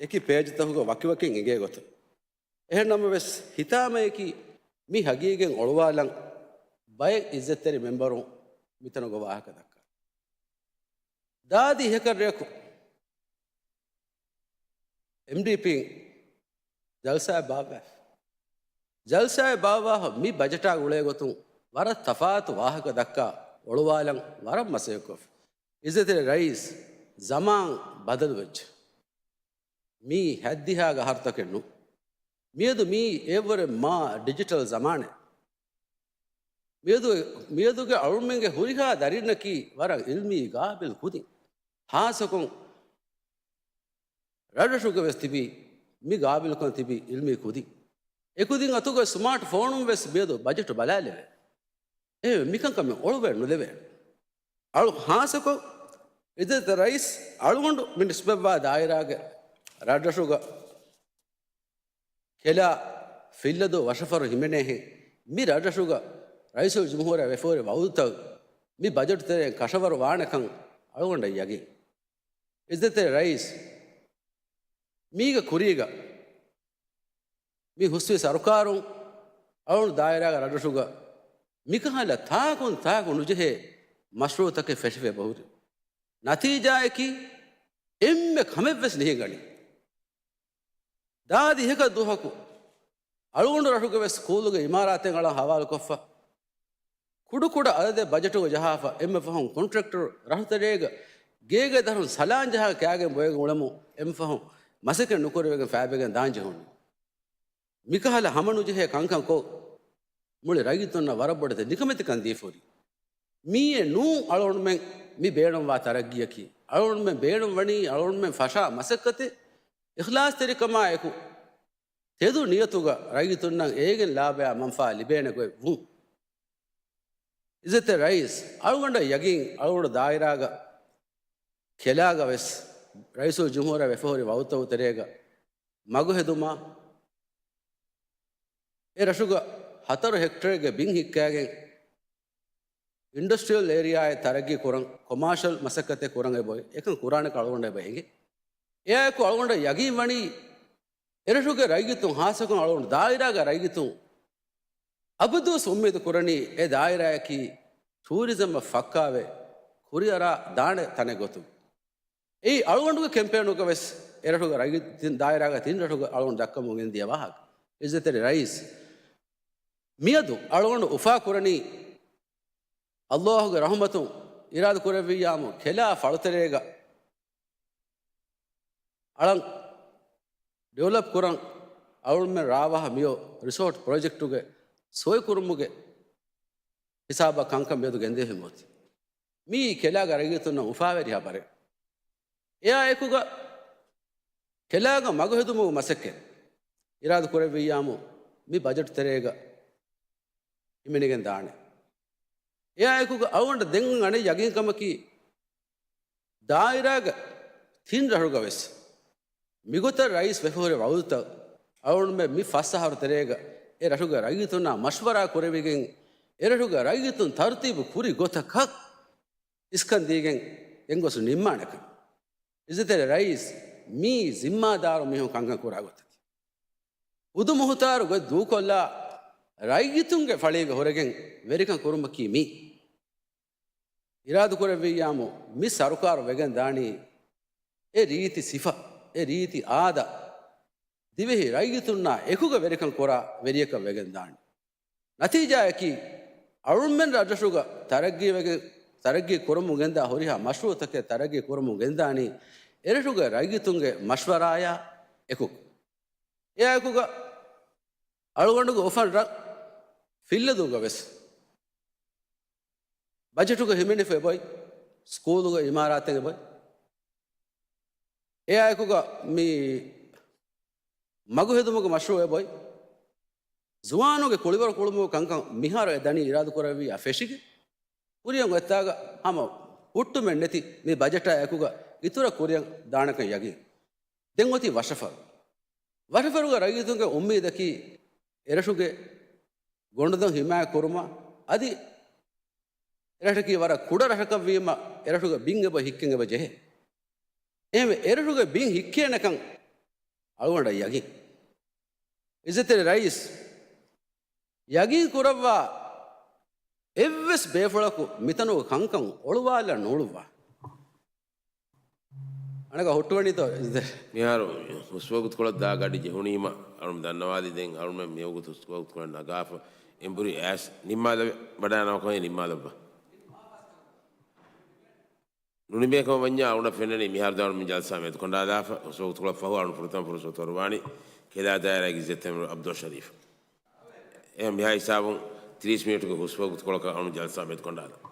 އެކި ޕޭޖްތަކުގަ ވަކިވަކިން އެނގޭ ގޮތަށް. އެހެން ނަމަވެސް، ހިތާމަޔަކީ މި ހަގީގަތް އޮޅުވާލަން ބައެއް އިއްޒަތްތެރި މެމްބަރުން މިތަނުގަ ވާހަކަ ދައްކާ. ދާދި އިހަކަށް ރެއަކު އެމްޑީޕީން ޖަލްސާއެއް ބާއްވާފަ. ޖަލްސާއެއް ބާއްވާފަ މި ބަޖެޓާ ގުޅޭ ގޮތުން ވަރަށް ތަފާތު ވާހަކަ ދައްކާ އޮޅުވާލަން ވަރަށް މަސައްކަތްކޮށްފަ. އިއްޒަތްތެރި ރައީސް، ޒަމާން ބަދަލުވެއްޖެ. މީ ހަތްދިހަ އަހަރުތަކެއް ނޫން. މިއަދު މީ އެއްވަރެއް މާ ޑިޖިޓަލް ޒަމާނެއް. މިއަދު، މިއަދުގެ އަޅުމެންގެ ހުރިހާ ދަރިންނަކީ ވަރަށް އިލްމީ ގާބިލް ކުދިން. ހާއްސަކޮށް ރަށްރަށުގަ ވެސް ތިބީ މި ގާބިލްކަން ތިބީ އިލްމީ ކުދިން. އެކުދިން އަތުގަ ސްމާޓް ފޯނުން ވެސް މިއަދު ބަޖެޓު ބަލާލެވޭ. އެ މިކަންކަމެއް އޮޅުވެ ނުލެވޭ. އަޅު ހާއްސަކޮށް އިއްޒަތް ރައީސް އަޅުގަނޑު މި ނިސްބަތްވާ ދާއިރާގެ ރަށްރަށުގަ ކެލާ ފިއްލަދޫ ވަށަފަރު ހިމެނޭހެން މި ރަށްރަށުގަ ރައީސުލްޖުމްހޫރިއްޔާ ވެފަހުރި ވައުދުތައް މި ބަޖެޓު ތެރެއިން ކަށަވަރު ވާނެކަން އަޅުގަނޑަށް ޔަގީން. އިއްޒަތްތެރި ރައީސް، މީގަ ކުރީގަ މި ހުސްވި ސަރުކާރުން އަޅުގަނޑު ދާއިރާގެ ރަށްރަށުގަ މިކަހަލަ ތާކުން ތާކު ނުޖެހޭ މަޝްރޫއުތަކެއް ފެށިފަ އެބަހުރި. ނަތީޖާއަކީ އެންމެ ކަމެއްވެސް ނިހިނގަނީ. ދާދި އިހަކަށް ދުވަހަކު އަޅުގަނޑު ރަށުގެ ވެސް ސްކޫލުގެ އިމާރާތެއް އަޅަން ހަވާލުކޮށްފަ، ކުޑަކުޑަ އަދަދެއް ބަޖެޓުގަ ޖަހާފަ، އެންމެ ފަހުން ކޮންޓްރެކްޓަރު ރަށުތެރޭގަ ގޭގެ ދަރުން ސަލާން ޖަހާ ކާގެން ބޮއެގެން އުޅެމު އެންމެ ފަހުން މަސައްކަތް ނުކުރެވިގެން ފައިބެގެން ދާން ޖެހުނީ. މިކަހަލަ ހަމަނުޖެހޭ ކަންކަން ކޮށް، މުޅި ރައްޔިތުންނަށް ވަރަށް ބޮޑެތި ނިކަމެތިކަން ދީފަ ހުރި. މީއެއް ނޫން އަޅުގަނޑުމެން މި ބޭނުންވާ ތަރައްގީއަކީ. އަޅުގަނޑުމެން ބޭނުންވަނީ އަޅުގަނޑުމެން ފަށާ މަސައްކަތެއް އިޚްލާޞްތެރިކަމާ އެކު، ތެދު ނިޔަތުގަ ރައްޔިތުންނަށް އޭގެން ލާބަޔާ މަންފާ ލިބޭނެ ގޮތް ވުން. އިއްޒަތްތެރި ރައީސް، އަޅުގަނޑަށް ޔަގީން އަޅުގަނޑު ދާއިރާގަ ކެލާގަ ވެސް ރައީސުލްޖުމްހޫރިއްޔާ ވެފަހުރި ވައުދުތައް ތެރޭގަ މަގު ހެދުމާ، އެ ރަށުގަ ހަތަރު ހެކްޓަރެއްގެ ބިން ހިއްކާގެން އިންޑަސްޓްރިއަލް އޭރިއާއެއް ތަރައްގީ ކުރަން، ކޮމާޝަލް މަސައްކަތެއް ކުރަން އެބައޮތް، އެކަން ކުރާނެކަން އަޅުގަނޑަށް އެބަ އެނގޭ. އެއާއެކު އަޅުގަނޑަށް ޔަގީން ވަނީ، އެރަށުގެ ރައްޔިތުން، ހާއްސަކޮށް އަޅުގަނޑު ދާއިރާގެ ރައްޔިތުން އަބަދުވެސް އުއްމީދު ކުރަނީ އެ ދާއިރާއަކީ ޓޫރިޒަމަށް ފައްކާވެ ކުރިއަރާ ދާނެ ތަނެއް ގޮތުން. އެއީ އަޅުގަނޑުގެ ކެމްޕޭނުގަ ވެސް އެރަށުގެ ރައްޔިތުން ދާއިރާގެ ތިން ރަށުގެ އަޅުގަނޑު ދައްކަމުން ގެންދިޔަ ވާހަކަ. އިއްޒަތްތެރި ރައީސް، މިއަދު އަޅުގަނޑު އުފާ ކުރަނީ ﷲ ގެ ރަޙުމަތުން އިރާދަ ކުރެއްވިއްޔާމު ކެލާ ފަޅުތެރޭގަ އަޅަން ޑިވެލޮޕް ކުރަން އަޅުގަނޑުމެން ރާވަހަށް މިއޮ ރިސޯޓް ޕްރޮޖެކްޓުގެ ސޮއި ކުރުމުގެ ހިސާބަށް ކަންކަން މިއަދު ގެންދެވިފައި އޮތީ. މިއީ ކެލާގެ ރައްޔިތުންނަށް އުފާވެރި ހަބަރެއް. އެއާ އެކުގަ ކެލާގަ މަގު ހެދުމުގެ މަސައްކަތް އިރާދަ ކުރެއްވިއްޔާމު މި ބަޖެޓް ތެރޭގަ ހިމެނިގެން ދާނެ. އެއާއެކުގަ އަޅުގަނޑަށް ދެން އަނެއް ޔަގީންކަމަކީ، ދާއިރާގެ ތިން ރަށުގަ ވެސް މިގޮތަށް ރައީސް ވެފަހުރި ވައުދުތައް އަޅުގަނޑުމެން މި ފަސް އަހަރު ތެރޭގަ އެ ރަށުގެ ރައްޔިތުންނާ މަޝްވަރާ ކުރެވިގެން، އެ ރަށުގެ ރައްޔިތުން ތަރުތީބު ކުރި ގޮތަކަށް އިސްކަން ދީގެން ގެންގޮސް ނިންމާނެކަން. އިއްޒަތްތެރި ރައީސް، މީ ޒިންމާދާރު މީހުން ކަންކަން ކުރާ ގޮތަކީ. އުދު މުހުތާރު ގޮތް ދޫކޮށްލާ، ރައްޔިތުންގެ ފަޅީގަ ހުރެގެން ވެރިކަން ކުރުމަކީ މީ. އިރާދަކުރެއްވިއްޔާމު މި ސަރުކާރު ވެގެން ދާނީ އެ ރީތި ސިފަ، އެ ރީތި އާދަ، ދިވެހި ރައްޔިތުންނާ އެކުގަ ވެރިކަން ކުރާ ވެރިޔަކަށް ވެގެން ދާނީ. ނަތީޖާއަކީ، އަޅުމެން ރަށްރަށުގަ ތަރައްގީ ވެގެން، ތަރައްގީ ކުރަމުން ގެންދާ ހުރިހާ މަޝްރޫއުތަކެއް ތަރައްގީ ކުރަމުން ގެންދާނީ އެރަށުގެ ރައްޔިތުންގެ މަޝްވަރާޔާ އެކު. އެއާއެކުގަ އަޅުގަނޑުގެ އުފަން ރަށް ފިއްލަދޫގަ ވެސް ބަޖެޓުގަ ހިމެނިފަ އެބޮތް، ސްކޫލުގެ އިމާރާތެއް އެބޮތް. އެއާއެކުގަ މި މަގު ހެދުމުގެ މަޝްރޫއު އެބޮތް. ޒުވާނުގެ ކުޅިވަރު ކުޅުމުގެ ކަންކަން މިހާރު އެ ދަނީ އިރާދަކުރެއްވިއްޔާ ފެށިގެން، ކުރިއަށް އޮތްތާގަ ހަމަ ހުއްޓުމެއް ނެތި މި ބަޖެޓާ އެކުގަ އިތުރަށް ކުރިއަށް ދާނެކަން ޔަގީން. ދެން އޮތީ ވަށަފަރު. ވަށަފަރުގަ ރައްޔިތުންގެ އުއްމީދަކީ އެރަށުގެ ގޮނޑުދޮށް ހިމާޔަތް ކުރުމަށް، އަދި އެރަށަކީ ވަރަށް ކުޑަ ރަށަކަށްވީމަ، އެރަށުގެ ބިން އެބަ ހިއްކެން އެބަ ޖެހޭ. އެހެންވެ، އެރަށުގެ ބިން ހިއްކޭނެކަން އަޅުގަނޑަށް ޔަގީން. އިއްޒަތްތެރި ރައީސް، ޔަގީން ކުރައްވާ އެއްވެސް ބޭފުޅަކު މިތަނުގެ ކަންކަން އޮޅުވާލަން ނޫޅުއްވާ. އަނެއްކާ ހުއްޓުވަނީތޯ؟ މިހާރު ހުސްވަގުތުކޮޅަށް ދާ ގަޑި ޖެހުނީމަ، އަޅުން ދަންނަވާލި. ދެން އަޅުމެން މިވަގުތު ހުސްވަގުތުކޮޅަށް ނަގާފަ އެނބުރި އައިސް ނިންމާލެވޭ. ވަޑާނަވަކޮށް ނިންމާލައްވާ. ނުނިމޭކަމަށް ވަންޏާ އަޅުންނަށް ފެންނަނީ މިހާރު ދާނުމިން ޖަލްސާ މެދުކޮނޑާލާފަ. ހުސްވަގުތުކޮޅަށް ފަހު އަޅުން ފުރަތަމަ ފުރުސަތު އޮރުވާނީ ކެލާ ދާއިރާގެ އިއްޒަތްތެރި އަމީރު އަބްދުﷲ ޝަރީފް. އެހެން މިހާ ހިސާބުން ތިރީސް މިނިޓުގެ ހުސްވަގުތުކޮޅަކަށް އަޅުން ޖަލްސާ މެދުކޮނޑާލަން.